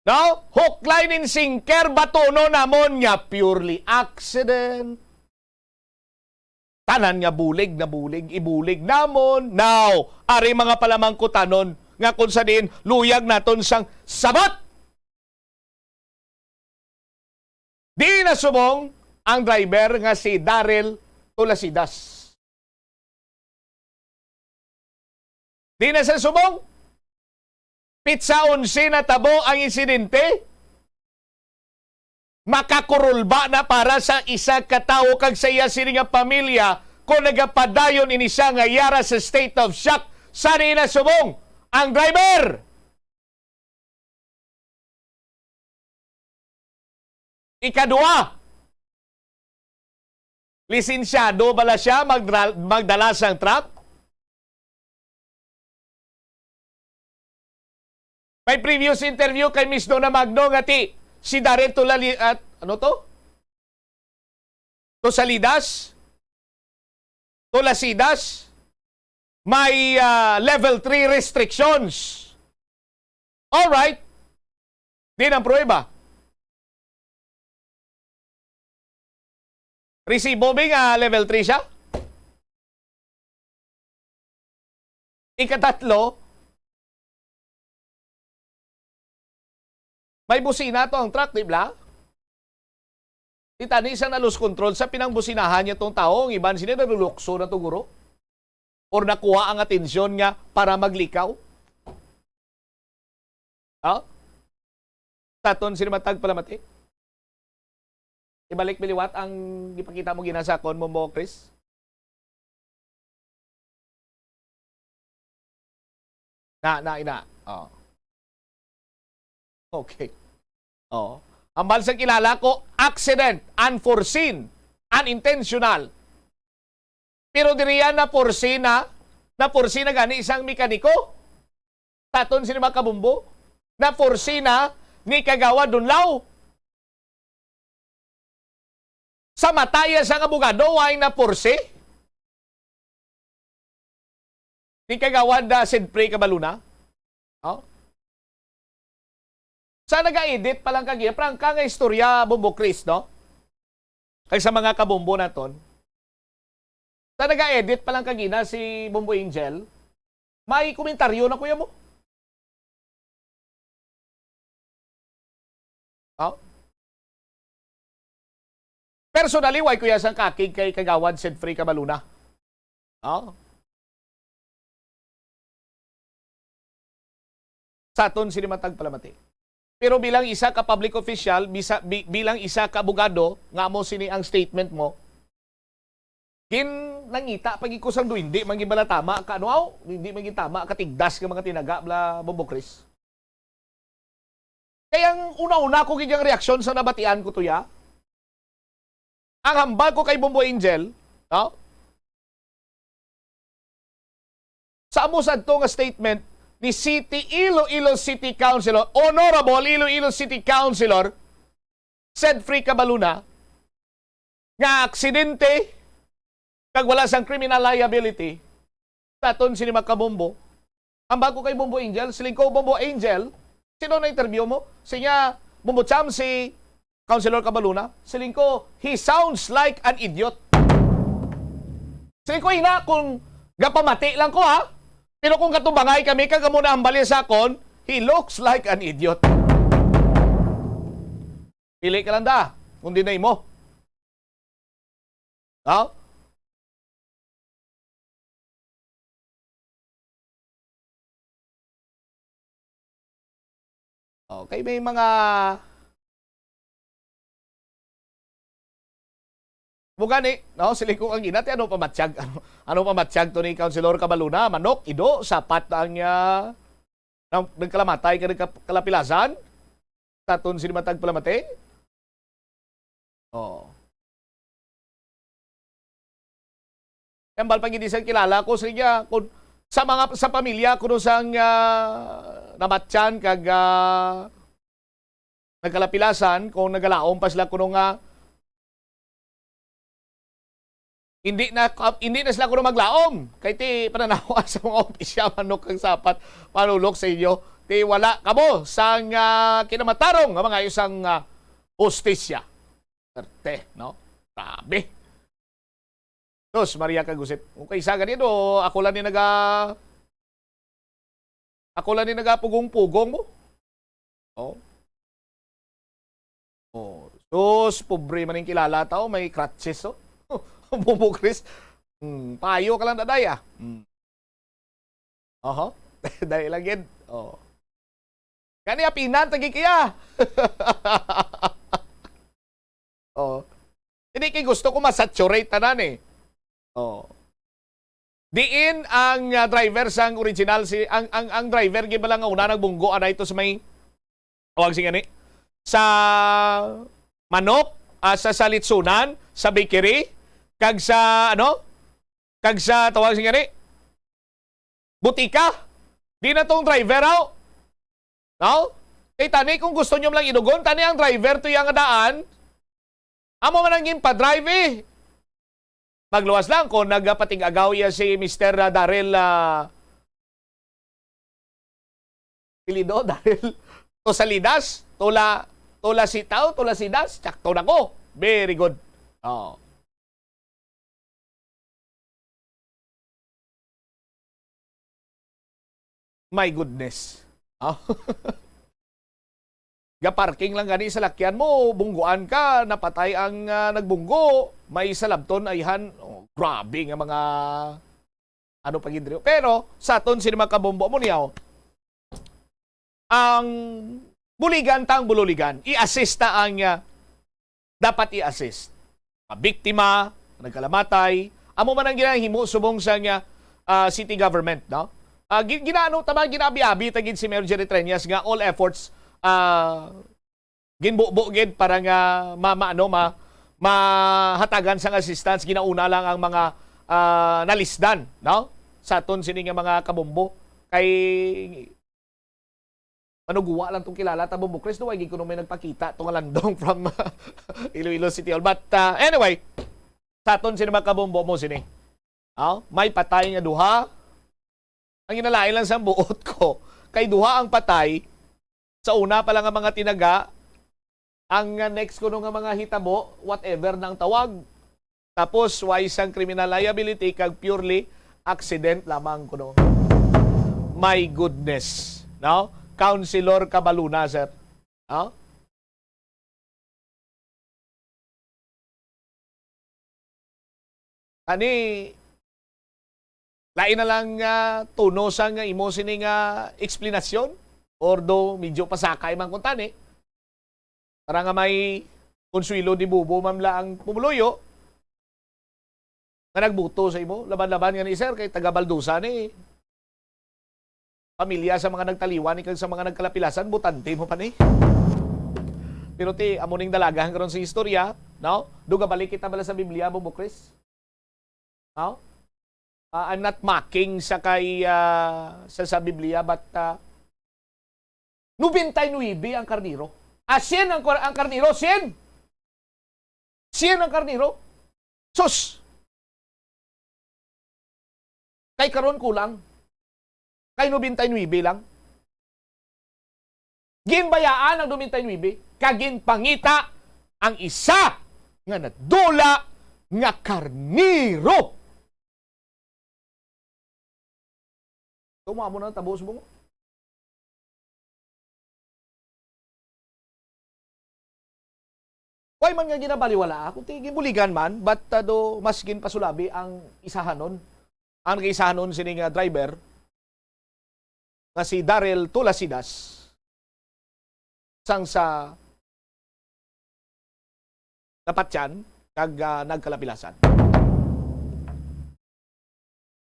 No? Hook, line, and sinker, batunon namon nga purely accident. Tanan nga bulig na bulig, ibulig namon. Now, ari mga palamangkutanon nga kung sa diin luyag naton sang sabat. Di na subong ang driver nga si Daryl Tulasidas. Di na sa subong. Pitsa onse natabo ang insidente. Makakurulba na para sa isa ka tawo kag sa iya sini nga pamilya kung nagapadayon ini siya nga yara sa state of shock. Sa di na subong ang driver. Ikadua, lisensyado bala siya magdra-, magdala sang truck? May previous interview kay Miss Donna Magno nga ti si Daryl Tulali-, at ano to? Tusalidas? Tulasidas? May, ah, level three restrictions. All right. Di ang pruweba. Resibo ba nga level three siya? Ikatatlo, may busina to ang truck, di ba? Di tani sa na-lose control sa pinangbusinahan niya tong tawo, ang iban sila nalulukso na to, guro. Or nakuha ang atensyon nga para maglikaw. Ha? Sa aton sila matag palamati. Ibalik mi liwat ang gipakita mo ginasakon mo, mo, Chris. Na, na, ina. Oh. Okay. Oh. Ambal sa kilala ko, accident, unforeseen, unintentional. Pero diri yan na-foresee na, na-foresee na gani isang mekaniko. Sa aton sini mga kabumbo, na-foresee na ni Kagawad Dunlaw. Sa mata iya sang abogado, way na-foresee ni Kagawad, ah, Sidfrey Cabaluna. Oh? Sa naga-edit pa lang kag iya, prangka nga istorya, Bombo Chris, no? Kag sa mga kabombo naton, sa naga-edit pa lang kagina si Bombo Angel, may komentaryo na kuya mo. Oh? Personally, way kuya sang kakig kay Kagawad Sidfrey Cabaluna. Oh? Sa aton sini matag palamati. Pero bilang isa ka public official, bisa, bi-, bilang isa ka abogado, nga amo sini ang statement mo, gin-, nangita pa gid ko sang duwende man gid bala tama ka, ano, aw, hindi man gid tama ka tigdas nga mga tinaga bala, Bombo Chris. Kay ang una-una ko gid ang reaksyon sa nabatian ko to, ya. Ang hambal ko kay Bombo Angel, no? Sa amo sadto nga statement ni City, Iloilo City Councilor, Honorable Iloilo City Councilor, Sedfrey Cabaluna, nga aksidente kag wala sang criminal liability, sa aton sini mga kabombo. Ang bago kay Bombo Angel, siling ko, "Bombo Angel, sino na interview mo?" Siya, "Bombo Cham, si Councilor Cabaluna." Siling ko, "He sounds like an idiot." Siling ko, "Ina, kung gapamati lang ko, ha? Pero kung katubangay kami, kag amo na ang bali sa akon, he looks like an idiot." Pili ka lang da, kung di na imo. No? Okay, may mga Mo gani, no? Siling ko kang ina, ti, ano pa matyag? Ano, ano pa matyag to ni Councilor Cabaluna? Manok, ido, sapat ang, ah, nang, nagkalamatay ka, nagka-, kalapilasan? Taton sini matag palamati? Oh. Ambal pa gid sang kilala ko sa iya, kun sa mga, sa pamilya kuno sang, ah, namatyan kag, ah, nagkalapilasan, kung nagalaom pa sila kuno nga hindi na, hindi na sila kuno maglaom. Kay ti pananawa sa mga opisya, manok kag sapat, manulok sa inyo. Ti wala kamo sang, ah, kinamatarong nga mga isang, ah, hustisya. Perte, no? Grabe. Sus, Maria kag Josep. Okay, sa ganito, ako lang ni naga-, ako lang ni nagapugong-pugong mo. Oh. Oh. Sus, pobre man yung kilala tao, may crutches, oh. Bobo Chris. Hmm, payo ka lang, daday, ah. Hmm. Oho. Dali lang gid. Oh. Gani, apinan, tagi kaya. Oh. Hindi kay gusto ko ma-saturate tanan eh. Oh. Diin ang, ah, driver sang original, si, ang, ang, ang driver gid bala nga una nagbunggo anay to sa may, tawag sing ani, sa manok, ah, sa, sa litsunan, sa bakery, kag sa, ano, kag sa, tawag sing ani, butika. Di na tong driver, aw. No? Kay tani, kung gusto nyo lang idugon, tani ang driver to yang daan. Amo man ang ginpa-drive, eh. Magluwas lang kung nagapatig-agaw iya si Mister, ah, Daryl, ah, Pilido, Daryl Tosalidas, Tola, Tolasitaw, Tolasidas, tsakto na ko. Very good. Oh. My goodness. Ah. Ga-parking lang gani sa lakyan mo, bungguan ka, napatay ang, ah, nagbunggo, may salabton, ayhan. Oh, grabe nga mga ano pa gid diri. Pero sa aton sini mga kabombo mo niyaw, ang buligan ta ang bululigan, i-assist ta ang, ah, dapat i-assist. Mga biktima, nagkalamatay, amo man ang ginahimo subong sa nga, ah, city government, no? Ah, gi-, ginaano ta ba, ginaabi-abi ta gid si Mayor Jerry Treñas nga all efforts, ah, ginbubo gid para nga ma-, ma-, ano, ma-, mahatagan sang assistance, ginauna lang ang mga, ah, nalisdan, no? Sa aton sini nga mga kabombo. Kay manuguwa lang tong kilala ta, Bombo Chris, no? Wa gid kuno may nagpakita to nga landong from Iloilo City Hall. But, uh, anyway, sa aton sini mga kabombo mo sini. Oh, may patay nga duha. Ang ginalain lang sa buot ko, kay duha ang patay sa una pa lang nga mga tinaga, ang, uh, next kuno nga mga hitabo, whatever na ang tawag, tapos, wa isang criminal liability kag purely accident lamang kuno. My goodness, no? Councilor Cabaluna, sir. No? Ani, lain na lang nga tono sa nga imo sini nga eksplanasyon, although medyo pasakay man kung tani. Para nga may konsuelo ni Bubo, ma'am, la ang pumuluyo. nga nagbuto sa imo. Laban-laban nga ni, sir, kay taga Baldusa ni. Pamilya sa mga nagtaliwan ni kag sa mga nagkalapilasan, butante mo pa ni. Pero ti, amo ning dalaga karon sa istorya, no? Dugabalik kita bala sa Biblia, Bumbo Chris. No? Ah, I'm not mocking sa kay, ah, sa, sa Biblia, but, ah, nobenta y nuebe ang karnero. Ah, syen ang kar-, ang karnero, syen! Syen ang karnero. Sus! Kay karon kulang. Kay nobenta y nuebe lang. Ginbayaan ang nobenta y nuebe, kag ginpangita ang isa nga nadula nga karnero. Tuma mo na tabo subong. Way man nga ginabaliwala, kung ti-, ginbuligan man, but, ah, do, mas ginpasulabi ang isahanon. Ang nagaisahanon sini nga driver, nga si Daryl Tulasidas, sang sa napatyan kag, ah, nagkalapilasan.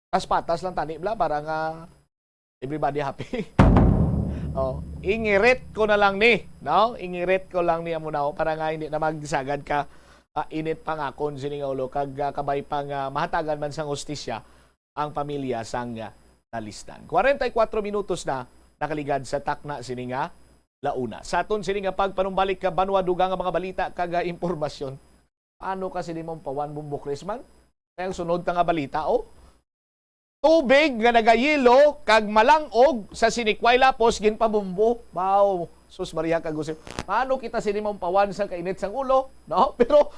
Patas-patas lang tani, bla, para nga everybody happy. Oh, ingirit ko na lang ni, no? Ingirit ko lang ni amo na, oh, para nga hindi na magsagad ka, ah, init pangakon sini nga ulo kag, ah, kabay pa nga mahatagan man sang hustisya ang pamilya sang, ah, nalisdan. Kwarenta y kuwatro minutos na nakaligad sa takna sini nga launa. Sa aton sini nga pagpanumbalik ka banwa, dugang nga mga balita kag, ah, impormasyon. Paano ka sini maumpawan, Bumbo Chris man? Kay ang sunod ta nga balita, oh. Tubig nga nagayelo kag malang-og sa Sinikway Lapos ginpabumbo. Wow, sus Maria kag Jose. Paano kita sini maumpawan sa kainit sang ulo, no? Pero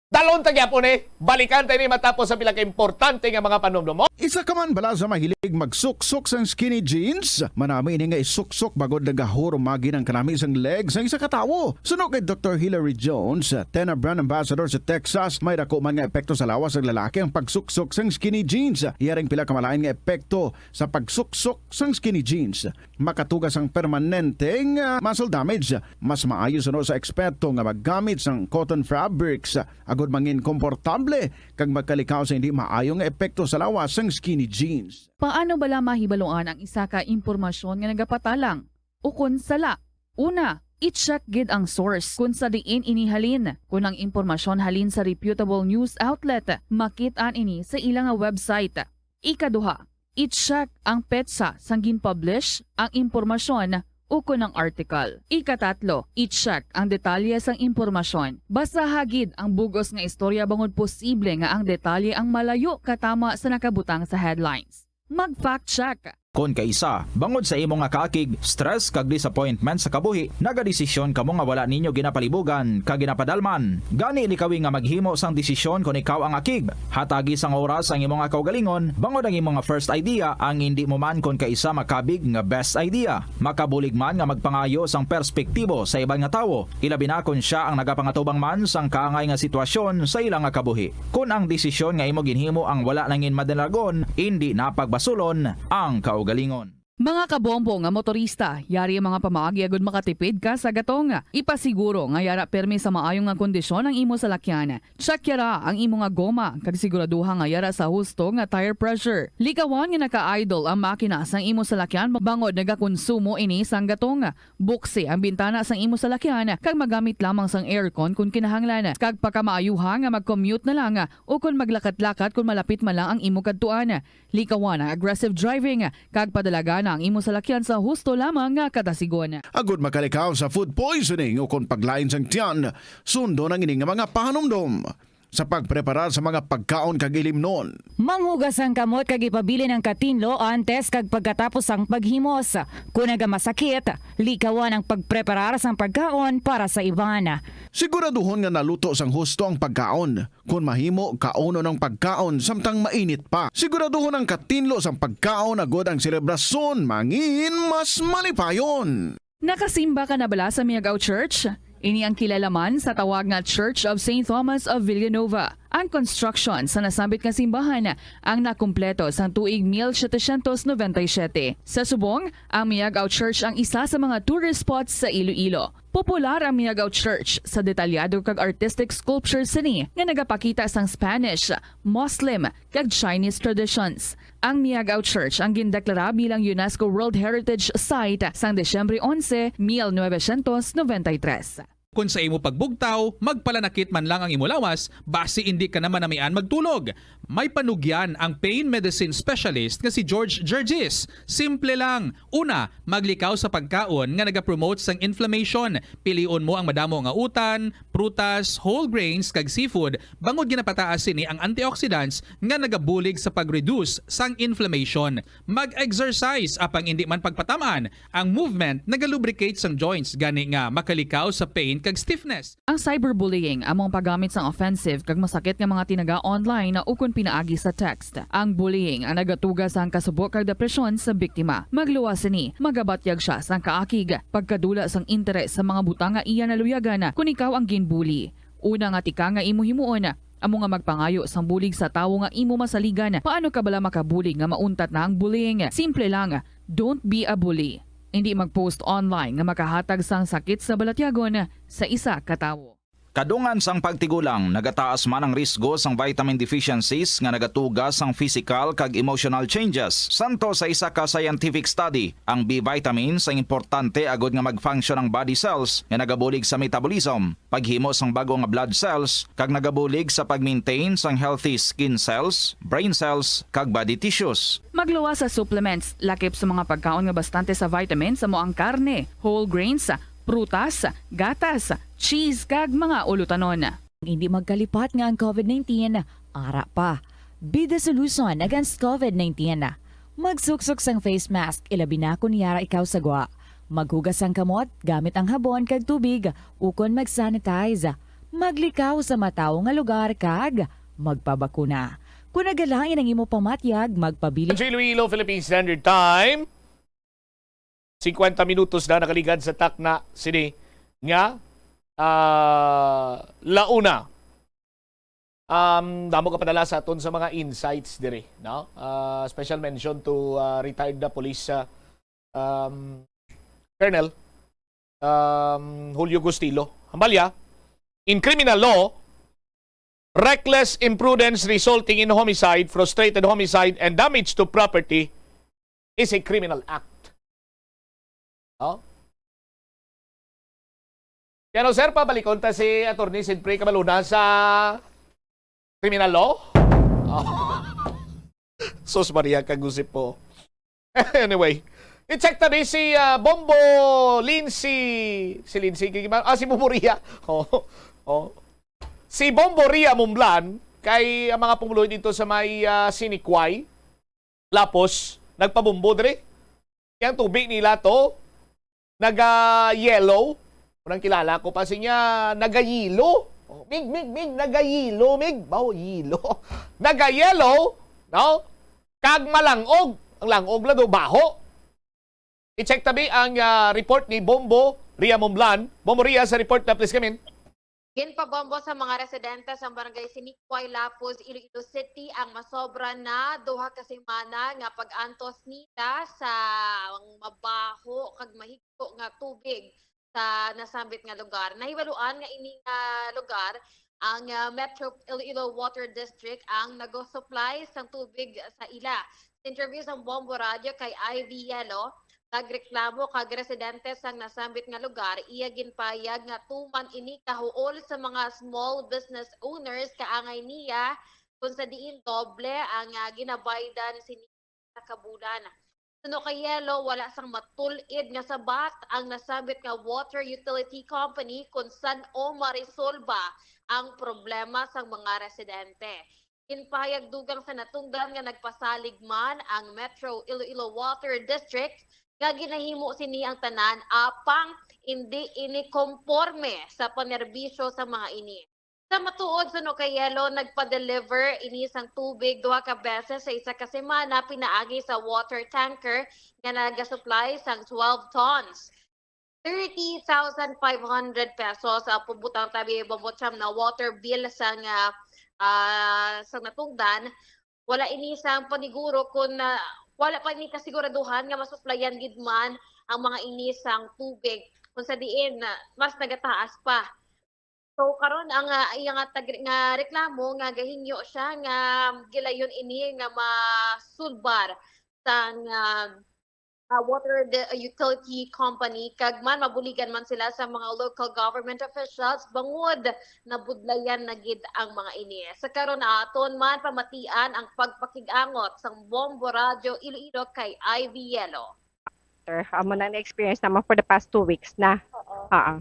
dalon ta gyapon, eh. Balikan ta ini matapos sa pila ka importante nga mga panumdom. Isa ka man bala sa mahilig magsuksok sang skinny jeans? Manami ini nga isuksok bangod nagahurumagi ang kanami sang leg sang isa ka tawo. Suno kay Doktor Hilary Jones, Tena brand ambassador sa Texas, may dako man nga epekto sa lawas sang lalaki ang pagsuksok sang skinny jeans. Iya ring pila ka malain nga epekto sa pagsuksok sang skinny jeans. Makatuga sang permanente nga muscle damage. Mas maayo suno sa eksperto nga maggamit sang cotton fabrics agod mangin komportable kag magkalikaw sa hindi maayo nga epekto sa lawas sang skinny jeans. Paano bala mahibaluan ang isa ka impormasyon nga nagapatalang ukon sala? Una, i-check gid ang source kon sa diin ini halin. Kon ang impormasyon halin sa reputable news outlet, makit-an ini sa ila nga website. Ikaduha, i-check ang petsa sang gin-publish ang impormasyon ukon ang article. Ikatatlo, i-check ang detalye sang impormasyon. Basaha gid ang bug-os nga istorya bangod posible nga ang detalye ang malayo katama sa nakabutang sa headlines. Mag-fact check. Kon kaisa, bangod sa imo nga kaakig, stress kag disappointment sa kabuhi, nagadesisyon kamo nga wala ninyo ginapalibugan kag ginapadalman. Gani, likawi nga maghimo sang desisyon kon ikaw ang akig. Hatagi sang oras ang imo nga kaugalingon, bangod ang imo nga first idea ang indi mo man kon kaisa makabig nga best idea. Makabulig man nga magpangayo sang perspektibo sa iban nga tawo, ilabi na kon sia ang nagapangatubang man sang kaangay nga sitwasyon sa ila nga kabuhi. Kon ang desisyon nga imo ginhimo ang wala nangin madalagon, indi na pagbasulon ang kaugalingon. Mga kabombo nga motorista, yari ang mga pamaagi agud makatipid ka sa gatong. Ipasiguro nga yara pirmi sa maayo nga kondisyon ang imo salakyan. Check yara ang imo nga goma kag siguraduha nga yara sa husto nga tire pressure. Likawan nga naka-idle ang makina sang imo salakyan bangod nagakonsumo ini sang gatong. Buksi ang bintana sang imo salakyan kag magamit lamang sang aircon kon kinahanglan, kag pakamaayuha nga mag-commute na lang o kon maglakat-lakat kon malapit man lang ang imo kadtuan. Likawan ang aggressive driving kag padalagana ang imo salakyan sa husto lamang nga kadasigon. Agud makalikaw sa food poisoning o kon paglain sang tiyan, sundon ang ini nga mga pahanumdom sa pagpreparar sa mga pagkaon kag ilimnon. Manghugas ang kamot kag ipabilin ang katinlo antes kag pagkatapos sang paghimos. Kon nagamasakit, likawan ang pagpreparar sang pagkaon para sa iban. Siguraduhon nga naluto sang husto ang pagkaon. Kon mahimo, kaunon ang pagkaon samtang mainit pa. Siguraduhon ang katinlo sang pagkaon agud ang selebrasyon mangin mas malipayon. Nakasimba ka na bala sa Miagao Church? Ini ang kilala man sa tawag nga Church of Saint Thomas of Villanova. Ang construction sa nasambit nga simbahan ang nakumpleto sang tuig mil setecientos noventa y siete. Sa subong, ang Miagao Church ang isa sa mga tourist spots sa Iloilo. Popular ang Miagao Church sa detalyado kag artistic sculptures sini nga nagapakita sang Spanish, Muslim, kag Chinese traditions. Ang Miagao Church ang gindeklara bilang UNESCO World Heritage Site sang Disyembre onse, mil novecientos noventa y tres. Kon sa imo pagbugtaw, magpalanakit man lang ang imo lawas, basi indi ka na manamian magtulog. May panugyan ang pain medicine specialist nga si George Gergis. Simple lang. Una, maglikaw sa pagkaon nga nagapromote sang inflammation. Pilion mo ang madamo nga utan, prutas, whole grains, kag seafood, bangod ginapataas sini ang antioxidants nga nagabulig sa pag-reduce sang inflammation. Mag-exercise, apang indi man pagpatam-an, ang movement nagalubricate sang joints, gani nga makalikaw sa pain kag stiffness. Ang cyberbullying amo ang paggamit sang offensive kag masakit nga mga tinaga online ukon pinaagi sa text. Ang bullying ang nagatuga sang kasubo kag depresyon sa biktima. Magluwas sini, magabatyag sia sang kaakig, pagkadula sang interes sa mga butang nga iya naluyagan kon ikaw ang ginbully. Una nga tika nga imo himuon, amo nga magpangayo sang bulig sa tawo nga imo masaligan. Paano ka bala makabulig nga mauntat na ang bullying? Simple lang, don't be a bully. Indi mag-post online nga makahatag sang sakit sa balatyagon sa isa ka tawo. Kadungan sang pagtigulang, nagataas man ang risgo sang vitamin deficiencies nga nagatuga sang physical kag emotional changes. Santo sa isa ka scientific study, ang B vitamins ang importante agod nga mag-function ang body cells nga nagabulig sa metabolism, paghimo sang bag-o nga blood cells, kag nagabulig sa pag-maintain sang healthy skin cells, brain cells, kag body tissues. Magluwas sa supplements, lakip sa mga pagkaon nga bastante sa vitamins, amo ang karne, whole grains, prutas, gatas, cheese, kag mga ulutanon. Hindi magkalipat nga ang covid nineteen ara pa. Be the solution against covid nineteen. Magsuksok sang face mask, ilabi na kon yara ikaw sa gwa. Maghugas sang kamot gamit ang habon kag tubig, ukon mag-sanitize. Maglikaw sa matawo nga lugar kag magpabakuna. Kon nagalain ang imo pamatyag, magpabilin. Radyo Iloilo, Philippine Standard Time. Singkwenta minutos na nakaligad sa takna sini nga, ah, launa. Um, damo ka padala sa aton sa mga insights diri, no? Ah, special mention to, ah, retired na police, ah, um, Colonel, um, Julio Gustilo. Hambalya, in criminal law, reckless imprudence resulting in homicide, frustrated homicide, and damage to property is a criminal act. Oh? Kaya no, sir, pabalikon ta si Attorney Sid Pre Cabaluna sa criminal law. Oh. Sus Maria, kagusip po. Anyway, i-check tabi si, ah, Bombo Lindsay, si Lindsay, kay ma-, ah, si Bombo Ria. Oh, oh. Si Bombo Ria Mumblan, kay ang mga pumuluyo dito sa may, ah, Sinikway, Lapos, nagpabombo diri. Yang tubig nila to, naga-yellow. Unang kilala ko pa siya, naga-yelo. Oh, mig, mig, mig, naga-yelo, mig. Bawo, yelo. Naga-yellow, no? Kag malangog. Ang langog la do, baho. I-check tabi ang, ah, report ni Bombo Ria Mumblan. Bombo Ria, sa report na, please come in. Ginpabombo sa mga residente sa Barangay Sinikway, Lapuz, Iloilo City ang masobra na duha ka semana nga pag-antos nila sa mabaho kag mahigko nga tubig sa nasambit nga lugar. Nahibaluan nga ini nga lugar ang, ah, Metro Iloilo Water District ang nag-supply sang tubig sa ila. Sa interview sang Bombo Radio kay Ivy Yelo, nagreklamo kag residente sang nasambit nga lugar, iya ginpahayag nga tuman ini kahuol sa mga small business owners, kaangay niya kung sa diin doble ang, ah, ginabaydan sini sa kabulan. Suno kay Yelo, wala sang matul-id nga sabat ang nasambit nga water utility company kung san-o maresolba ang problema sang mga residente. Ginpahayag dugang sa natungdan nga nagpasalig man ang Metro Iloilo Water District nga ginahimo sini ang tanan apang indi ini komporme sa panerbisyo sa mga ini. Sa matuod, suno kay Yelo, nagpa-deliver ini sang tubig duha ka beses sa isa ka semana pinaagi sa water tanker nga nagasupply sang twelve tons. Thirty thousand five hundred pesos ang pabutang tabi, babot siyam na water bill sang, ah, ah, sa natungdan, wala ini sang paniguro kung, ah, wala pa ini kasiguraduhan nga masuplayan gid man ang mga ini sang tubig, kung sa diin, ah, mas nagataas pa. So, karon ang, ah, iya nga tag-, nga reklamo nga gahingyo siya nga gilayon ini nga masulbar sang, ah, ah, water de-, utility company, kag man mabuligan man sila sa mga local government officials bangod nabudlayan na gid ang mga ini. Sa karon, aton man pamatian ang pagpakig-angot sang Bombo Radyo Iloilo kay Ivy Yelo. Sir, amo na na-experience naman for the past two weeks na. Oo. Oo.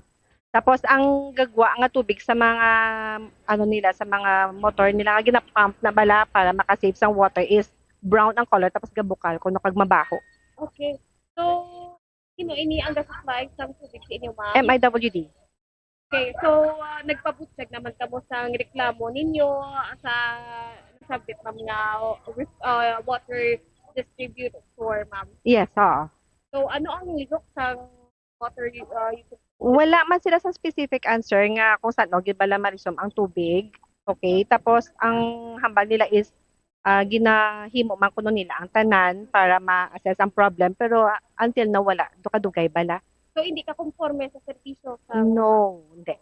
Tapos ang gagwa nga tubig sa mga ano nila, sa mga motor nila nga ginapump na bala para makasave sang water is brown ang color, tapos gabukal kuno kag mabaho. Okay. So, sino ini ang gasupply sang tubig sa inyo, ma'am? M I W D. Okay, so ah, nagpabutyag naman kamo sang reklamo ninyo sa subject, ma'am, nga uh, water distributor, ma'am. Yes, oo. So, ano ang lihok sang water uh, Wala man sila sa specific answer nga kung saan o gid bala ma-resume ang tubig. Okay, tapos ang hambal nila is ah, ginahimo man kuno nila ang tanan para ma-assess ang problem, pero ah, until now wala do kadugay bala. So, hindi ka konforme sa serbisyo sa... No, hindi.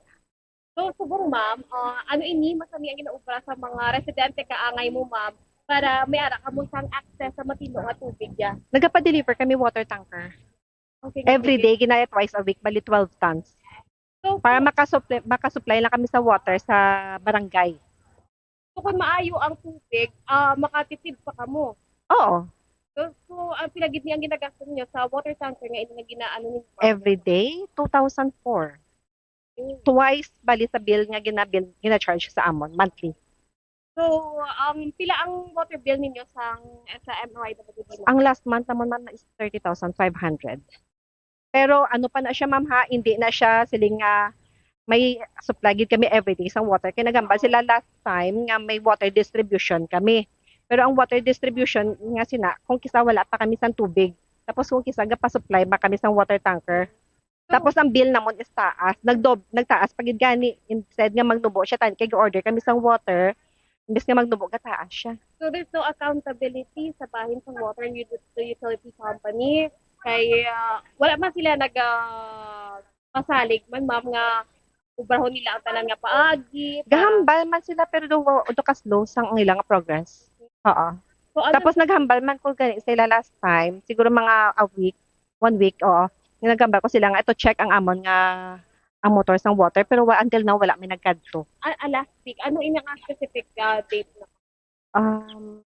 So, subong, ma'am, uh, ano ini masami ang ginaobra sa mga residente kaangay mo, ma'am, para may ara kamo sang access sa matino nga tubig ya? Nagapa-deliver kami water tanker. Okay, Every sige. Day, ginaya twice a week, bali twelve tons. So, Para kung, makasupply, makasupply lang kami sa water sa barangay. so, kung maayo ang tubig, ah, makatipid pa kamo. Oo. So, so ang pila gid ni ang ginagastos niyo sa water tanker nga ini nga ginaano ninyo? Every day, two thousand four. Twice bali sa bill nga ginabil, gina-charge sa amon monthly. So, ang pila ang water bill ninyo sang sa M Y W D mo? Ang last month naman, ma'am, is thirty thousand five hundred. Pero ano pa na siya, ma'am, ha, hindi na siya siling nga may supply gid kami everyday sang water. Kay nagambal sila last time nga may water distribution kami. Pero ang water distribution nga sina, kung kisa wala pa kami sang tubig. Tapos kung kisa gapa-supply ba kami sang water tanker. Tapos ang bill namon is taas. Nagdob, nagtaas pa gid gani. Instead nga magnubo siya, tan-, kay order kami sang water, imbes nga magnubo, gataas siya. So, there's no accountability sa bahin sang water and ut- utility company. Kay ah, wala man sila nag ah, pasalig man, ma'am, nga ubrahon nila ang tanan nga paagi. Gahambal man sila, pero do, do ka slow sang ang ilang progress. Oo. So, ano, Tapos naghambal man ko gani sila last time, siguro mga a week, one week, oo. Nga naghambal ko sila nga ito check ang amon nga ang motor sang water, pero wa, until now wala may nagkadto. ah, ah, last week, ano ini nga specific ah, date na? Um,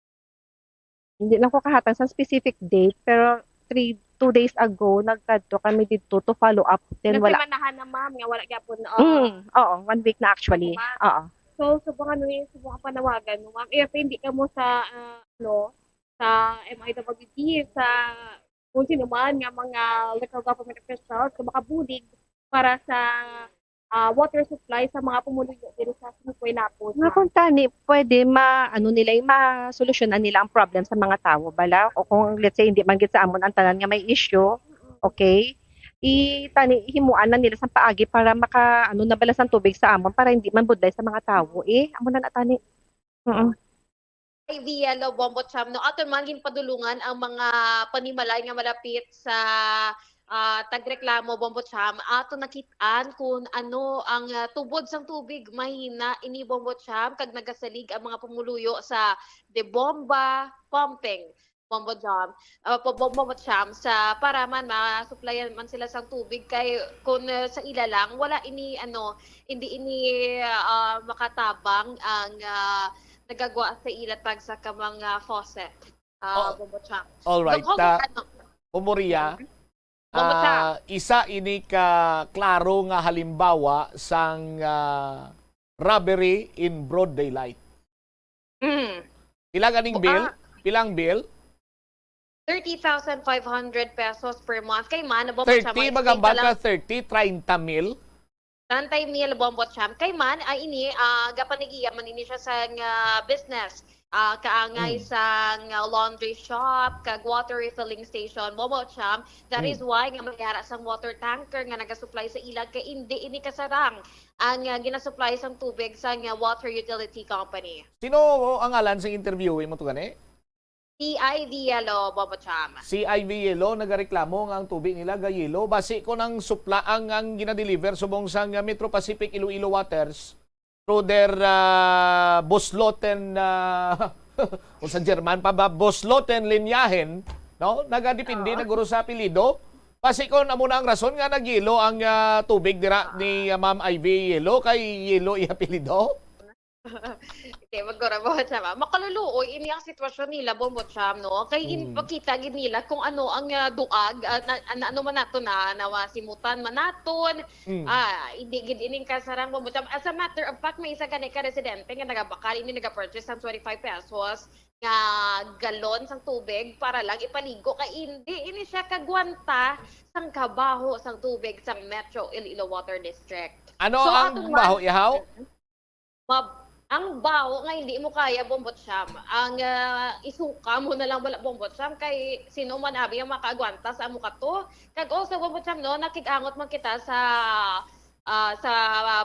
hindi lang ko kahatag sa specific date, pero three, two days ago nagkadto kami dito to follow up. Then Nasa wala. Manahan na, ma'am, nga wala gyapon. ah, Mm, oo, one week na actually. Diba? Oo. So, subong ano yung subong ang panawagan mo, ma'am. If hindi ka mo sa, ah, ano, sa M I W D, sa kung sino man nga mga local government officials na makabulig para sa ah, water supply sa mga pumuluyo diri sa Sinicoy Lapon, Nga ma'am. kung tani, pwede ma, ano nila, masolusyonan nila ang problem sa mga tawo, bala? O kung, let's say, hindi man gid sa amon ang tanan nga may issue, okay? I, tani, himuan na nila sa paagi para maka, ano, nabalas ang tubig sa amon para hindi man budlay sa mga tawo, eh. Amo na na, tani. Mm. Ivy Yelo, Bombo Cham, no? Aton man ginpadulungan ang mga panimalay nga malapit sa ah, tagreklamo, Bombo Cham. Aton nakit-an kung ano ang ah, tubod sang tubig. Mahina ini, Bombo Cham, kag nagasalig ang mga pumuluyo sa De Bomba Pumping, Bombo Cham. Ah, po, Bombo Cham, sa para man masuplayan man sila sang tubig kay kung ah, sa ila lang wala ini ano, hindi ini ah, makatabang ang ah, nagagwa sa ila tag sa kamang ah, faucet. Ah, Oh, Bombo Cham. All right, Dugong ta- ano, Pomoria, Bombo Cham. ah, isa ini ka klaro nga halimbawa sang ah, robbery in broad daylight. Mm. Pila ganing Bu- bill? ah. Pilang bill? Thirty thousand five hundred pesos per month. Kay man, Bombo Cham, Thirty, explain magambal ka ka, lang. Thirty, treinta mil? Treinta mil, Bombo Cham. Kay man, ay ini, ah, gapanigiya man ini siya sang, ah, business. Ah, kaangay Hmm. sang, ah, laundry shop, kag water refilling station, Bombo Cham. That Hmm. is why nga may ara sang water tanker nga nagasupply sa ilag, kay indi ini kasarang ang, ah, ginasupply sang tubig sang, ah, water utility company. Sino ang ngalan sa interview mo to gani? C I V Yelo, Bombo Cham. C I V Yelo, nagareklamo nga ang tubig nila gayelo. Basi ko nang supla ang, ang ginadeliver subong sang, ah, Metro Pacific Iloilo Waters through their, ah, Busloten, ah, kung sa German pa ba, Busloten linyahen, no? Nagadepende Oo. na guro sa apelyido. Basi ko na muna ang rason nga nagyelo ang, ah, tubig dira ni, ah, Ma'am Ivy Yelo, kay Yelo iya apelyido. Hindi, magkura, Bombo Cham, ah. Makaluluoy ini ang sitwasyon nila, Bombo Cham, no? Kay in-, Mm. pakita gid nila kung ano ang, ah, duag, ah, na, na, ano man naton, ah, nawasimutan man naton. Mm. Ah, hindi gid ining kasarang, Bombo Cham. As a matter of fact, may isa gani ka residente nga nagabakal ini, nagapurchase sang twenty-five pesos nga galon sang tubig para lang ipaligo, kay hindi ini siya kagwanta sang kabaho sang tubig sang Metro Iloilo Water District. Ano So, ang atong baho, man- ihaw? Mab-, ang baho nga hindi mo kaya, Bombo Cham, ang, ah, isuka mo na lang bala, Bombo Cham, kay sino man abi ang makaagwanta sa amo kato. Kag also, Bombo Cham, no, nakig-angot man kita sa, ah, sa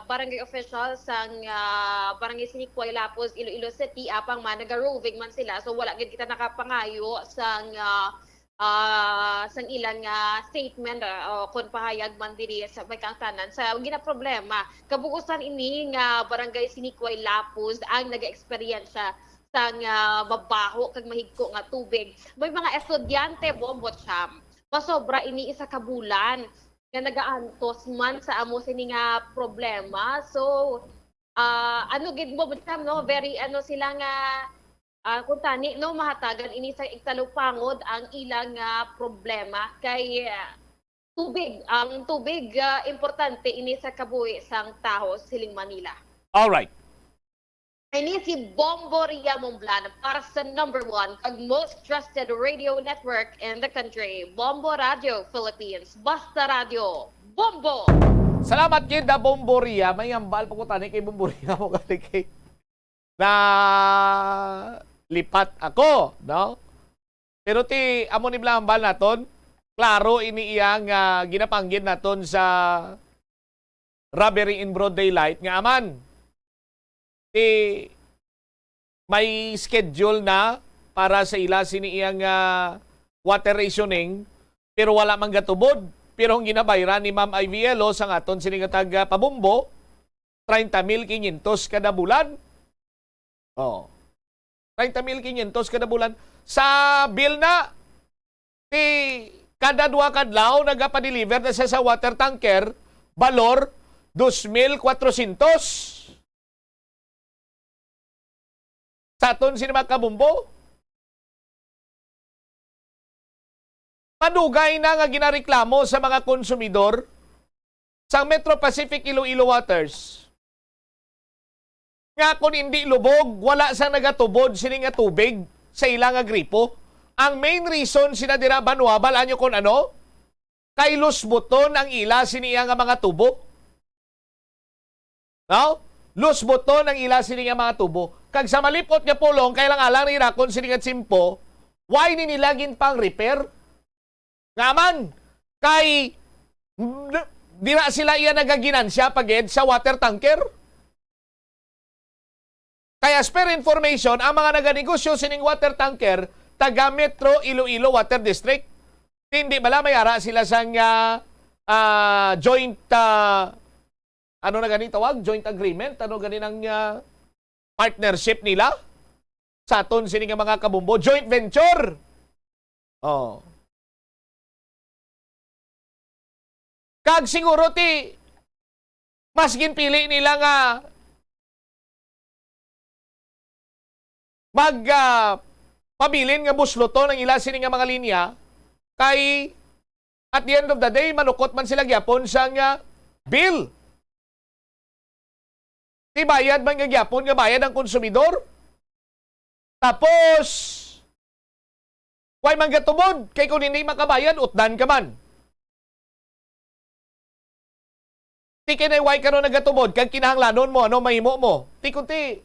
barangay official sang, ah, Barangay Sinikway, Lapuz, Iloilo City, apang man naga-roving man sila. So, wala gid kita nakapangayo sang, ah, ah, sang ilang, ah, statement, ah, o kon pahayag man diri sa may kaangtanan sa ginaproblema. Kabuusan ini nga Barangay Sinikway, Lapuz ang nagaeksperyensya sang, ah, mabaho kag mahigko nga tubig. May mga estudyante, Bombo Cham, masobra ini isa ka bulan nga nagaantos man sa amo sini nga problema. So, ah, ano gid, Bombo Cham, no? Very, ano, sila nga, ah, kung tani, no, mahatagan ini sa igtalupangod ang ilang, ah, problema kay, ah, tubig. Ang tubig, ah, importante ini sa kabuhi sang tawo, siling Manila. Alright. Ini si Bombo Ria Momblan para sa number one kag most trusted radio network in the country, Bombo Radio Philippines. Basta Radio, Bombo! Salamat gid, ah, Bombo Ria. May hambal pa ko tani kay Bombo Ria mo gani kay na lipat ako, no? Pero ti, amo ni bala hambal naton, klaro ini iya nga ginapanggid naton sa robbery in broad daylight nga aman. Ti, may schedule na para sa ila sini iyang, ah, water rationing, pero wala man gatubod. Pero ang ginabayran ni Ma'am Ivy Elo sa aton sini nga taga Pabombo, treinta mil quinientos kada bulan. Oh. Treinta mil quinientos kada bulan. Sa bill na, ti kada duha ka adlaw nagapadeliver na siya sa water tanker, balor dos mil kwatrocientos. Sa aton sini mga kabumbo, madugay na nga ginareklamo sa mga konsumidor sa Metro Pacific Iloilo Waters nga kung hindi lubog, wala sang nagatubod sini nga tubig sa ila nga gripo. Ang main reason sina dira, Banwa, bal-an nyo kung ano? Kay lusbuton ang ila sini iya nga mga tubo. No? Lusbuton ang ila sini nga mga tubo. Kag sa malipot nga pulong, kay lang alang ni Rakon sini nga tsimpo, why ni nila ginpang-repair? Nga man, kay n-, dira sila iya nagaginansya pa gid sa water tanker. Kay as per information, ang mga naganegosyo sining water tanker, taga Metro Iloilo Water District. Hindi bala may ara sila sang, ah, ah, joint, ah, ano na gani tawag? Joint agreement? Ano gani ang, ah, partnership nila sa aton sini nga mga kabumbo? Joint venture! Oh. Kag siguro ti mas ginpili nila nga mag, ah, pabilin nga busloton ang ila sini nga mga linya, kay at the end of the day, manukot man sila gyapon sang, ah, bill. Ti bayad man nga gyapon nga bayad ang konsumidor. Tapos, way man gatubod, kay kung hindi makabayad, utdan ka man. Ti kay na way karon nagatubod kag kinahanglanon mo, ano mahimo mo? Ti kun ti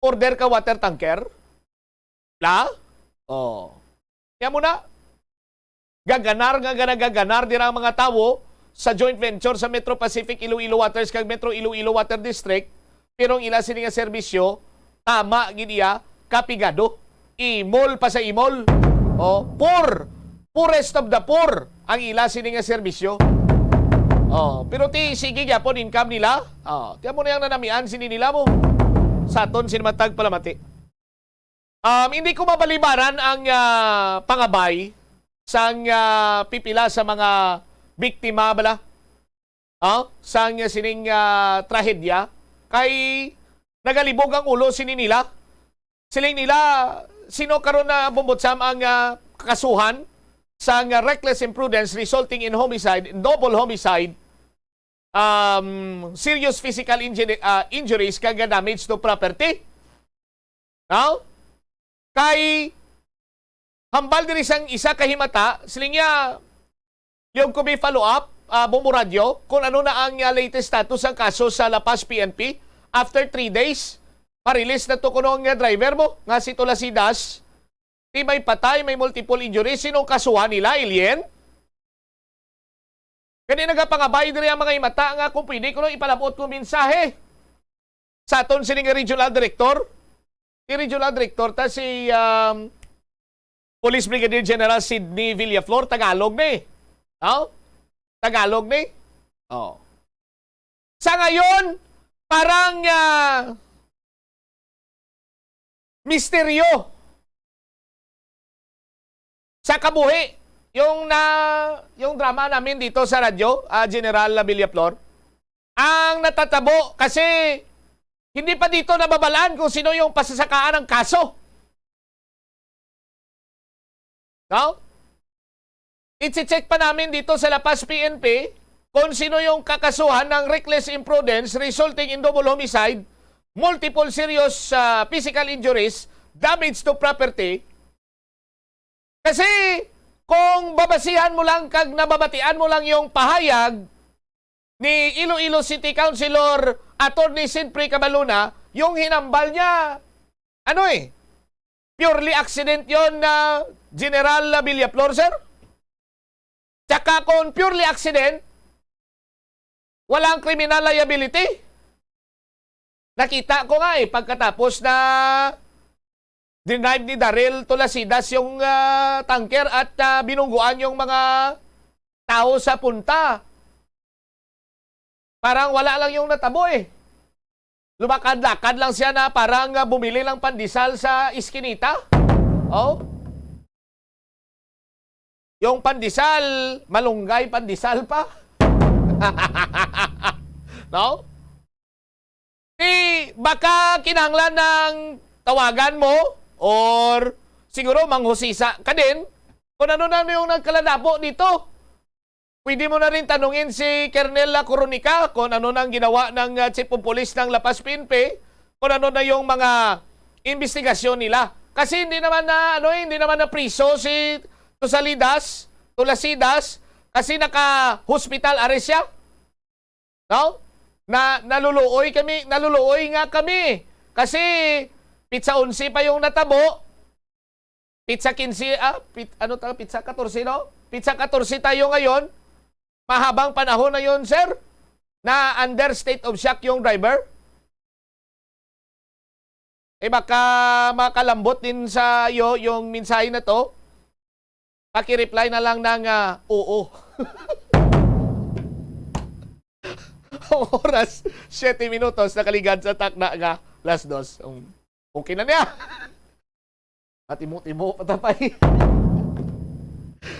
order ka water tanker? La? Oh. Kaya mo na, gaganar nga gana-, gaganar dira ang mga tawo sa joint venture sa Metro Pacific Iloilo Waters kag Metro Iloilo Water District, pero ang ila sini nga serbisyo, tama gid iya, kapigado. Imol pa sa imol. Oh, poor. Poorest of the poor ang ila sini nga serbisyo. Oh, pero ti sige gyapon income nila. Oh, tiyan mo na yung nanamian sini nila mo. Sa aton sini matag palamati. Um, hindi ko mabalibaran ang, ah, pangabay sang, ah, pipila sa mga biktima bala, ah, sang sining, ah, trahedya, kay nagalibog ang ulo sini nila. Siling nila, sino karon na bumbutsam ang, ah, kakasuhan sang reckless imprudence resulting in homicide, double homicide, um, serious physical injury, ah, injuries kag damage to property? No? Kay hambal diri sang isa ka himata, siling niya, liog ko may follow up, ah, Bombo Radyo, kung ano na ang, ah, latest status sang kaso sa La Paz P N P after three days. Pa-release na to kuno nga driver mo nga si Tulasidas. Di may patay, may multiple injuries. Sinong kasuhan nila, Alien? Kani nagapangabay diri ang mga himata nga kung pwede kuno ipalabot ko mensahe sa aton sini nga regional director. Di regional director ta si, um, Police Brigadier General Sidney Villaflor, Tagalog ni. No? Tagalog ni. Oh. Sa ngayon, parang, ah, misteryo sa kabuhi yung na, yung drama namin dito sa radyo, ah, General Villaflor. Ang natatabo kasi hindi pa dito nababalaan kung sino yung pasasakaan ng kaso. No? Iche-check pa namin dito sa La Paz P N P kung sino yung kakasuhan ng reckless imprudence resulting in double homicide, multiple serious, ah, physical injuries, damage to property. Kasi kung babasihan mo lang kag nababatian mo lang yung pahayag ni Iloilo City Councilor Attorney Sidpre Cabaluna, yung hinambal niya, ano eh, purely accident yon na General Villaflor, sir? Tsaka kung purely accident, walang criminal liability. Nakita ko nga eh, pagkatapos na dinrive ni Daryl Tulasidas yung, ah, tanker at, ah, binungguan yung mga tao sa punta. Parang wala lang yung natabo eh. Lumakad-lakad lang siya na parang, ah, bumili lang pandesal sa iskinita. Oh. Yung pandesal, malunggay pandesal pa. No? Di baka kinahanglan ng tawagan mo or siguro manghusisa ka din kung ano na yung nagkaladabo dito. Pwede mo na rin tanungin si Colonel Coronica kung ano na ang ginawa ng, ah, Chief of Police ng La Paz P N P, kung ano na yung mga investigasyon nila. Kasi hindi naman na, ano, eh, hindi naman na priso si Tusalidas, Tulasidas, kasi naka-hospital arrest siya. No? Na, naluluoy kami, naluluoy nga kami. Kasi pitsa onse pa yung natabo. Pitsa kinse, ah, pit-, ano ta, pitsa katorse, no? Pitsa katorse tayo ngayon. Mahabang panahon na yon, sir, na under state of shock yung driver. Eh, baka makalambot din sa iyo yung mensahe na to. Paki-reply na lang ng, ah, oo. Ang oras, siyete minutos, nakaligad sa takna nga alas dos. Um, okay na niya. Matimo-timo pa ta, pay.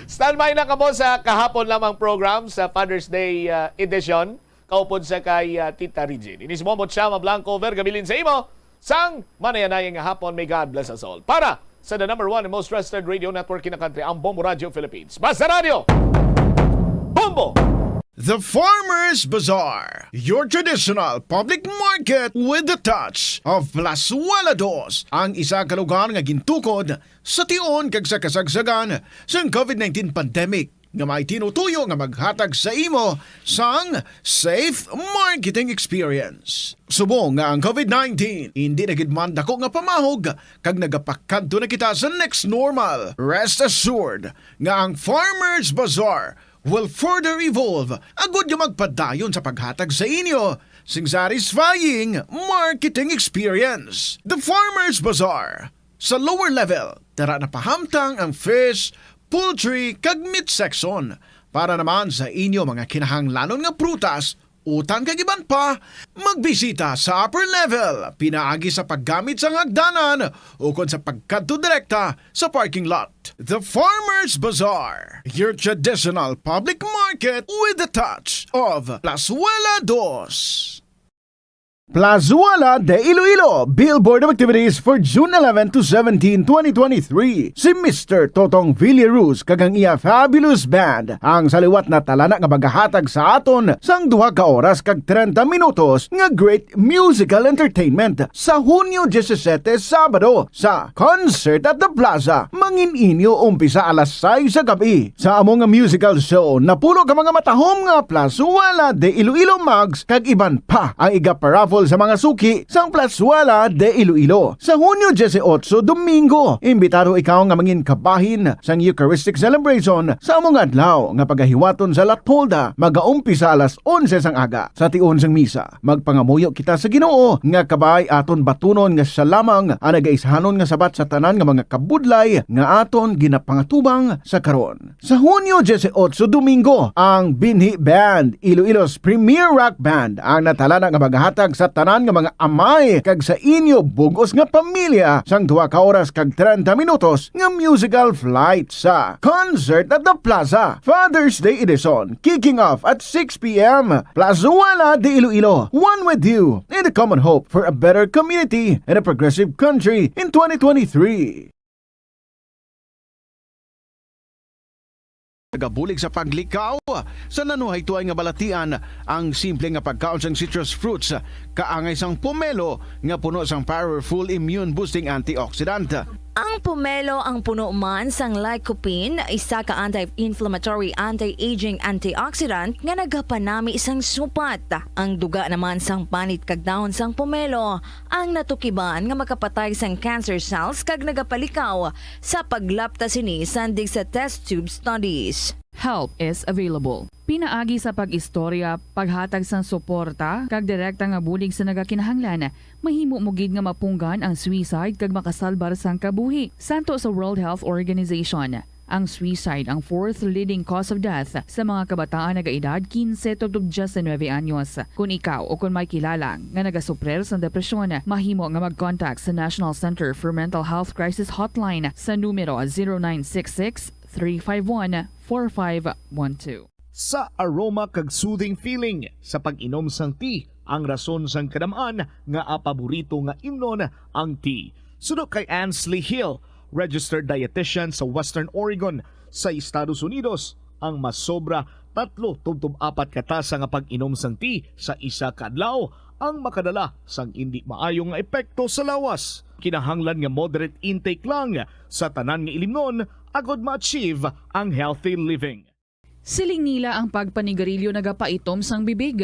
Standby na kamo sa kahapon lamang program sa Father's Day, ah, edition. Kaupod sa kay, ah, Tita Regine. Ini si Momot Shama Blanco, Vergabilin sa imo. Sang manayanayang nga hapon, may God bless us all. Para sa the number one and most trusted radio network in the country, ang Bombo Radio Philippines. Basta Radio! Bombo! The Farmers Bazaar, your traditional public market with the touch of Plazuela Dos, ang isa ka lugar nga gintukod sa tion kag sa kasagsagan sang COVID nineteen pandemic. nga may tinutuyo nga maghatag sa imo sang safe marketing experience. Subong nga ang COVID nineteen indi na gid man dako nga pamahog kag nagapakadto na kita sa next normal, rest assured nga ang Farmers Bazaar will further evolve agud nga magpadayon sa paghatag sa inyo sing satisfying marketing experience. The Farmers Bazaar. Sa lower level, dara na pahamtang ang fish, poultry, kag meat section. Para naman sa inyo mga kinahanglanon nga prutas, utan kag iban pa, magbisita sa upper level pinaagi sa paggamit sang hagdanan ukon sa pagkadto direkta sa parking lot. The Farmers Bazaar, your traditional public market with a touch of Plazuela Dos. Plazuela de Iloilo, Billboard of Activities for June eleven to seventeen, twenty twenty-three. Si Mister Totong Villaruz kag ang iya fabulous band ang sa liwat na talana nga magahatag sa aton sang duha ka oras kag treinta minutos nga great musical entertainment sa Hunyo disisete, Sabado, sa Concert at the Plaza. Mangin inyo umpisa alas sais sa gab-i. Sa amo nga musical show, napulo ka mga matahom nga Plazuela de Iloilo mugs kag iban pa ang igaparaffle sa mga suki sang Plazuela de Iloilo. Sa Hunyo dieciocho, Domingo, imbitado ikaw nga mangin kabahin sang Eucharistic celebration sa amo nga adlaw nga pagahiwaton sa La Tolda, magaumpisa alas onse sang aga. Sa tion sang misa, magpangamuyo kita sa Ginoo nga kabay aton batunon nga siya lamang ang nagaishanon nga sabat sa tanan nga mga kabudlay nga aton ginapangatubang sa karon. Sa Hunyo dieciocho, Domingo, ang Binhi Band, Iloilo's premier rock band, ang natalana nga maghatag sa tanan nga mga amay kag sa inyo bug-os nga pamilya sang duha ka oras kag treinta minutos nga musical flight sa Concert at the Plaza Father's Day Edition, kicking off at six p m. Plazuela de Iloilo, one with you in the common hope for a better community and a progressive country in twenty twenty-three. Nagabulig sa paglikaw sa nanuhaytoy nga balatian ang simple nga pagkaon sang citrus fruits, kaangay sang pomelo nga puno sang powerful immune-boosting antioxidant. Ang pomelo ang puno man sang lycopene, isa ka anti-inflammatory, anti-aging antioxidant nga nagapanami sang supat. Ang duga naman sang panit kag dahon sang pomelo ang natukiban nga makapatay sang cancer cells kag nagapalikaw sa paglapta sini sandig sa test tube studies. Help is available. Pinaagi sa pag-istorya, paghatag sang suporta, kag direkta nga bulig sa nagakinahanglan, mahimo mo gid nga mapunggan ang suicide kag makasalbar sang kabuhi. Santo sa World Health Organization, ang suicide ang fourth leading cause of death sa mga kabataan nagaedad quince tubtob diecinuebe anyos. Kon ikaw o kon may kilala nga nagasuprir sang depresyon, mahimo nga mag-contact sa National Center for Mental Health Crisis Hotline sa numero zero nine six six, three five one, four five one two. Sa aroma kag soothing feeling sa pag-inom sang tea, ang rason sang kadam-an nga paborito nga imnon ang tea. Suno kay Ansley Hill, registered dietitian sa Western Oregon sa Estados Unidos, ang masobra tatlo tubtob apat ka tasa nga pag-inom sang tea sa isa ka adlaw ang makadala sang indi maayo nga epekto sa lawas. Kinahanglan nga moderate intake lang sa tanan nga ilimnon agod ma-achieve ang healthy living. Siling nila ang pagpanigarilyo nagapaitom sang bibig.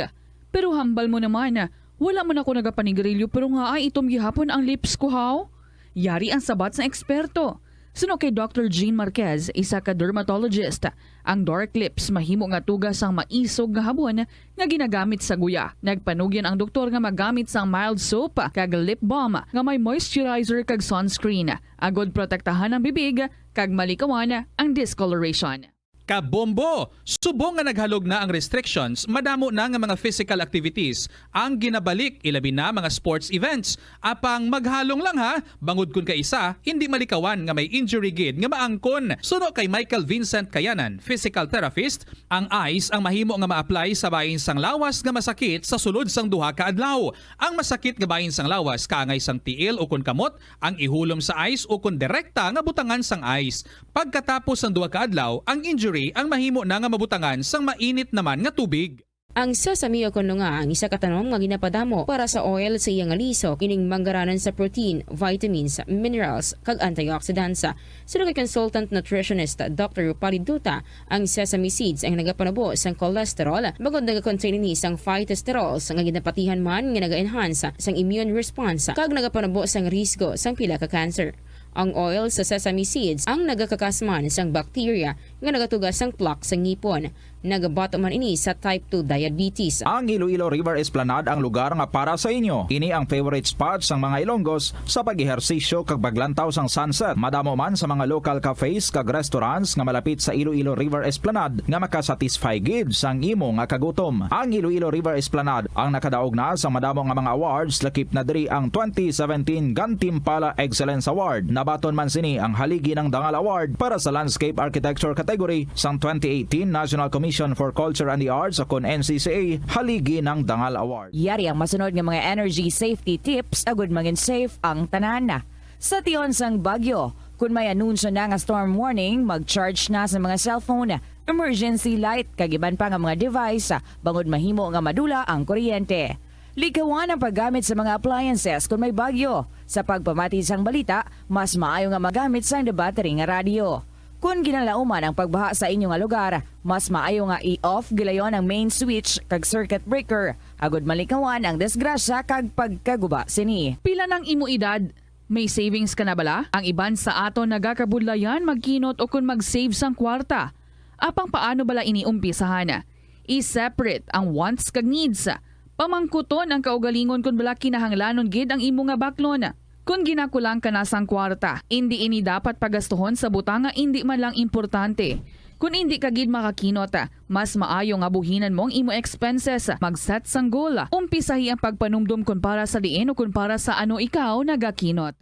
Pero hambal mo naman, wala man ako nagapanigarilyo pero nga ay itom gihapon ang lips ko, haw? Yari ang sabat sang eksperto. Suno kay Doctor Jean Marquez, isa ka dermatologist, ang dark lips mahimo nga tuga sang maisog nga habon nga ginagamit sa guya. Nagpanugyan ang doktor nga magamit sang mild soap kag lip balm nga may moisturizer kag sunscreen, agod protektahan ang bibig kag malikawan ang discoloration. Kabombo! Subong nga naghalog na ang restrictions, madamo na nga mga physical activities ang ginabalik, ilabi na mga sports events. Apang maghalong lang ha, bangod kun kaisa, hindi malikawan nga may injury gid nga maangkon. Suno kay Michael Vincent Kayanan, physical therapist, ang ice ang mahimo nga ma-apply sa bahin sang lawas nga masakit sa sulod sang duha ka adlaw. Ang masakit nga bahin sang lawas kaangay sang tiil ukon kamot, ang ihulom sa ice ukon direkta nga butangan sang ice. Pagkatapos sang duha ka adlaw, ang injury ang mahimo na nga mabutangan sang mainit naman nga tubig. Ang sesame, o kon lunga, ang isa ka tanom nga ginapadamo para sa oil sa iya nga lisok, ining manggaranan sa protein, vitamins, minerals, kag antioxidants. Suno kay consultant nutritionist Doctor Rupali Duta, ang sesame seeds ang nagapanubo sang cholesterol, bangod nagakontain ini sang phytosterols nga ginapatihan man nga naga-enhance sang immune response kag nagapanubo sang risgo sang pila ka cancer. Ang oil sa sesame seeds ang nagakakas man sang bacteria nga nagatuga sang plaque sa ngipon. Nagabato man ini sa type two diabetes. Ang Iloilo River Esplanade ang lugar nga para sa inyo. Ini ang favorite spot sang mga Ilonggos sa pag-ehersisyo kag paglantaw sang sunset. Madamo man sa mga local cafes kag restaurants nga malapit sa Iloilo River Esplanade nga makasatisfy gid sang imo nga kagutom. Ang Iloilo River Esplanade ang nakadaog na sa madamo nga mga awards, lakip na diri ang twenty seventeen Gantimpala Excellence Award. Nabaton man sini ang Haligi ng Dangal Award para sa Landscape Architecture category sang twenty eighteen National Commission for Culture and the Arts, o kon N C C A, Haligi ng Dangal Award. Yari ang masunod nga mga energy safety tips agud mangin safe ang tanan. Sa tion sang bagyo, kun may anunsyo na nga storm warning, mag-charge na sa mga cellphone, emergency light, kag iban pa nga mga device, bangod mahimo nga madula ang kuryente. Likawan ang paggamit sa mga appliances kun may bagyo. Sa pagpamati sang balita, mas maayo nga magamit sang battery nga radyo. Kun ginalauman ang pagbaha sa inyo nga lugar, mas maayo nga i-off gilayon ang main switch kag circuit breaker, agud malikawan ang disgrasya kag pagkaguba sini. Pila nang imo edad? May savings ka na bala? Ang iban sa aton nagakabudlayan magkinot o kon mag-save sang kwarta. Apang paano bala ini umpisahan? I-separate ang wants kag needs. Pamangkuton ang kaugalingon kon bala kinahanglanon gid ang imo nga baklon. Kon ginakulang ka na sang kwarta, indi ini dapat pagastuhon sa butang nga indi man lang importante. Kon indi ka gid makakinot, mas maayo nga buhinan mo ang imo expenses, mag-set sang goal, umpisahi ang pagpanumdom kon para sa diin o kon para sa ano ikaw nagakinot.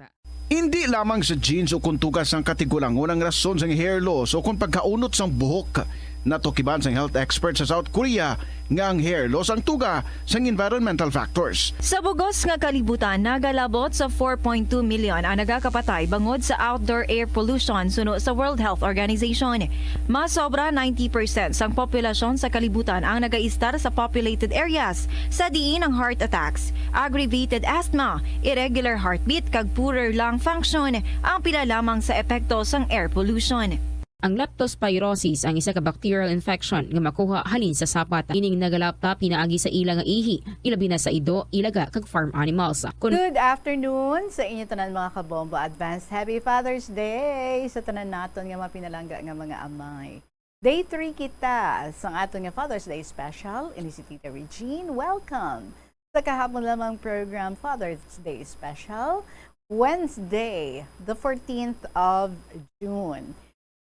Indi lamang sa genes o kon tuga sang katigulangon ang rason sang hair loss o kon pagkaunot sang buhok. Natukiban sang health expert sa South Korea nga ang hair loss ang tuga sang environmental factors. Sa bugos nga kalibutan, nagalabot sa four point two million ang nagakapatay bangod sa outdoor air pollution suno sa World Health Organization. Mas sobra ninety percent sang populasyon sa kalibutan ang nagaistar sa populated areas, sa diin ang heart attacks, aggravated asthma, irregular heartbeat, kag poorer lung function ang pila lamang sa epekto sang air pollution. Ang leptospirosis ang isa ka bacterial infection nga makuha halin sa sapat. Ining nagalapta pinaagi sa ila nga ihi, ilabi na sa ido, ilaga, kag farm animals. Kun Good afternoon sa inyo tanan, mga kabombo. Advance Happy Father's Day sa tanan naton nga mapinalangga nga mga amay. Day three kita sang aton nga Father's Day Special. Ini si Tita Regine. Welcome sa kahapon lamang program, Father's Day Special, Wednesday, the fourteenth of June.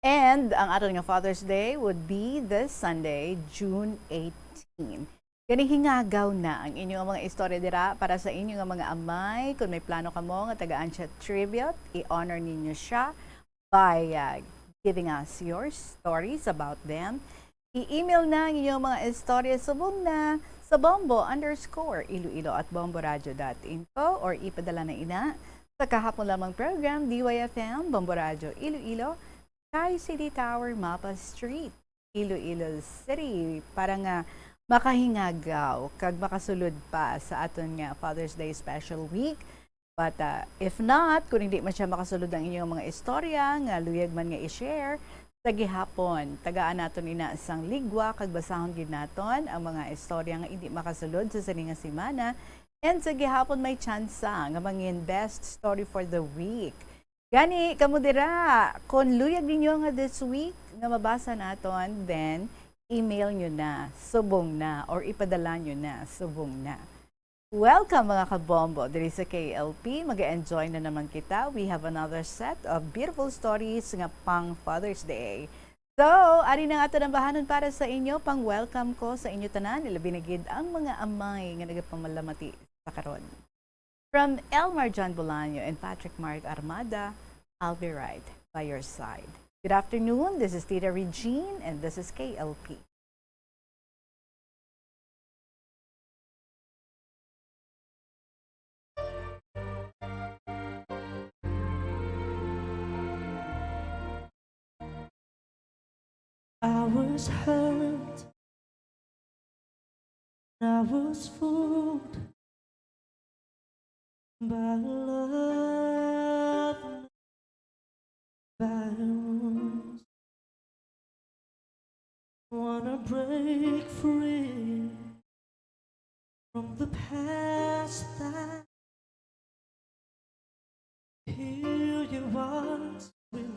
And ang aton nga Father's Day would be this Sunday, June eighteen. Gani, hingagaw na ang inyo nga mga istorya dira para sa inyo nga mga amay. Kung may plano kamo nga tagaan siya tribute, i-honor ninyo siya by, uh, giving us your stories about them. I-email na ang inyong mga istorya subong na sa bombo underscore iloilo at bomboradio dot info, or ipadala na ina sa kahapon lamang program, D Y F M, Bombo Radio Iloilo, Sky City Tower, Mapa Street, Iloilo City, para nga makahingagaw kag makasulod pa sa aton nga Father's Day Special Week. But, uh, if not, kung hindi man siya makasulod ang inyong mga istorya nga luyag man nga i-share, sa gihapon, tagaan naton ina sang ligwa kag basahon gid naton ang mga istorya nga hindi makasulod sa sini nga semana. And sa gihapon, may tsansa nga mangin best story for the week. Gani, kamo dira, kon luyag ninyo nga this week nga mabasa naton, then email nyo na, subong na, or ipadala nyo na, subong na. Welcome, mga kabombo, diri sa K L P. Mag-enjoy na naman kita. We have another set of beautiful stories nga pang Father's Day. So, ari na nga aton ang bahanon para sa inyo. Pang-welcome ko sa inyo tanan, ilabi na gid ang mga amay nga nagapamalamati sa karon. From Elmar John Bolaño and Patrick Mark Armada, I'll be right by your side. Good afternoon, this is Tita Regine, and this is K L P. I was hurt. I was fooled by love, by wounds. Wanna break free from the past that heal your wounds with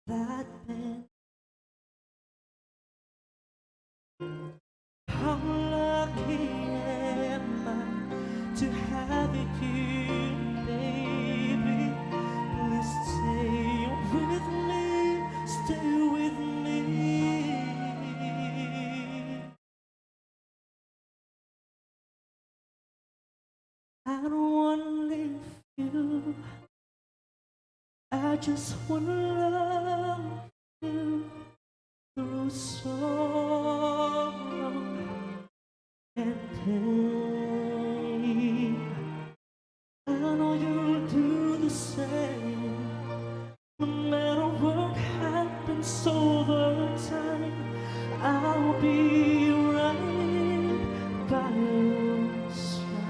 that pain. How lucky am I to have you, baby? Please stay with me, stay with me. I don't wanna leave you. I just wanna love you through sorrow and pain. I know you'll do the same. No matter what happens over time, I'll be right by your side.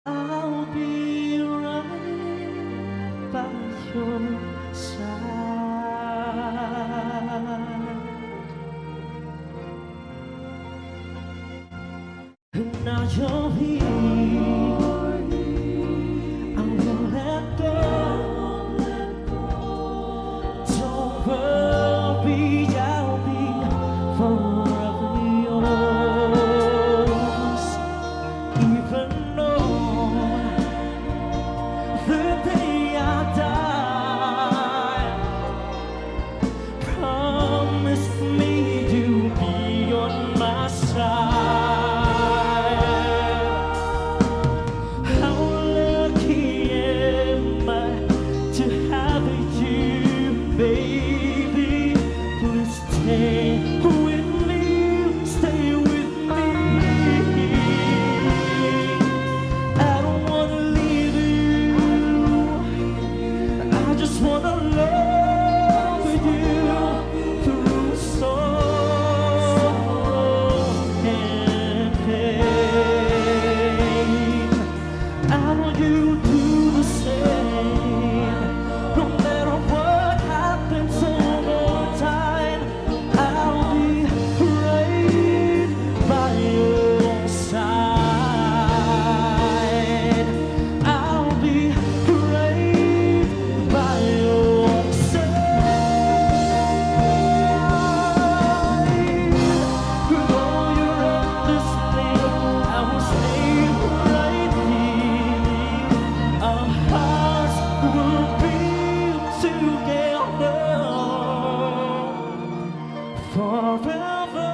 I'll be right by your side. Now you're here. I won't let go. Don't worry, I'll be forever yours. Even on the day I die, promise me you'll be on my side. How lucky am I to have you, baby? Please stay with me, stay with me. I don't wanna leave you. I just wanna love with you through sorrow and pain. I know you do the same. No matter what happens over time, I'll be right by your side. I'll be right by your side. With all your endless need, I will stay right here. Our hearts will be together forever.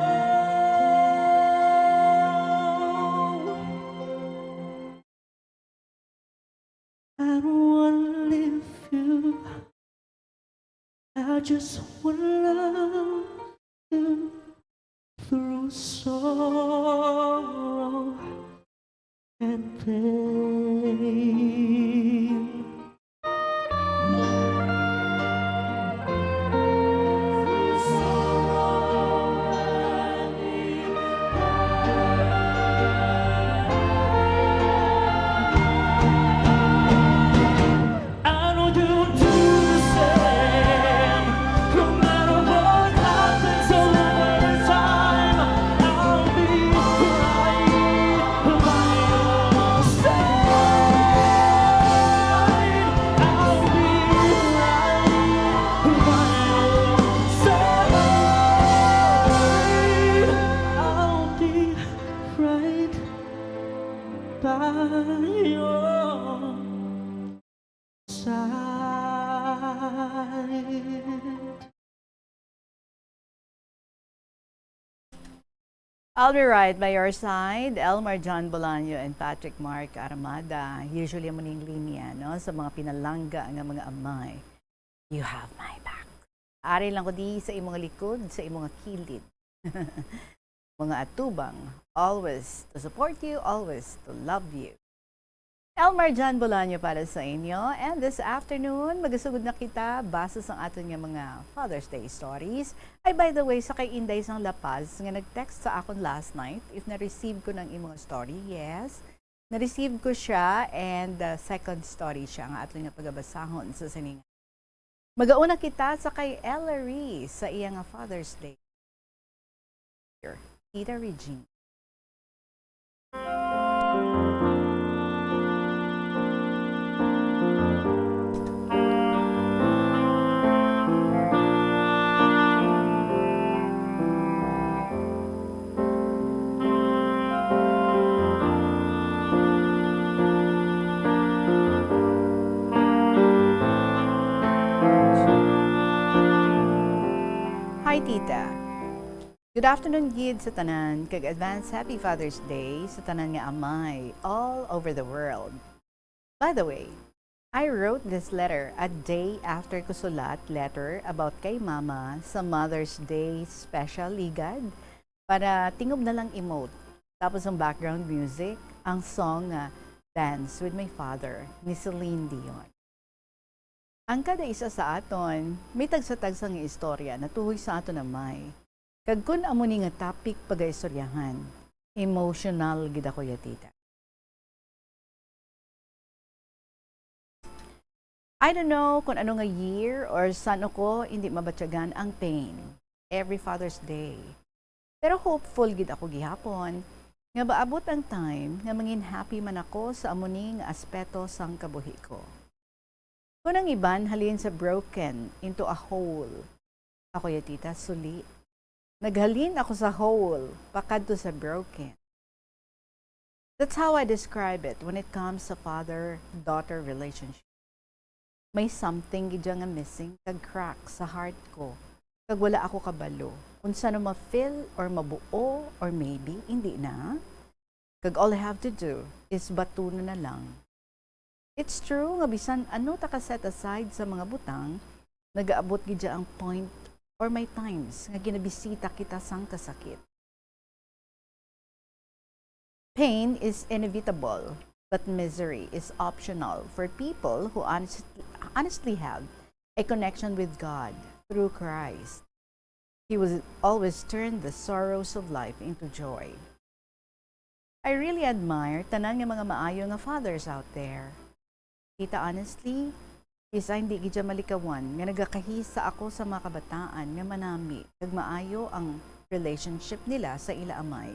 I don't wanna leave you. I just wanna love you through sorrow and pain. I know you'll do the same. No matter what happens over time, I'll be right by your side. I'll be right by your side. I'll be right by your side. I'll be right by your side, Elmar John Bolaño and Patrick Mark Armada. Usually, amo ning linya, no, sa mga pinalangga nga mga amay. You have my back. Ari lang ko di sa imong likod, sa imong kilid. Mga atubang, always to support you, always to love you. Elmer John Bolaño para sa inyo. And this afternoon, magasugod na kita base sang aton nga mga Father's Day stories. Ay, by the way, sa kay Inday sang La Paz nga nag-text sa akon last night, if na-receive ko ng imong story, yes. Na-receive ko siya, and, uh, second story siya nga aton nga pagabasahon sa sining. Magauna kita sa kay Ellery sa iya nga Father's Day. Tita Regine. Hi, Tita. Good afternoon gid sa tanan, kag advance Happy Father's Day sa tanan nga amay all over the world. By the way, I wrote this letter a day after ko sulat letter about kay Mama sa Mother's Day special, ligad, para tingob na lang emote. Tapos ang background music, ang song nga Dance with My Father ni Celine Dion. Ang kada isa sa aton may tagsa-tagsa nga istorya natuhoy sa aton amay. Kag kun amo ni nga topic pagaistoryahan, emotional gid ako ya, Tita. I don't know kung ano nga year or san-o ko hindi mabatyagan ang pain every Father's Day. Pero hopeful gid ako gihapon nga maabot ang time nga mangin happy man ako sa amo ni nga aspeto sang kabuhi ko. Kun ang iban halin sa broken into a whole, ako ya, Tita, suli. Naghalin ako sa whole pakadto sa broken. That's how I describe it when it comes sa father-daughter relationship. May something gid dyan nga missing kag crack sa heart ko, kag wala ako kabalo kung sano ma-fill or mabuo, or maybe hindi na. Kag all I have to do is batunon na lang. It's true nga bisan ano ta ka set aside sa mga butang, nagaabot gid dya ang point or may times nga ginabisita kita sang kasakit. Pain is inevitable, but misery is optional for people who honest-, honestly have a connection with God through Christ. He will always turn the sorrows of life into joy. I really admire tanan nga mga maayo nga fathers out there. Tita, honestly, isa hindi gid siya malikawan nga nagakahisa ako sa mga kabataan nga manami kag maayo ang relationship nila sa ila amay.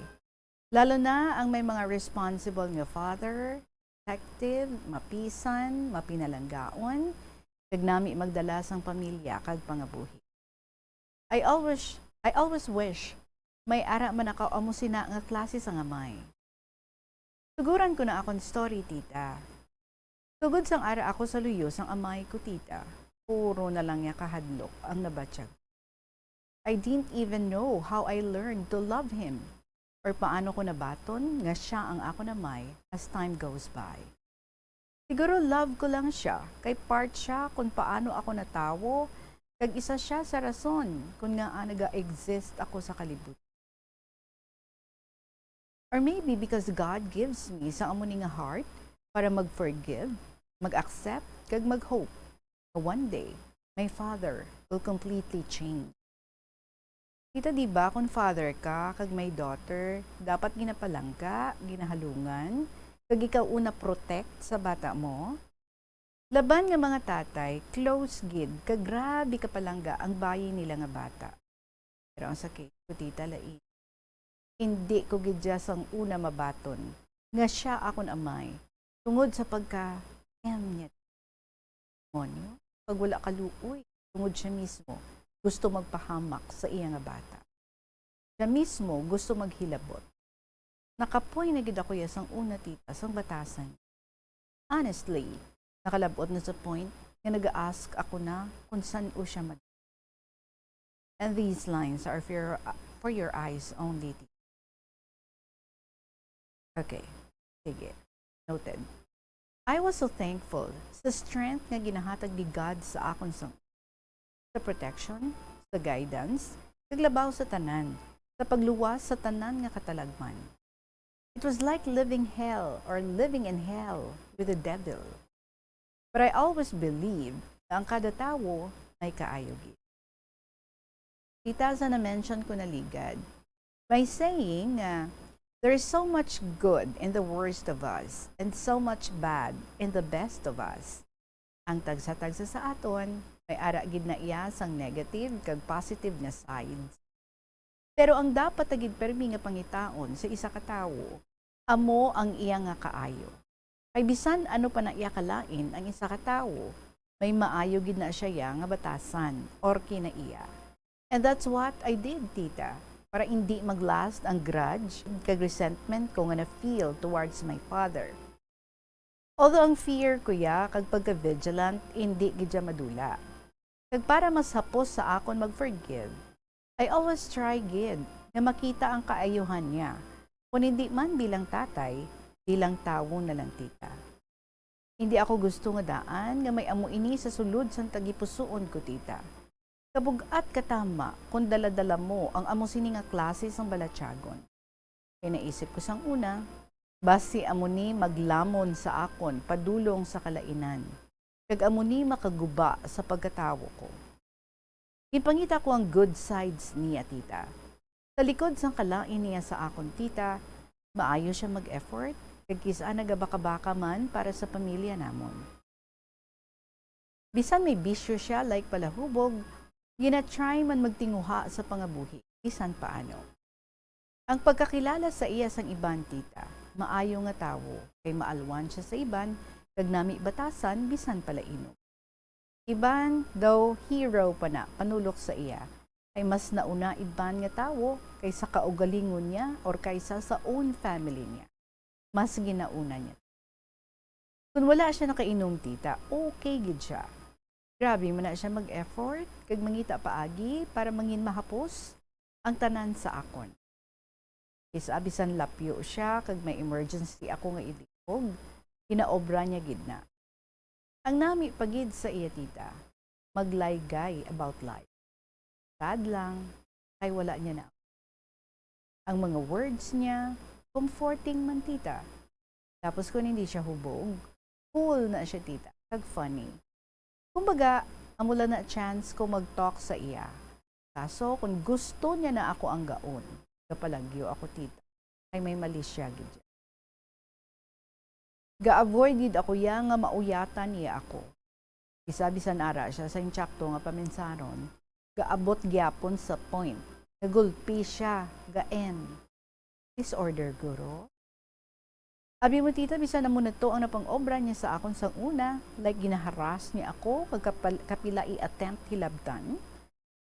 Lalo na ang may mga responsible nga father, protective, mapisan, mapinalanggaon, kag nami magdala sang pamilya kag pangabuhi. I always, I always wish may ara man ako amo sina nga klase sang amay. Suguran ko na akon story, Tita. Sugod sang ara ako sa luyo sang amay ko, Tita, puro na lang niya kahadlok ang nabatyag. I didn't even know how I learned to love him or paano ko nabaton nga siya ang akon amay as time goes by. Siguro love ko lang siya kay part siya kung paano ako natawo, kag isa siya sa rason kung ngaa naga-exist ako sa kalibutan. Or maybe because God gives me sa amo ni nga heart para mag-forgive, mag-accept, kag mag-hope nga one day, my father will completely change. Tita, di ba, kung father ka kag may daughter, dapat ginapalangga, ginahalungan, kag ikaw una protect sa bata mo? Laban nga mga tatay, close gid, kag grabe kapalangga ang bayi nila nga bata. Pero ang sa case ko, Tita, lain. Hindi ko gid siya sang una mabaton nga siya akon amay, tungod sa pagka-M niya. Monyo, pag wala kaluoy, tungod siya mismo gusto magpahamak sa iya nga bata. Siya mismo gusto maghilabot. Nakapoy na gid ako iya sang una, Tita, sang batasan. Honestly, nakalab-ot na sa point nga nag-a-ask ako na kung san-o siya mad-, and these lines are for your, for your eyes only, Tita. Okay. Sige. Noted. I was so thankful sa strength nga ginahatag ni God sa akon, sa, sa protection, sa guidance, kag labaw sa tanan, sa pagluwas sa tanan nga katalagman. It was like living hell or living in hell with the devil. But I always believe na ang kada tawo may kaayo gid. Tita, sa na-mention ko na ligad, may saying nga, "There is so much good in the worst of us and so much bad in the best of us." Ang tagsa-tagsa sa aton, may ara gid na iya sang negative kag positive nga sides. Pero ang dapat ta gid permi nga pangitaon sa isa ka tawo, amo ang iya nga kaayo. Kay bisan ano pa na iya kalain ang isa ka tawo, may maayo gid na siya iya nga batasan or kinaiya. And that's what I did, tita, para indi mag-last ang grudge kag resentment ko nga na-feel towards my father. Although ang fear ko iya kag pagka-vigilant, indi gid siya madula. Kag para mas hapos sa akon mag-forgive, I always try gid nga makita ang kaayuhan niya. Kon indi man bilang tatay, bilang tawo na lang, tita. Indi ako gusto nga daan nga may amo ini sa sulod sang tagipusoon ko, tita. Kabug-at ka tama kon dala-dala mo ang amo sini nga klase sang balatyagon. Kay naisip ko sang una, basi amo ni maglamon sa akon padulong sa kalainan, kag amo ni makaguba sa pagkatawo ko. Ginpangita ko ang good sides niya, tita. Sa likod sang kalain niya sa akon, tita, maayo siya mag-effort, kag kis-a nagabakabaka man para sa pamilya namon. Bisan may bisyo siya, like palahubog, gina-try man magtinguha sa pangabuhi, bisan paano. Ang pagkakilala sa iya sang iban, tita, maayo nga tawo, kay maalwan siya sa iban, kag nami batasan bisan palainom. Iban daw hero pa na panulok sa iya, kay mas nauna iban nga tawo kaysa kaugalingon niya or kaysa sa own family niya. Mas ginauna niya. Kun wala siya nakainom, tita, okay gid siya. Grabe man na siya mag-effort kag mangita paagi para mangin mahapos ang tanan sa akon. Kis-a bisan lapyo siya kag may emergency ako nga ilihog, ginaobra niya gid na. Ang nami pa gid sa iya, tita, maglaygay about life. Sad lang, kay wala niya na. Ang mga words niya, comforting man, tita. Tapos kung hindi siya hubog, cool na siya, tita, kag funny. Kumbaga, amo lang na chance ko mag-talk sa iya. Kaso, kung gusto niya na ako anggaon, gapalagyo ako, tita. Kay may mali siya gid. Ga-avoid gid ako iya nga mauyatan niya ako. Kis-a bisan ara siya sa insakto nga paminsaron, gaabot gyapon sa point nga gulpi siya, ga-end. Disorder, guro? Abi mo, tita, bisan amo na to ang napang-obra niya sa akon sang una, like ginaharas niya ako kag kapal-, kapila i-attempt hilabtan,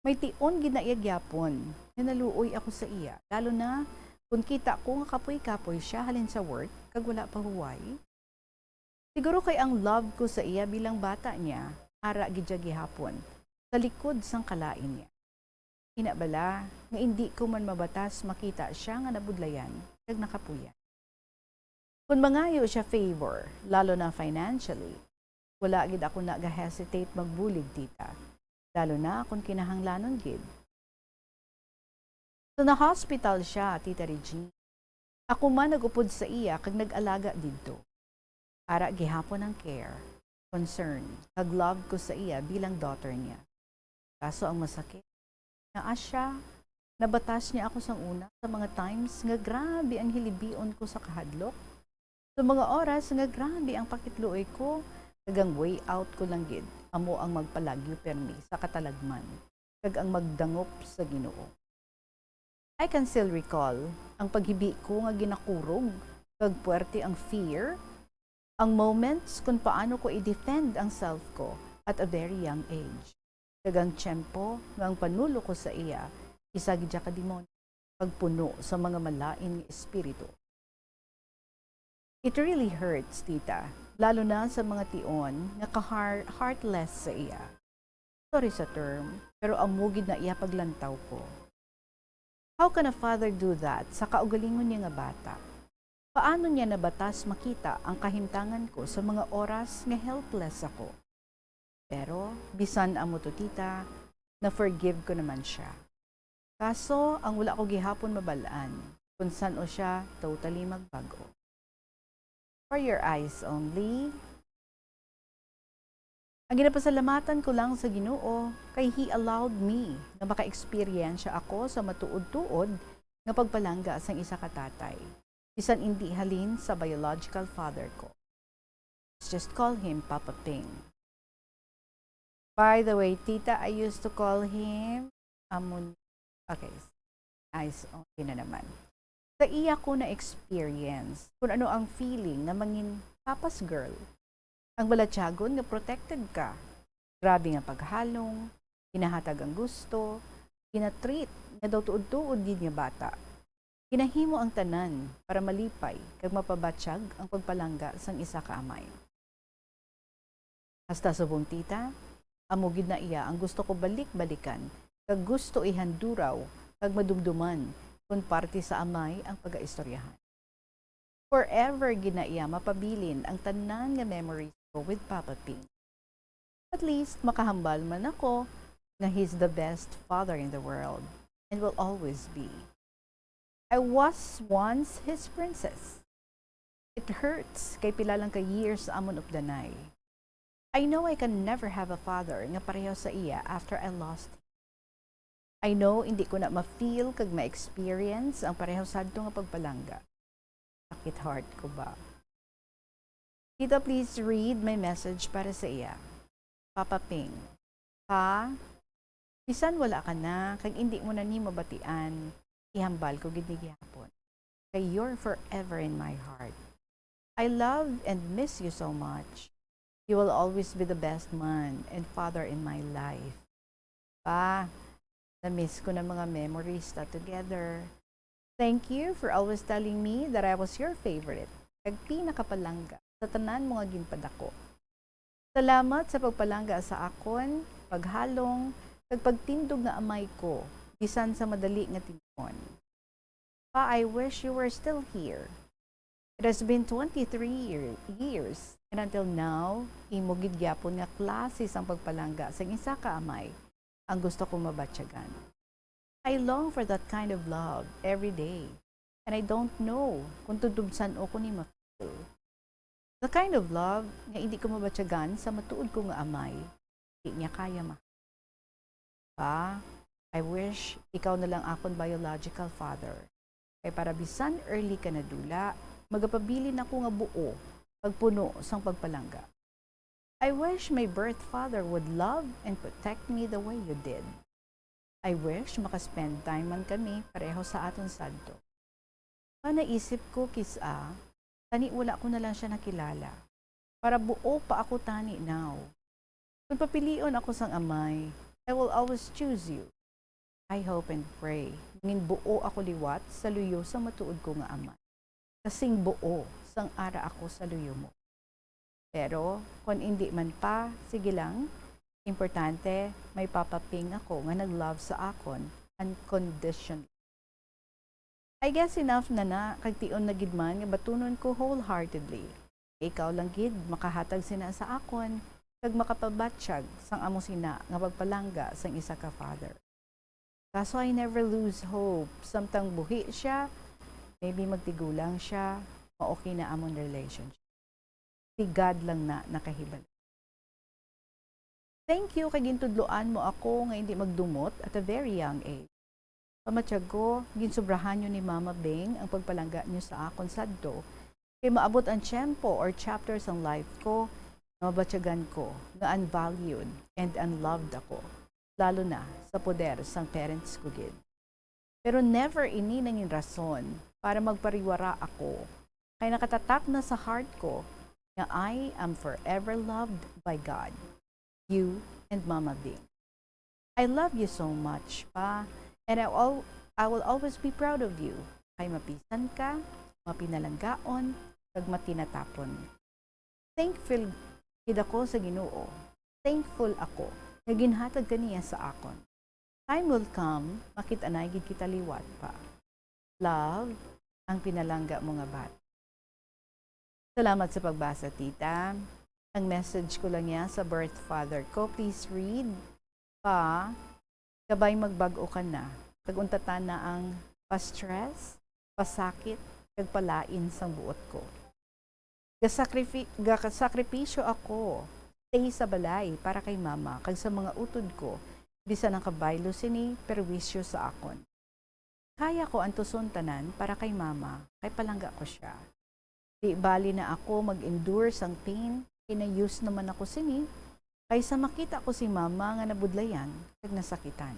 may tion gid na iya gyapon nga naluoy ako sa iya, lalo na kon kita ko nga kapoy-kapoy siya halin sa work kag wala pa huway. Siguro kay ang love ko sa iya bilang bata niya, ara gid siya gihapon, sa likod sang kalain niya. Ina bala nga indi ko man mabatas makita siya nga nabudlayan kag nakapuyan. Kon mangayo siya favor, lalo na financially, wala gid ako na ga-hesitate magbulig, tita, lalo na kon kinahanglanon gid. So, na-hospital siya, Tita Regine. Ako man nag-upod sa iya kag nag-alaga didto. Ara gihapon ang care, concern, kag love ko sa iya bilang daughter niya. Kaso ang masakit, naa siya, nabatas niya ako sang una sa mga times nga grabe ang hilibion ko sa kahadlok, sa mga oras nga grabe ang pakitluoy ko, kag ang way out ko lang gid amo ang magpalagyo pirmi sa katalagman kag ang magdangop sa Ginoo. I can still recall ang paghibi ko nga ginakurog kag puwerte ang fear, ang moments kon paano ko i-defend ang self ko at a very young age, kag ang tiyempo nga ang panulok ko sa iya isa gid ka demonyo kag puno sa mga malain nga espiritu. It really hurts, tita, lalo na sa mga tion nga ka-heartless sa iya. Sorry sa term, pero amo gid na iya paglantaw ko. How can a father do that sa kaugalingon niya nga bata? Paano niya nabatas makita ang kahimtangan ko sa mga oras nga helpless ako? Pero, bisan amo to, tita, na-forgive ko naman siya. Kaso, ang wala ko gihapon mabal-an, kung san-o siya totally magbag-o. For your eyes only. Ang ginapasalamatan ko lang sa Ginoo kay He allowed me nga maka-eksperyensya ako sa matuod-tuod nga pagpalangga sang isa ka tatay, bisan indi halin sa biological father ko. Let's just call him Papa Ping. By the way, tita, I used to call him Amon. Okay. Eyes, okay na naman. Sa iya ko na-experience kung ano ang feeling nga mangin papa's girl. Ang balatyagon nga protected ka. Grabe nga paghalong, ginahatag ang gusto, ginatreat nga daw tuod-tuod gid nga bata. Ginahimo ang tanan para malipay kag mapabatyag ang pagpalangga sang isa ka amay. Hasta subong tita, amo gid na iya ang gusto ko balik-balikan, kag gusto ihanduraw kag madumduman kon parte sa amay ang pagaistoryahan. Forever gid na iya mapabilin ang tanan nga memories ko with Papa Ping. At least, makahambal man ako nga he's the best father in the world and will always be. I was once his princess. It hurts kay pila lang ka years amon updanay. I know I can never have a father nga pareho sa iya after I lost him. I know hindi ko na ma-feel kag ma-experience ang pareho sadto nga pagpalangga. Sakit heart ko ba? Tita, please read my message para sa iya. Papa Ping, Pa, bisan wala ka na kag indi mo na ni mabatian, ihambal ko gid ni gihapon kay you're forever in my heart. I love and miss you so much. You will always be the best man and father in my life. Pa, na-miss ko na mga memories ta together. Thank you for always telling me that I was your favorite kag pinakapalangga sa tanan mo nga ginpadako. Salamat sa pagpalangga sa akon, paghalong, kag pagtindog nga amay ko bisan sa madali nga timon. Pa, I wish you were still here. It has been twenty-three year, years, and until now, imo gid gyapon nga klase sang pagpalangga sang isa ka amay ang gusto ko mabatyagan. I long for that kind of love every day, and I don't know kung tubtob san-o ko ni ma-feel. The kind of love nga hindi ko mabatyagan sa matuod ko nga amay, di niya kaya ma-, Pa, I wish ikaw na lang akon biological father. Kay para bisan early ka nadula, magapabilin ako nga buo kag puno sang pagpalangga. I wish my birth father would love and protect me the way you did. I wish maka-spend time man kami pareho sa aton sadto. Pa, naisip ko, kis-a, tani wala ko na lang siya nakilala, para buo pa ako tani now. Kung papilion ako sang amay, I will always choose you. I hope and pray mangin buo ako liwat sa luyo sang matuod ko nga amay, kasing buo sang ara ako sa luyo mo. Pero kon indi man, Pa, sige lang. Importante, may Papa Ping ako nga nag-love sa akon unconditionally. I guess enough na na, kag tion na gid man nga batunon ko wholeheartedly. Ikaw lang gid makahatag sina sa akon, kag makapabatyag sang amo sina nga pagpalangga sang isa ka father. Kaso I never lose hope. Samtang buhi siya, maybe magtigulang siya, ma-okay na amon relationship. Si God lang na nakahibalo. Thank you kay gintudloan mo ako nga hindi magdumot at a very young age. Pamatyag ko, ginsobrahan niyo ni Mama Bing ang pagpalangga niyo sa akon sadto, kay maabot ang tiyempo or chapter sang life ko nga mabatyagan ko nga unvalued and unloved ako, lalo na sa poder sang parents ko gid. Pero never ini nangin rason para magpariwara ako, kay nakatatak na sa heart ko nga I am forever loved by God, you, and Mama Bing. I love you so much, Pa, and I, al- I will always be proud of you, kay mapisan ka, mapinalanggaon, kag matinatapon. Thankful gid ako sa Ginoo. Thankful ako nga ginhatag ka niya sa akon. Time will come, makit-anay gid kita liwat, Pa. Love, ang pinalangga mo nga bata. Salamat sa pagbasa, tita. Ang message ko lang niya sa birth father ko, please read. Pa, kabay magbag-o ka na. Kag unta tana ang pa-stress, pasakit, kag palain sang buot ko. Gasakrifi-, gasakripisyo ako, stay sa balay para kay mama kag sa mga utod ko, bisan ang kabaylo sini perwisyo sa akon. Kaya ko antuson tanan para kay mama, kay palangga ko sia. Di bali na ako mag-endure sang pain, kay na-used naman ako sini, kaysa makita ko si mama nga nabudlayan kag nasakitan.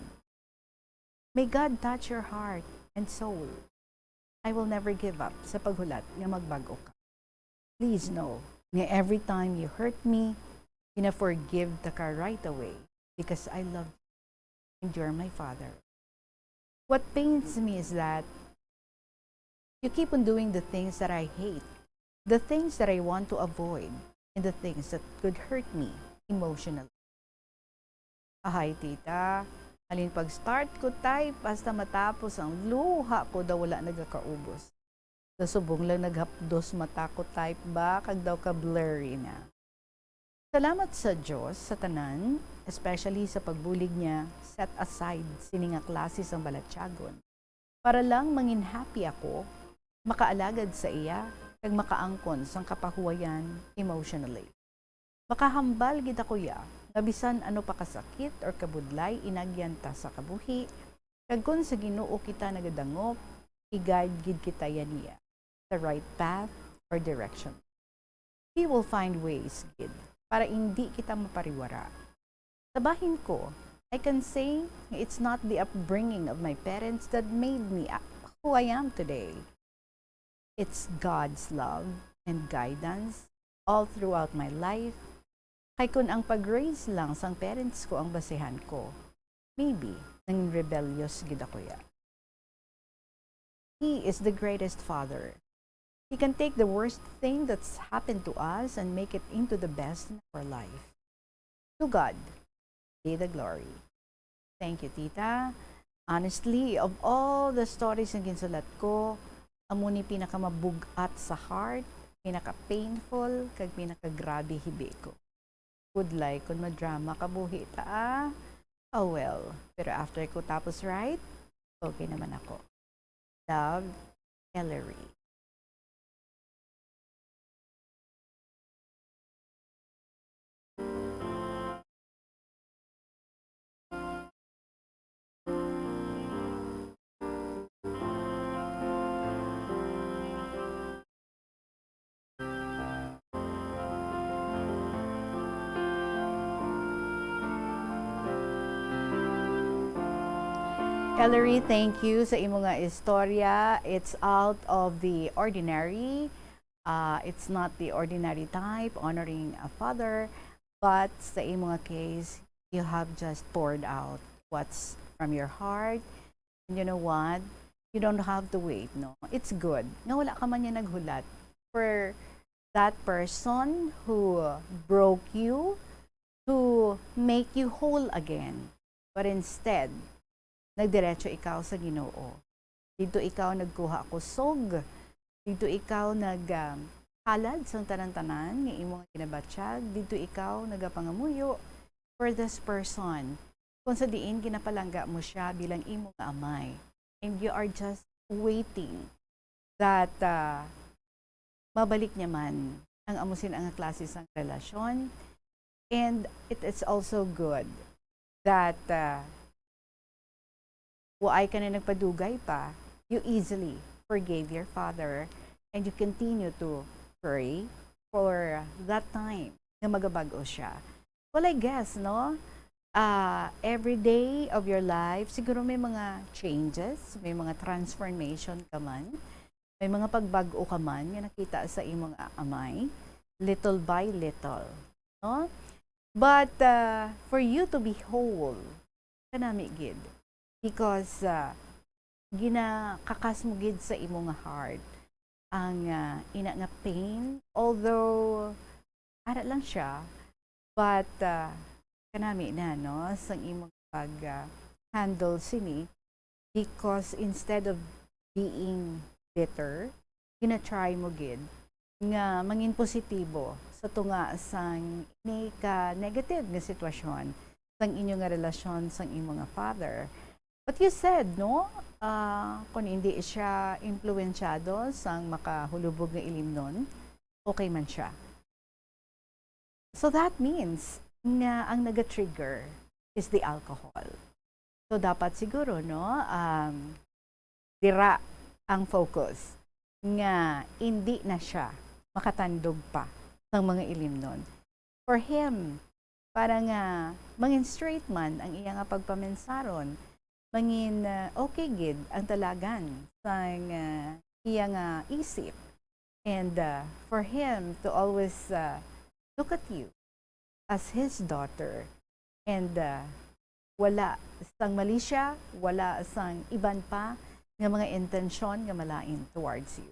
May God touch your heart and soul. I will never give up sa paghulat nga magbag-o ka. Please know nga every time you hurt me, gina-forgive ta ka right away because I love you and you're my father. What pains me is that you keep on doing the things that I hate, the things that I want to avoid, and the things that could hurt me emotionally. Ahay, tita. Halin pag-start ko type hasta matapos ang luha ko daw wala nagakaubos. Sa subong lang naghapdos mata ko type ba, kag daw ka blurry na. Salamat sa Dios sa tanan, especially sa pagbulig niya set aside sini nga klase sang balatyagon. Para lang mangin happy ako, makaalagad sa iya, kag makaangkon sang kapahuwayan emotionally. Makahambal gid ako iya nga bisan ano pa ka sakit or kabudlay inagyan ta sa kabuhi, kag kon sa Ginoo kita nagadangop, i-guide gid kita ya niya sa right path or direction. He will find ways gid para indi kita mapariwara. Sa bahin ko, I can say nga it's not the upbringing of my parents that made me a-, who I am today. It's God's love and guidance all throughout my life. Kay kun ang pag-raise lang sang parents ko ang basehan ko, maybe nangin rebellious gid ako ya. He is the greatest father. He can take the worst thing that's happened to us and make it into the best in our life. To God be the glory. Thank you, tita. Honestly, of all the stories nga ginsulat ko, amo ni pinakamabug-at sa heart, pinaka-painful, kag pinakagrabe hibi ko. Budlay kun madrama kabuhi ta, ah. Oh well, pero after ko tapos write, okay naman ako. Love, Ellery. Ellery, thank you sa imo nga istorya. It's out of the ordinary. Uh, it's not the ordinary type, honoring a father, but sa imo nga case, you have just poured out what's from your heart. And you know what? You don't have to wait, no? It's good nga wala ka man niya naghulat for that person who broke you to make you whole again. But instead, nagdiretso ikaw sa Ginoo. Didto ikaw nagkuha kusog. Didto ikaw nag, ah, halad sang tanan-tanan nga imo nga ginabatyag. Didto ikaw nagapangamuyo for this person, kung sa diin ginapalangga mo siya bilang imo nga amay. And you are just waiting that, ah, mabalik niya man ang amo sina nga klase sang relasyon. And it is also good that, ah, waay ka na nagpadugay pa, you easily forgave your father and you continue to pray for that time nga magabag-o siya. Well, I guess, no? Ah, every day of your life, siguro may mga changes, may mga transformation ka man, may mga pagbag-o ka man nga nakita sa imong a-, amay, little by little, no? But, ah, for you to be whole, kanami gid. Because, ah, ginakakas mo gid sa imo nga heart ang, ah, ina nga pain. Although, ara lang siya, but, ah, kanami na, no, sang imong pag, ah, handle sini. Because instead of being bitter, gina-try mo gid nga mangin positibo sa tunga sang ini ka negative nga sitwasyon sang inyo nga relasyon sang imo nga father. But you said, no? Ah, kung hindi siya impluwensyado sang makahulubog nga ilimnon, okay man siya. So that means nga ang naga-trigger is the alcohol. So dapat siguro, no, um, dira ang focus nga hindi na siya makatandog pa sang mga ilimnon. For him, para nga mangin straight man ang iya nga pagpamensaron, mangin, ah, okay gid ang talagan sang, ah, iya nga isip. And, ah, for him to always, ah, look at you as his daughter and, ah, wala sang malisya, wala sang iban pa nga mga intensyon nga malain towards you.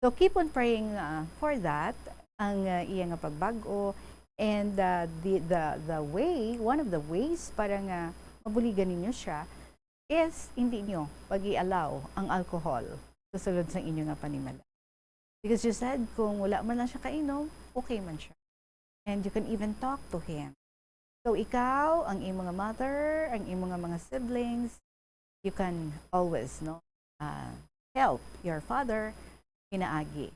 So keep on praying, ah, for that, ang, ah, iya nga pagbag-o, and, ah, the, the, the way, one of the ways para nga mabuligan ninyo siya is hindi nyo pag-i-allow ang alcohol sa sulod sa inyo nga panimalay. Because you said, kung wala man lang siya kainom, okay man siya. And you can even talk to him. So ikaw, ang imo nga mother, ang imo nga mga siblings, you can always, no, ah, help your father pinaagi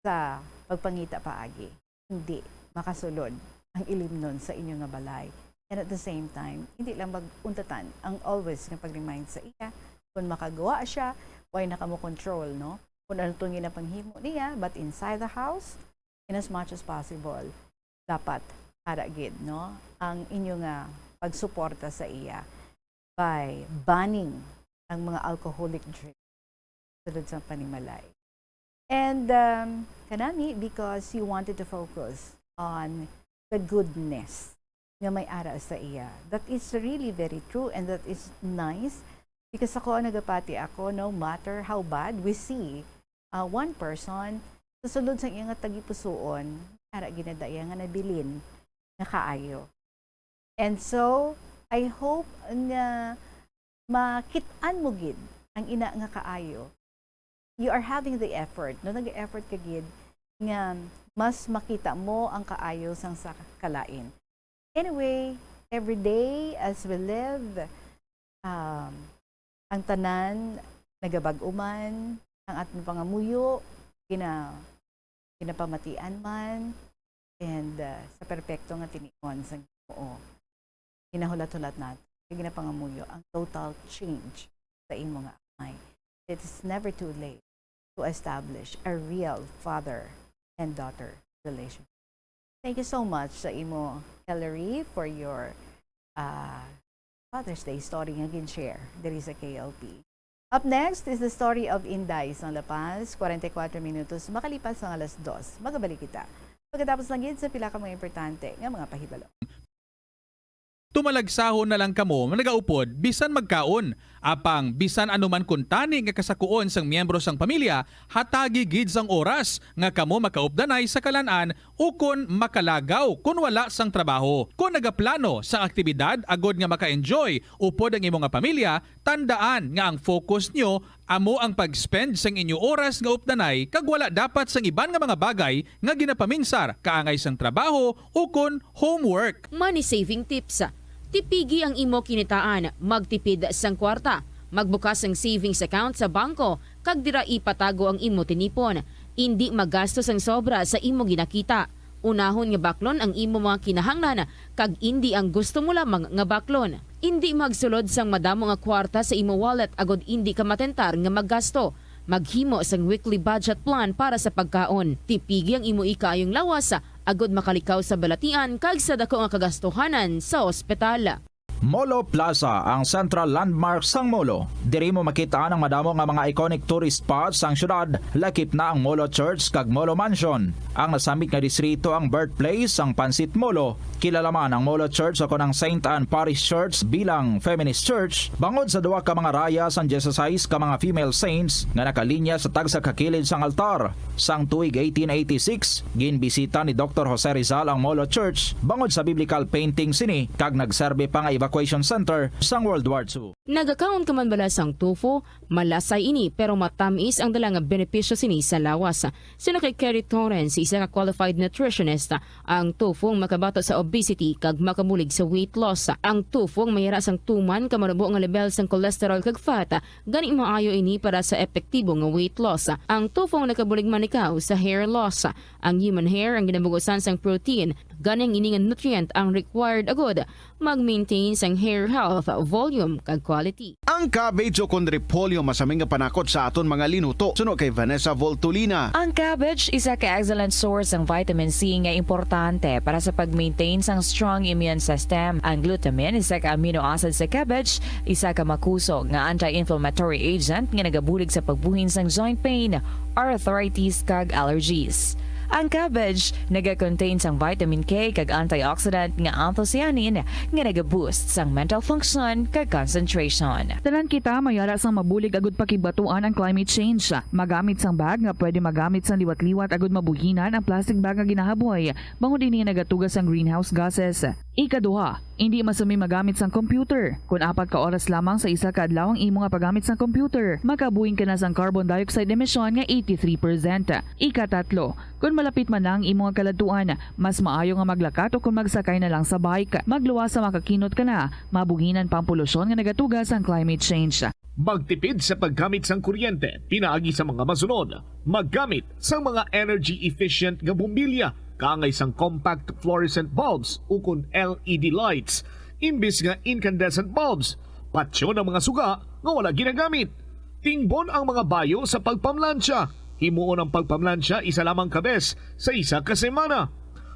sa pagpangita paagi. Hindi makasulod ang ilimnon sa inyo nga balay. And at the same time, hindi lang mag-untatan ang always nga pag-remind sa iya. Kung makagawa siya, why na kamo control, no? Kung ano itong ginapanghimo niya, but inside the house, in as much as possible, dapat ara gid, no, ang inyo nga pagsuporta sa iya by banning ang mga alcoholic drink sulod sa panimalay. And, um, kanami, because you wanted to focus on the goodness nga may ara sa iya. That is really very true and that is nice because ako, nagapati ako, no matter how bad we see, uh, one person, sa sulod sa iya nga tagipusoon, ara ginadaya nga nabilin nga kaayo. And so, I hope nga makit-an mo gid ang ina nga kaayo. You are having the effort, no? Nag-effort ka gid nga mas makita mo ang kaayo sang sa kalain. Anyway, every day as we live, um, ang tanan nagabag-o man, ang aton pangamuyo gina-, ginapamatian man, and, uh, sa perpekto nga tinion sang Ginoo, ginahulat-hulat nato, kag ginapangamuyo ang total change sa imo nga amay. It is never too late to establish a real father and daughter relationship. Thank you so much sa imo, Hillary, for your, uh, Father's Day story nga gin-share diri sa K L P. Up next is the story of Inday sang La Paz, kwarenta y kuwatro minutos makalipas ang alas dos. Magabalik kita pagkatapos lang gid sa pila ka mga importante nga mga pahibalo. Tumalagsahon na lang kamo nga nagaupod bisan magkaon. Apang bisan ano man kuntani nga kasakuon sang miyembro sang pamilya, hatagi gid sang oras nga kamo makaupdanay sa kalan-an ukon makalagaw kon wala sang trabaho. Kon nagaplano sang aktibidad agod nga maka-enjoy upod ang imo nga pamilya, tandaan nga ang focus nyo amo ang pag-spend sang inyo oras nga updanay kag wala dapat sang iban nga mga bagay nga ginapaminsar kaangay sang trabaho ukon homework. Money saving tips. Tipigi ang imo kinitaan, magtipid sang kwarta, magbukas sang savings account sa bangko, kag dira ipatago ang imo tinipon. Indi maggasto sang sobra sa imo ginakita. Unahon nga baklon ang imo mga kinahanglan kag indi ang gusto mo lamang nga baklon. Indi magsulod sang madamo nga kwarta sa imo wallet agod indi ka matentar nga maggasto. Maghimo sang weekly budget plan para sa pagkaon. Tipigi ang imo ikaayong lawas agod makalikaw sa balatian kag sa daku nga kagastuhanan sa ospital. Molo Plaza, ang central landmark sang Molo. Diri mo makit-an ang madamo nga mga iconic tourist spots sang syudad, lakip na ang Molo Church kag Molo Mansion. Ang nasambit nga distrito ang birthplace sang Pansit Molo. Kilala man ang Molo Church o kon ang Saint Anne Parish Church bilang feminist church bangod sa duha ka mga raya sang dieciséis ka mga female saints nga nakalinya sa tagsa ka kilid sang altar. Sang tuig eighteen eighty-six, ginbisita ni Doktor Jose Rizal ang Molo Church bangod sa biblical painting sini kag nagserbi pa nga evacuation Evacuation Center sang World War Two. Nagakaon ka man bala sang tofu? Malasay ini, pero matamis ang dala nga benepisyo sini sa lawas. Suno kay Kerry Torrens, isa ka qualified nutritionist, ang tofu ang makabato sa obesity kag makabulig sa weight loss. Ang tofu ang mayara sang tuman ka manubo nga level sang cholesterol kag fat, gani maayo ini para sa epektibo nga weight loss. Ang tofu ang nakabulig man ikaw sa hair loss. Ang human hair ang ginabugusan sang protein, gani ang ini nga nutrient ang required agud mag-maintain sang hair health, volume, kag quality. Ang cabbage o kon repolyo masami nga panakot sa aton mga linuto, suno kay Vanessa Voltolina. Ang cabbage isa ka excellent source sang vitamin C nga importante para sa pag-maintain sang strong immune system. Ang glutamine, isa ka amino acid sa cabbage, isa ka makusog nga anti-inflammatory agent nga nagabulig sa pagbuhin sang joint pain, arthritis, kag allergies. Ang cabbage naga-contain sang vitamin K kag antioxidant nga anthocyanin nga naga-boost sang mental function kag concentration. Tanan kita mayara sang mabulig agud pakigbatuan ang climate change. Magamit sang bag nga pwede magamit sang liwat-liwat agud mabuhinan ang plastic bag nga ginahaboy, bangod ini nagatuga sang greenhouse gases. Ikaduha, indi masami magamit sang computer. Kon apat ka oras lamang sa isa ka adlaw ang imo nga paggamit sang computer, makabuhin ka na sang carbon dioxide emission nga eighty-three percent. Ikatatlo, kon malapit man na ang imo nga kaladtuan, mas maayo nga maglakat o kon magsakay na lang sa bike. Magluwas sa makakinot ka na, mabuhinan pa ang polusyon nga nagatuga sang climate change. Magtipid sa paggamit sang kuryente pinaagi sa mga masunod. Maggamit sang mga energy efficient nga bombilya, kaangay sang compact fluorescent bulbs ukon L E D lights, imbis nga incandescent bulbs. Patyon ang mga suga nga wala ginagamit. Tingbon ang mga bayo sa pagpamlansya. Himuon ang pagpamlansya isa lamang ka bes sa isa ka semana.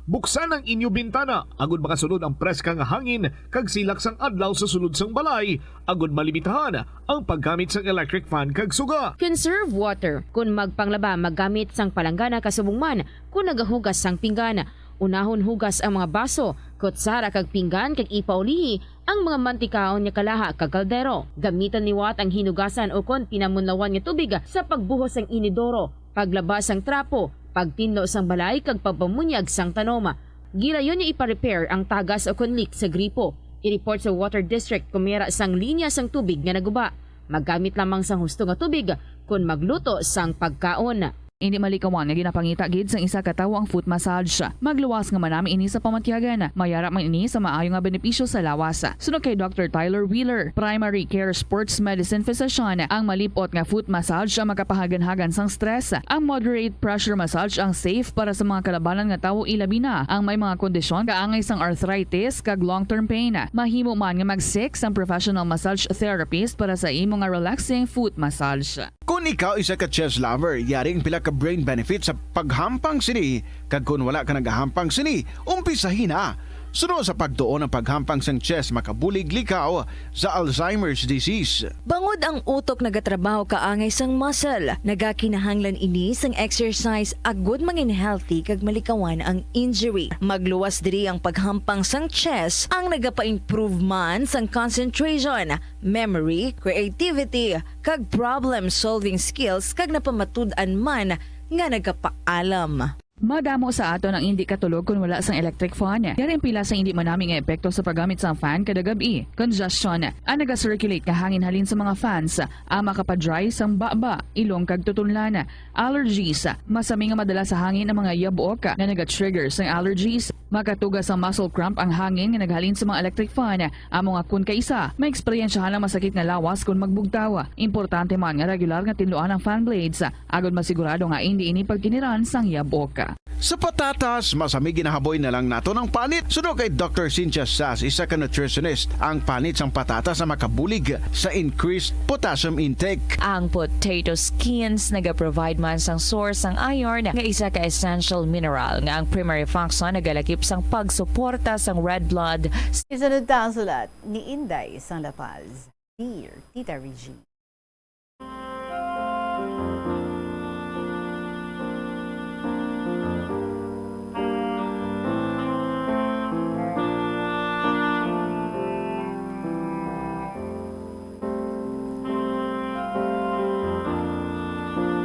Buksan ang inyo bintana agud makasulod ang preska nga hangin kag silak sang adlaw sa sulod sang balay, agud malimitahan ang paggamit sang electric fan kag suga. Conserve water. Kon magpanglaba, maggamit sang palanggana kasubong man kon nagahugas sang pinggan. Unahon hugas ang mga baso, kutsara kag pinggan kag ipaulihi ang mga mantikaon nga kalaha kag kaldero. Gamitan liwat ang hinugasan ukon pinamunlawan nga tubig sa pagbuhos sang inidoro, paglaba sang trapo, pagtinlo sang balay kag pagpamunyag sang tanom. Gilayon nga ipa-repair ang tagas ukon leak sa gripo. I-report sa water district kon may ara sang linya sang tubig nga naguba. Maggamit lamang sang husto nga tubig kon magluto sang pagkaon. Indi malikawan nga ginapangita gid sang isa ka tawo ang foot massage. Magluwas nga manami ini sa pamatyagan. Mayara man ini sa maayo nga benepisyo sa lawas. Suno kay Doctor Tyler Wheeler, primary care sports medicine physician, ang malip-ot nga foot massage ang makapahaganhagan sang stress. Ang moderate pressure massage ang safe para sa mga kalabanan nga tawo, ilabi na ang may mga kondisyon kaangay sang arthritis kag long-term pain. Mahimo man nga mag-seek sang professional massage therapist para sa imo nga relaxing foot massage. Kon ikaw isa ka chess lover, yari ang pila ka brain benefits sa paghampang sini, kag kon wala ka nagahampang sini, umpisahi na. Suno sa pagtuon, ang paghampang sang chess makabulig likaw sa Alzheimer's disease. Bangod ang utok nagatrabaho kaangay sang muscle, nagakinahanglan ini sang exercise agud mangin healthy kag malikawan ang injury. Magluwas diri ang paghampang sang chess ang nagapa-improve man sang concentration, memory, creativity, kag problem-solving skills, kag napamatud-an man nga nagapaalam. Madamo sa aton ang indi katulog kon wala sang electric fan. Yari ang pila sa indi manami nga epekto sa paggamit sang fan kada gab-i. Congestion. Ang naga-circulate nga hangin halin sa mga fans ang makapa-dry sang baba, ilong, kag tutunlan. Allergies. Masami nga madala sa hangin ang mga yabok nga naga-trigger sang allergies. Makatuga sang muscle cramp ang hangin nga naghalin sa mga electric fan. Amo nga kon kaisa, maeksperiensyahan ang masakit nga lawas kon magbugtaw. Importante man nga regular nga tinluan ang fan blades, agod masigurado nga indi ini pagkiniran sang yabok. Sa patatas, masami ginahaboy na lang naton ang panit. Suno kay Doctor Cynthia Sass, isa ka nutritionist, ang panit sang patatas ang makabulig sa increased potassium intake. Ang potato skins nagaprovide man sang source sang iron, nga isa ka essential mineral nga ang primary function nagalakip sang pagsuporta sang red blood. Isunod ta ang sulat ni Inday sang La Paz. Dear Tita Regine.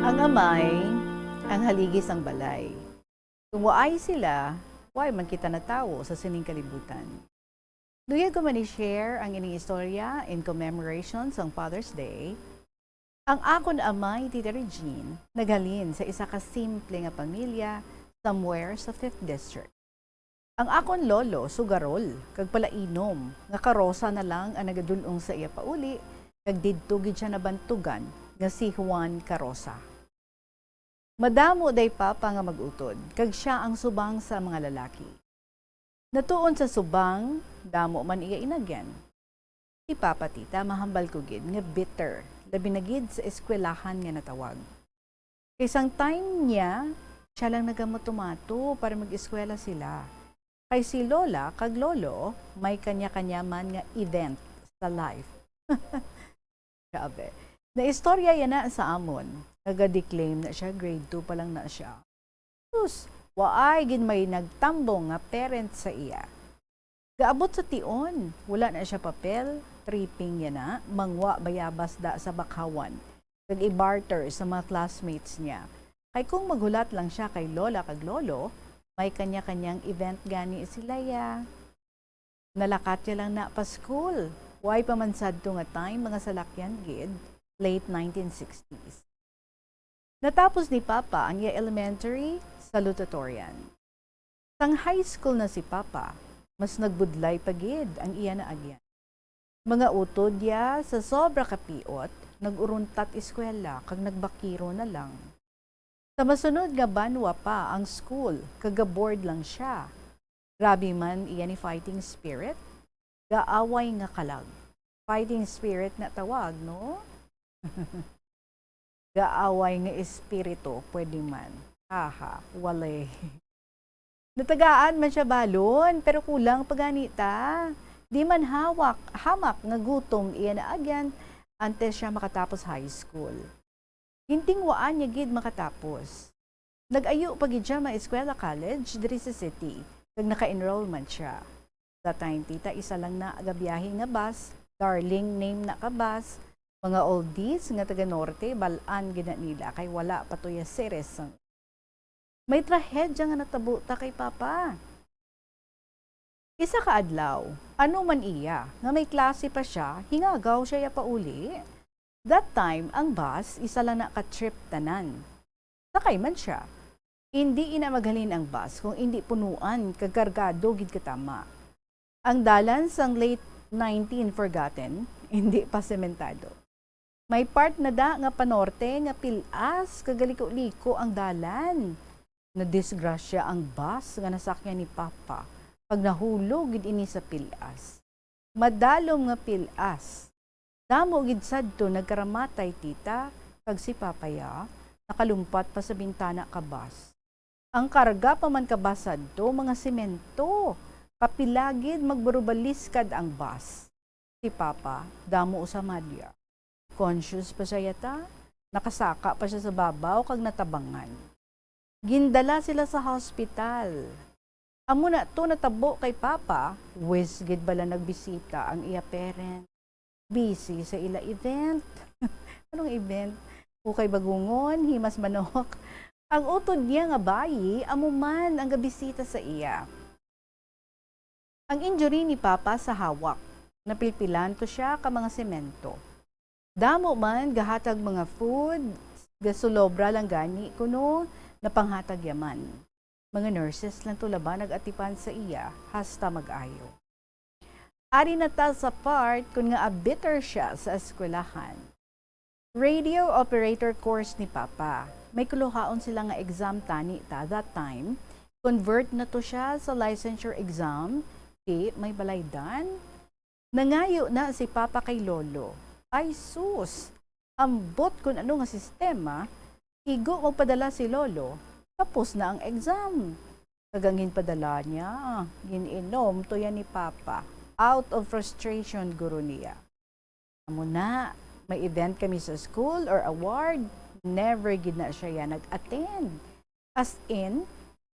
Ang amay, ang haligi sang balay. Kon waay sila, waay man kita natawo sa sining kalibutan. Luyag ko man i-share ang ining istorya in commemoration sang Father's Day. Ang akon amay, Tita Regine, naghalin sa isa ka simple nga pamilya somewhere sa Fifth District. Ang akon lolo sugarol kag palainom nga karosa na lang ang nagadul-ong sa iya pauli, kag didto gid sia nabantugan nga si Juan Carosa. Madamo day papa nga mag-utod, kag sia ang subang sa mga lalaki. Natuon sa subang, damo man iya inagyan. Si Papa, Tita, mahambal ko gid nga bitter, labi na gid sa eskwelahan nga natawag. Kay sang time niya, sia lang nagamato-mato para mag-eskwela sila. Kay si Lola kag Lolo may kanya-kanya man nga event sa life. Grabe. Naistorya yana sa amon. Naga-declaim na sia, grade two pa lang na sia. Sus, waay gid may nagtambong nga parent sa iya. Gaabot sa tion, wala na sia papel, tripping yana, mangwa bayabas da sa bakhawan, kag i-barter sa mga classmates niya. Kay kung maghulat lang sia kay Lola kag Lolo, may kanya-kanyang event gani sila ya. Nalakat ya lang na pa school. Way pa man sadto nga time, mga salakyan gid, late nineteen sixties. Natapos ni Papa ang iya elementary salutatorian. Sang high school na si Papa, mas nagbudlay pa gid ang iya naagyan. Mga utod ya sa sobra ka piot, nag-uruntat eskwela kag nagbakiro na lang. Sa masunod nga banwa pa ang school, kag ga-bored lang sia. Grabe man iya ni fighting spirit, gaaway nga kalag. Fighting spirit na tawag, no? Gaaway nga espiritu, pwede man. Haha, wale. Natagaan man sia balon, pero kulang pa gani ta. Di man hawak, hamak nga gutom iya naagyan antes sia makatapos high school. Gintingwaan niya gid makatapos. Nag-ayo pa gid sia ma-eskwela college diri sa city, kag naka-enroll man sia. That time, tita, isa lang na gabiyahe nga bus, Darling name na ka bus, mga oldies nga taga Norte, bal-an gid na nila kay wala pa to ya series sang. May trahedya nga natabo ta kay Papa. Isa ka adlaw, ano man iya, nga may klase pa sia, hingagaw sia ya pauli. That time, ang bus, isa lang na ka trip tanan. Sakay man sia. Indi ina maghalin ang bus kung indi punuan kag kargado gid katama. Ang dalan sang late nineteen forgotten, indi pa sementado. May part na da nga panorte nga pil-as kag galiko-liko ang dalan. Nadisgrasya ang bus nga nasakyan ni Papa kag nahulog gid ini sa pil-as. Madalom nga pil-as. Damo gid sadto nagkaramatay, tita, kag si Papa ya nakalumpat pa sa bintana ka bus. Ang karga pa man ka bus sadto, mga semento. Kapila gid magbarubaliskad ang bus. Si Papa, damo sa madya. Conscious pa siya yata, nakasaka pa siya sa babaw kag natabangan. Gindala sila sa hospital. Amo na to natabo kay Papa, wis gid bala nagbisita ang iya parent. Busy sa ila event. Anong event? Ukay bagungon, himas manok. Ang utod niya nga bayi, amo man ang gabisita sa iya. Ang injury ni Papa sa hawak, napilpilan to sia ka mga semento. Damo man gahatag mga food, gasulobra lang gani kuno napanghatag ya man. Mga nurses lang to laban nag-atipan sa iya hasta mag-ayo. Ari na ta sa part kun ngaa bitter sia sa eskwelahan. Radio operator course ni Papa. May kuluhaon sila nga exam tani ta that time. Convert na to siya sa licensure exam. Di, may balaydan. Nangayo na si Papa kay Lolo. Ay sus! Ambot kun ano nga sistema, igo magpadala si Lolo, tapos na ang exam. Kag ang ginpadala niya, gin-inom to yan ni Papa. Out of frustration, guro niya. Amo na, may event kami sa school or award, never gid na siya yan nag-attend. As in,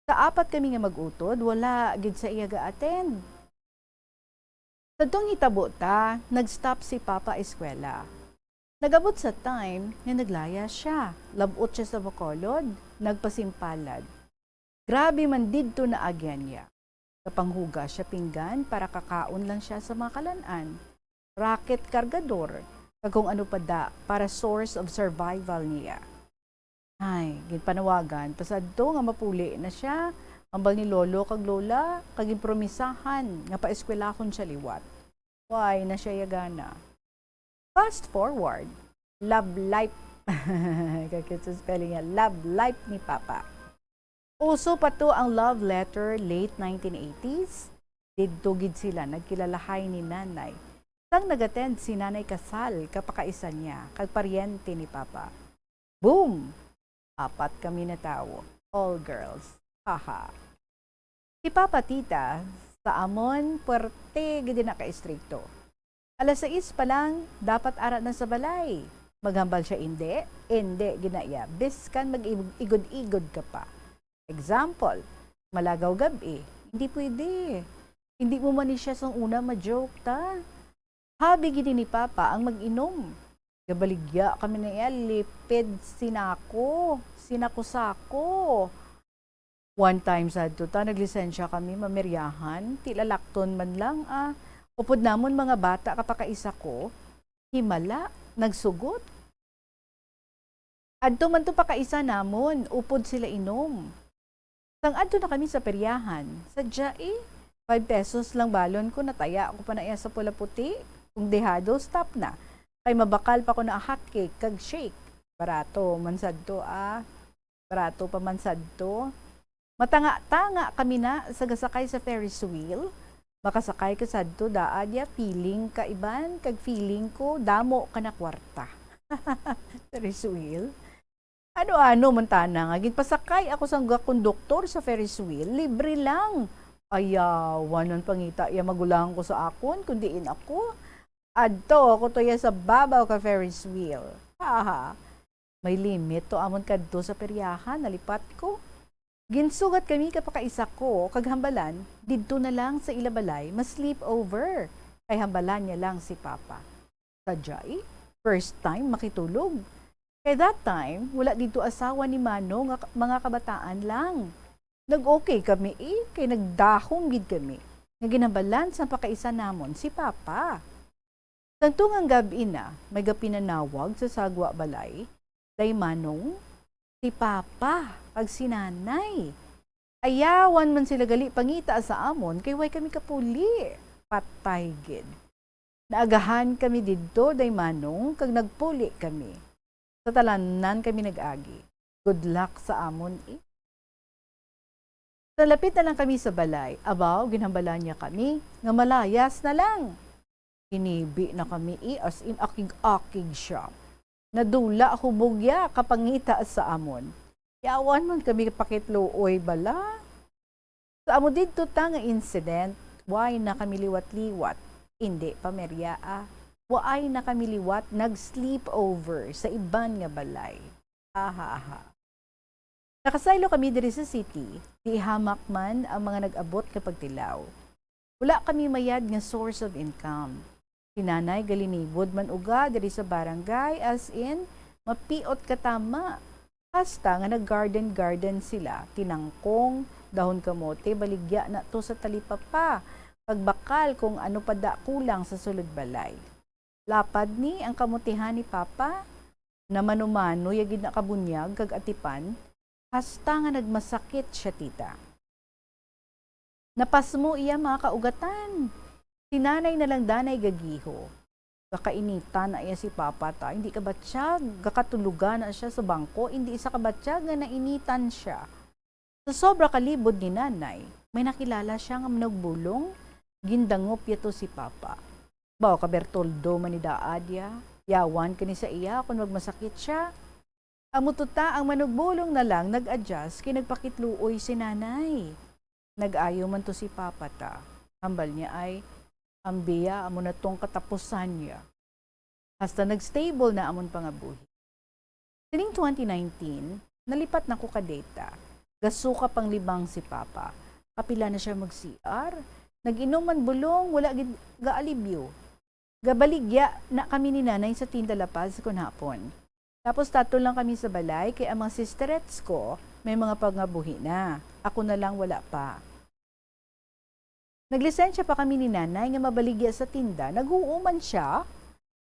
sa apat kami nga mag-utod, wala gid sa iya ga-attend. Sadtong hitabo ta, nag-stop si Papa eskwela. Nag-abot sa time nga naglaya siya. Lab-ot siya sa Bacolod, nagpasimpalad. Grabe man didto naagyan niya. Kapanghugas siya pinggan para kakaon lang siya sa mga kalan-an, rocket kargador, kag kung ano pa da para source of survival niya. Ay, ginpanawagan pa sadto nga mapuli na siya, hambal ni lolo kag lola, kag ginpromisahan nga paeskwelahon siya liwat. Wala na siya yagana. Fast forward, love life. Ka-cute sa spelling niya, love life ni Papa. Uso pa to ang love letter late nineteen eighties. Didto gid sila nagkilalahay ni Nanay. Sang nag-attend si Nanay kasal, kapakaisan niya, kag paryente ni Papa. Boom! Apat kami na tawo. All girls. Haha. Si Papa, Tita, sa amon, puwerte gid na ka-istrikto. Alas sais pa lang, dapat ara na sa balay. Maghambal siya, "Indi, indi gid na iya, biskan mag-igod-igod ka pa." Example, malagaw gab-i, "Hindi pwede. Hindi mo man ni siya sang una ma-joke ta." Hobby gid ni Papa ang mag-inom. Gabaligya kami na iya, lipid sinako, sinako-sako. One time sadto ta, naglisensya kami, mameryahan, ti lalakton man lang, ah. Upod namon mga bata, kapakaisa ko, himala, nagsugot. Adto man to pakaisa namon, upod sila inom. Sang adto na kami sa peryahan, sadya, eh, five pesos lang balon ko, nataya ko pa na iya sa pula puti. Kung dehado, stop na. Kay mabakal pa ko na hot cake kag shake. Barato man sadto, ah. Barato pa man sadto. Matanga-tanga kami na sa gasakay sa Ferris wheel. Makasakay ka sadto, daa dia, feeling ka iban, kag feeling ko, damo ka na kwarta. Ferris wheel? Ano-ano man tana nga, ginpasakay ako sang ga-, konduktor sa Ferris wheel, libre lang. Ayawan man pangita iya magulang ko sa akon, kun diin ako. Adto ako to iya sa babaw ka Ferris wheel. Haha. May limit to amon kadto sa peryahan, nalipat ko. Ginsugat kami kapakaisa ko, kag hambalan, didto na lang sa ila balay, ma-sleep over. Kay hambalan niya lang si Papa. Sadya, eh, first time makitulog. Kay that time, wala didto asawa ni Manong nga ka-, mga kabataan lang. Nag-okay kami, eh, kay nagdahom gid kami. Nga ginhambalan sang pakaisa namon si Papa. Sang tungang gab-i na, may gapinanawag sa sagwa balay, "Day Manong, si Papa kag si Nanay." Ayawan man sila gali pangita sa amon, kay way kami kapuli. Patay gid. Naagahan kami didto, Day Manong, kag nagpuli kami. Sa tanan kami nag-agi. Good luck sa amon, eh. Sa lapit na lang kami sa balay, abaw, ginhambalan niya kami nga malayas na lang. Hinibi na kami, eh, as in, akig-akig siya. Nadula hubog ya kapangita sa amon. Yawan man kami pakitluoy bala. Sa amo didto ta nga incident, way na kami liwat-liwat. Indi pa merya, ah. Waay na kami liwat nag-sleepover sa iban nga balay. Aha, aha. Nakasaylo kami diri sa city, di hamak man ang mga nag-abot nga pagtilaw. Wala kami mayad nga source of income. Si Nanay galinibod man uga diri sa barangay, as in, mapiot ka tama. Hasta nga nag-garden-garden sila, tinangkong, dahon kamote, baligya na to sa talipapa, kag bakal kung ano pa da kulang sa sulod balay. Lapad ni ang kamotihan ni Papa, namanumano ya gid na kabunyag kag atipan, hasta nga nagmasakit siya, tita. Napasmo iya mga kaugatan. Si Nanay na lang danay gagiho. Gakainitan na iya si Papa ta, hindi kabatyag, gakatulogan na siya sa bangko, hindi isa kabatyag nga nainitan siya. Sa sobra kalibod ni Nanay, may nakilala siya nga manugbulong, gindangop ya to si Papa. Baw ka Bertoldo man ni daad ya, yawan kani sa iya kon magmasakit siya. Amo to ta ang manugbulong na lang nag-adjust kay nagpakitluoy si Nanay. Nag-ayo man to si Papa ta. Hambal niya ay, "Ambiya, amo na tong katapusan niya." Hasta nag-stable na amon pangabuhi. Sining twenty nineteen, nalipat na ko ka deta. Gasuka panglibang si Papa. Kapila na siya mag-C R. Nag-inom man bulong, wala gid gaalibyo. Gabaligya na kami ni Nanay sa tinda La Paz kon hapon. Tapos tatol lang kami sa balay kay ang mga sisterets ko may mga pangabuhi na. Ako na lang wala pa. Naglisensya pa kami ni Nanay nga mabaligya sa tinda. Naghuo man siya.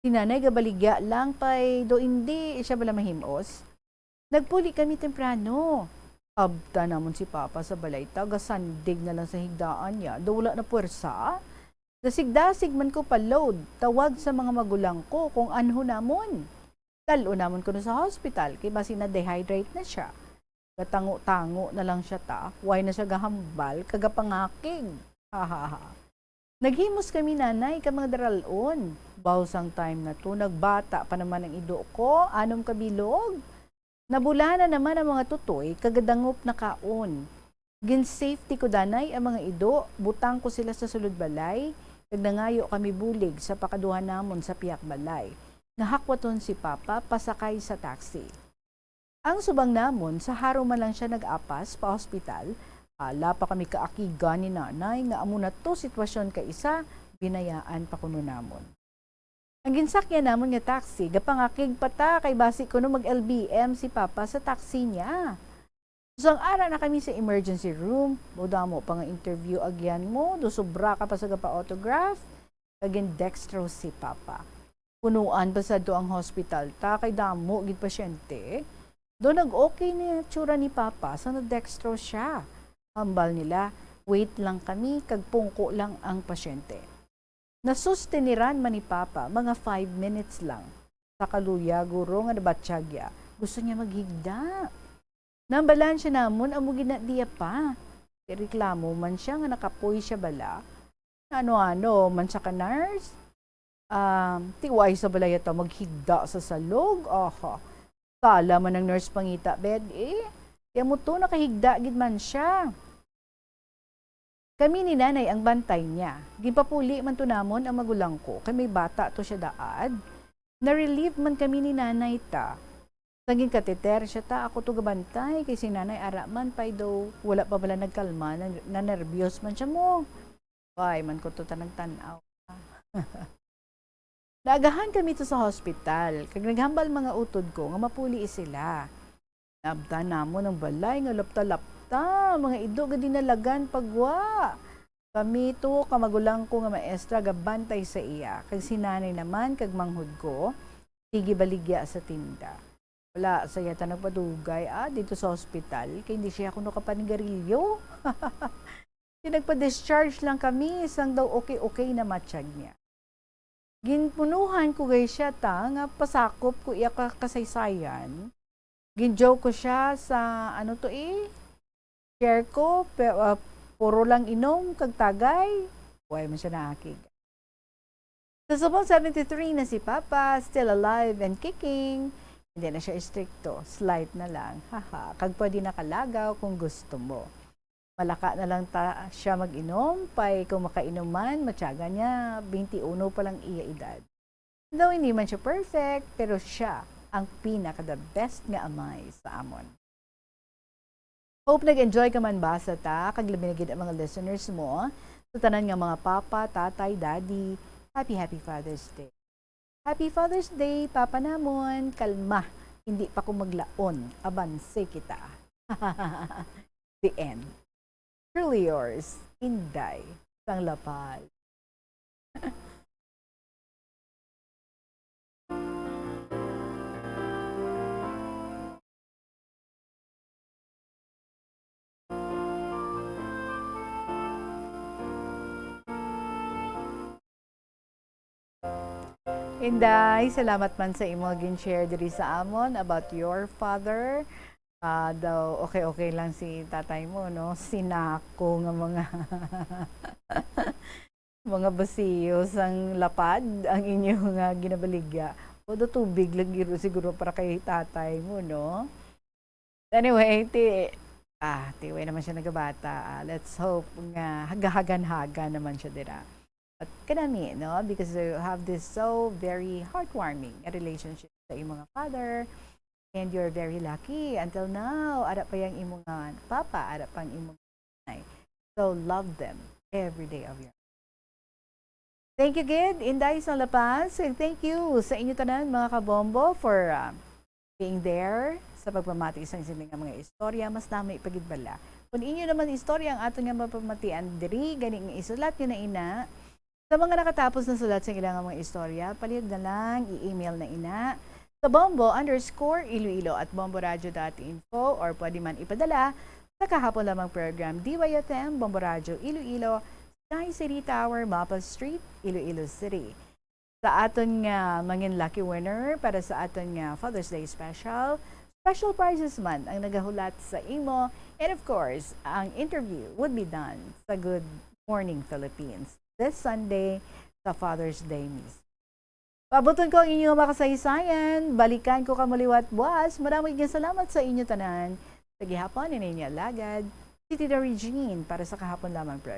Si Nanay gabaligya lang, pay do indi siya bala mahimos. Nagpuli kami temprano. Abta namon si Papa sa balay ta, gasandig na lang sa higdaan niya, do wala na puwersa. Dasig-dasig man ko pa-load, tawag sa mga magulang ko kung anho namon. Dal-o namon kuno sa hospital, kay basi na-dehydrate na siya. Gatango-tango na lang siya ta, way na siya gahambal, kag gapangakig. Hahaha. Naghimos kami, Nanay, ka mga daralon. Baw sang time na to, nagbata pa naman ang ido ko, anom ka bilog. Nabulana naman ang mga tutoy, kag gadangop na kaon. Gin-safety ko danay ang mga ido, butang ko sila sa sulod balay, kag nangayo kami bulig sa pakaduha namon sa pihak balay, nga hakwaton si Papa pasakay sa taxi. Ang subang namon, sa haro man lang siya nag-apas pa ospital, hala pa kami kaakigan ni Nanay nga amo na to sitwasyon kaisa, binayaan pa kuno namon. Ang ginsakyan namon nga taxi, gapangakig pa ta kay basi kuno mag-L B M si Papa sa taxi niya. Sang ara na kami sa emergency room, daw damo pa nga interview agyan mo, daw sobra ka pa sa gapa-autograph, kag gin-dextrose si Papa. Punuan pa sad to ang hospital ta kay damo gid pasyente. Daw nag-okay na tsura ni Papa sa na-dextrose siya. Hambal nila, wait lang kami kag pungko lang ang pasyente. Nasustiniran man ni Papa, mga five minutes lang. Sa kaluya, guro, nga nabatyag ya, gusto niya maghigda. Naambalansya namon, amo gid na diya pa. Reklamo man siya nga nakapoy siya bala. Ano-ano man siya ka nurse? Um, tiway sa balay ta maghigda sa salog? Aha. Sala man ang nurse pangita, bed, eh. Kaya mo to, nakahigda gid man siya. Kami ni Nanay ang bantay niya. Ginpapuli man to namon ang magulang ko, kay may bata to siya daad. Na-relieve man kami ni Nanay ta. Sa ginkateter siya ta, ako to gabantay, kay si Nanay ara man, pay daw wala pa bala nagkalma, na, nanerbiyos man siya mo. Why man ko to ta nagtan-aw. Naagahan kami to sa hospital, kag naghambal mga utod ko nga mapuli sila. Naabtan namon ang balay nga lapta-lapta, mga ido gid dinalagan pa gwa. Kami to ka magulang ko nga maestra gabantay sa iya, kag si Nanay naman kag manghod ko, sige baligya sa tinda. Wala sa iya ta nagpadugay, ah, dito sa hospital, kay hindi siya kuno kapanigarilyo. Di nagpa-discharge lang kami, sang daw okay-okay na matsyag niya. Ginpunuhan ko gay siya ta nga pasakop ko iya ka-, kasaysayan. Gin-joke ko siya sa, ano to eh, share ko, pe-, ah, puro lang inom kag tagay. Way man siya naakig. Sa subong seventy-three na si Papa, still alive and kicking. Hindi na siya istrikto, slight na lang. Haha, kag pwede na kalagaw kung gusto mo. Malaka na lang ta siya mag-inom, pay kung makainom man, matyaga niya, twenty-one pa lang iya edad. Though hindi man siya perfect, pero siya ang pinaka the best nga amay sa amon. Hope nag-enjoy ka man basa ta, kag labi na gid ang mga listeners mo. Sa tanan nga mga papa, tatay, daddy, happy, happy Father's Day. Happy Father's Day, Papa namon. Kalma, hindi pa ko maglaon. Abanse kita. The end. Truly yours, Inday Sanglapal. Inday, salamat man sa imo nga gin-share diri sa amon about your father. Ah, daw okay-okay lang si tatay mo, no? Sinako nga mga, mga basiyo sang lapad ang inyo nga ginabaligya. O do tubig lagi ro siguro para kay tatay mo, no? Anyway, ti-, ah, tiway naman siya nagabata. Ah, let's hope nga hagahagan-haga naman siya dira. At kanami, no? Because you have this so very heartwarming relationship sa imong mga father. And you're very lucky. Until now, ara pa yang imong, ah, papa, ara pang imong nanay. So, love them every day of your life. Thank you gid, Inday sang La Paz. And thank you sa inyo tanan, mga kabombo, for, ah, being there sa pagpamati sa sini nga mga istorya. Mas nami pa gid bala Kung inyo naman istorya ang aton nga mapamatian diri, gani nga isulat nyo na ina. Sa mga nakatapos na sulat sa ilang mga istorya, palihog na lang i-email na ina sa bombo underscore iloilo at bomboradio dot info, or pwede man ipadala sa kahapon lamang program, D Y F M, Bombo Radio Iloilo, Sky City Tower, Maples Street, Iloilo City. Sa aton nga mangin lucky winner para sa aton nga Father's Day special, special prizes man ang nagahulat sa imo. And of course, ang interview would be done sa Good Morning Philippines this Sunday sa Father's Day mismo. Pabuton ko ang inyong makasaysayan. Balikan ko kamo liwat buas. Maraming nga salamat sa inyo tanan. Sa gihapon, ini inyo alagad, si Tita Regine para sa kahapon lamang program.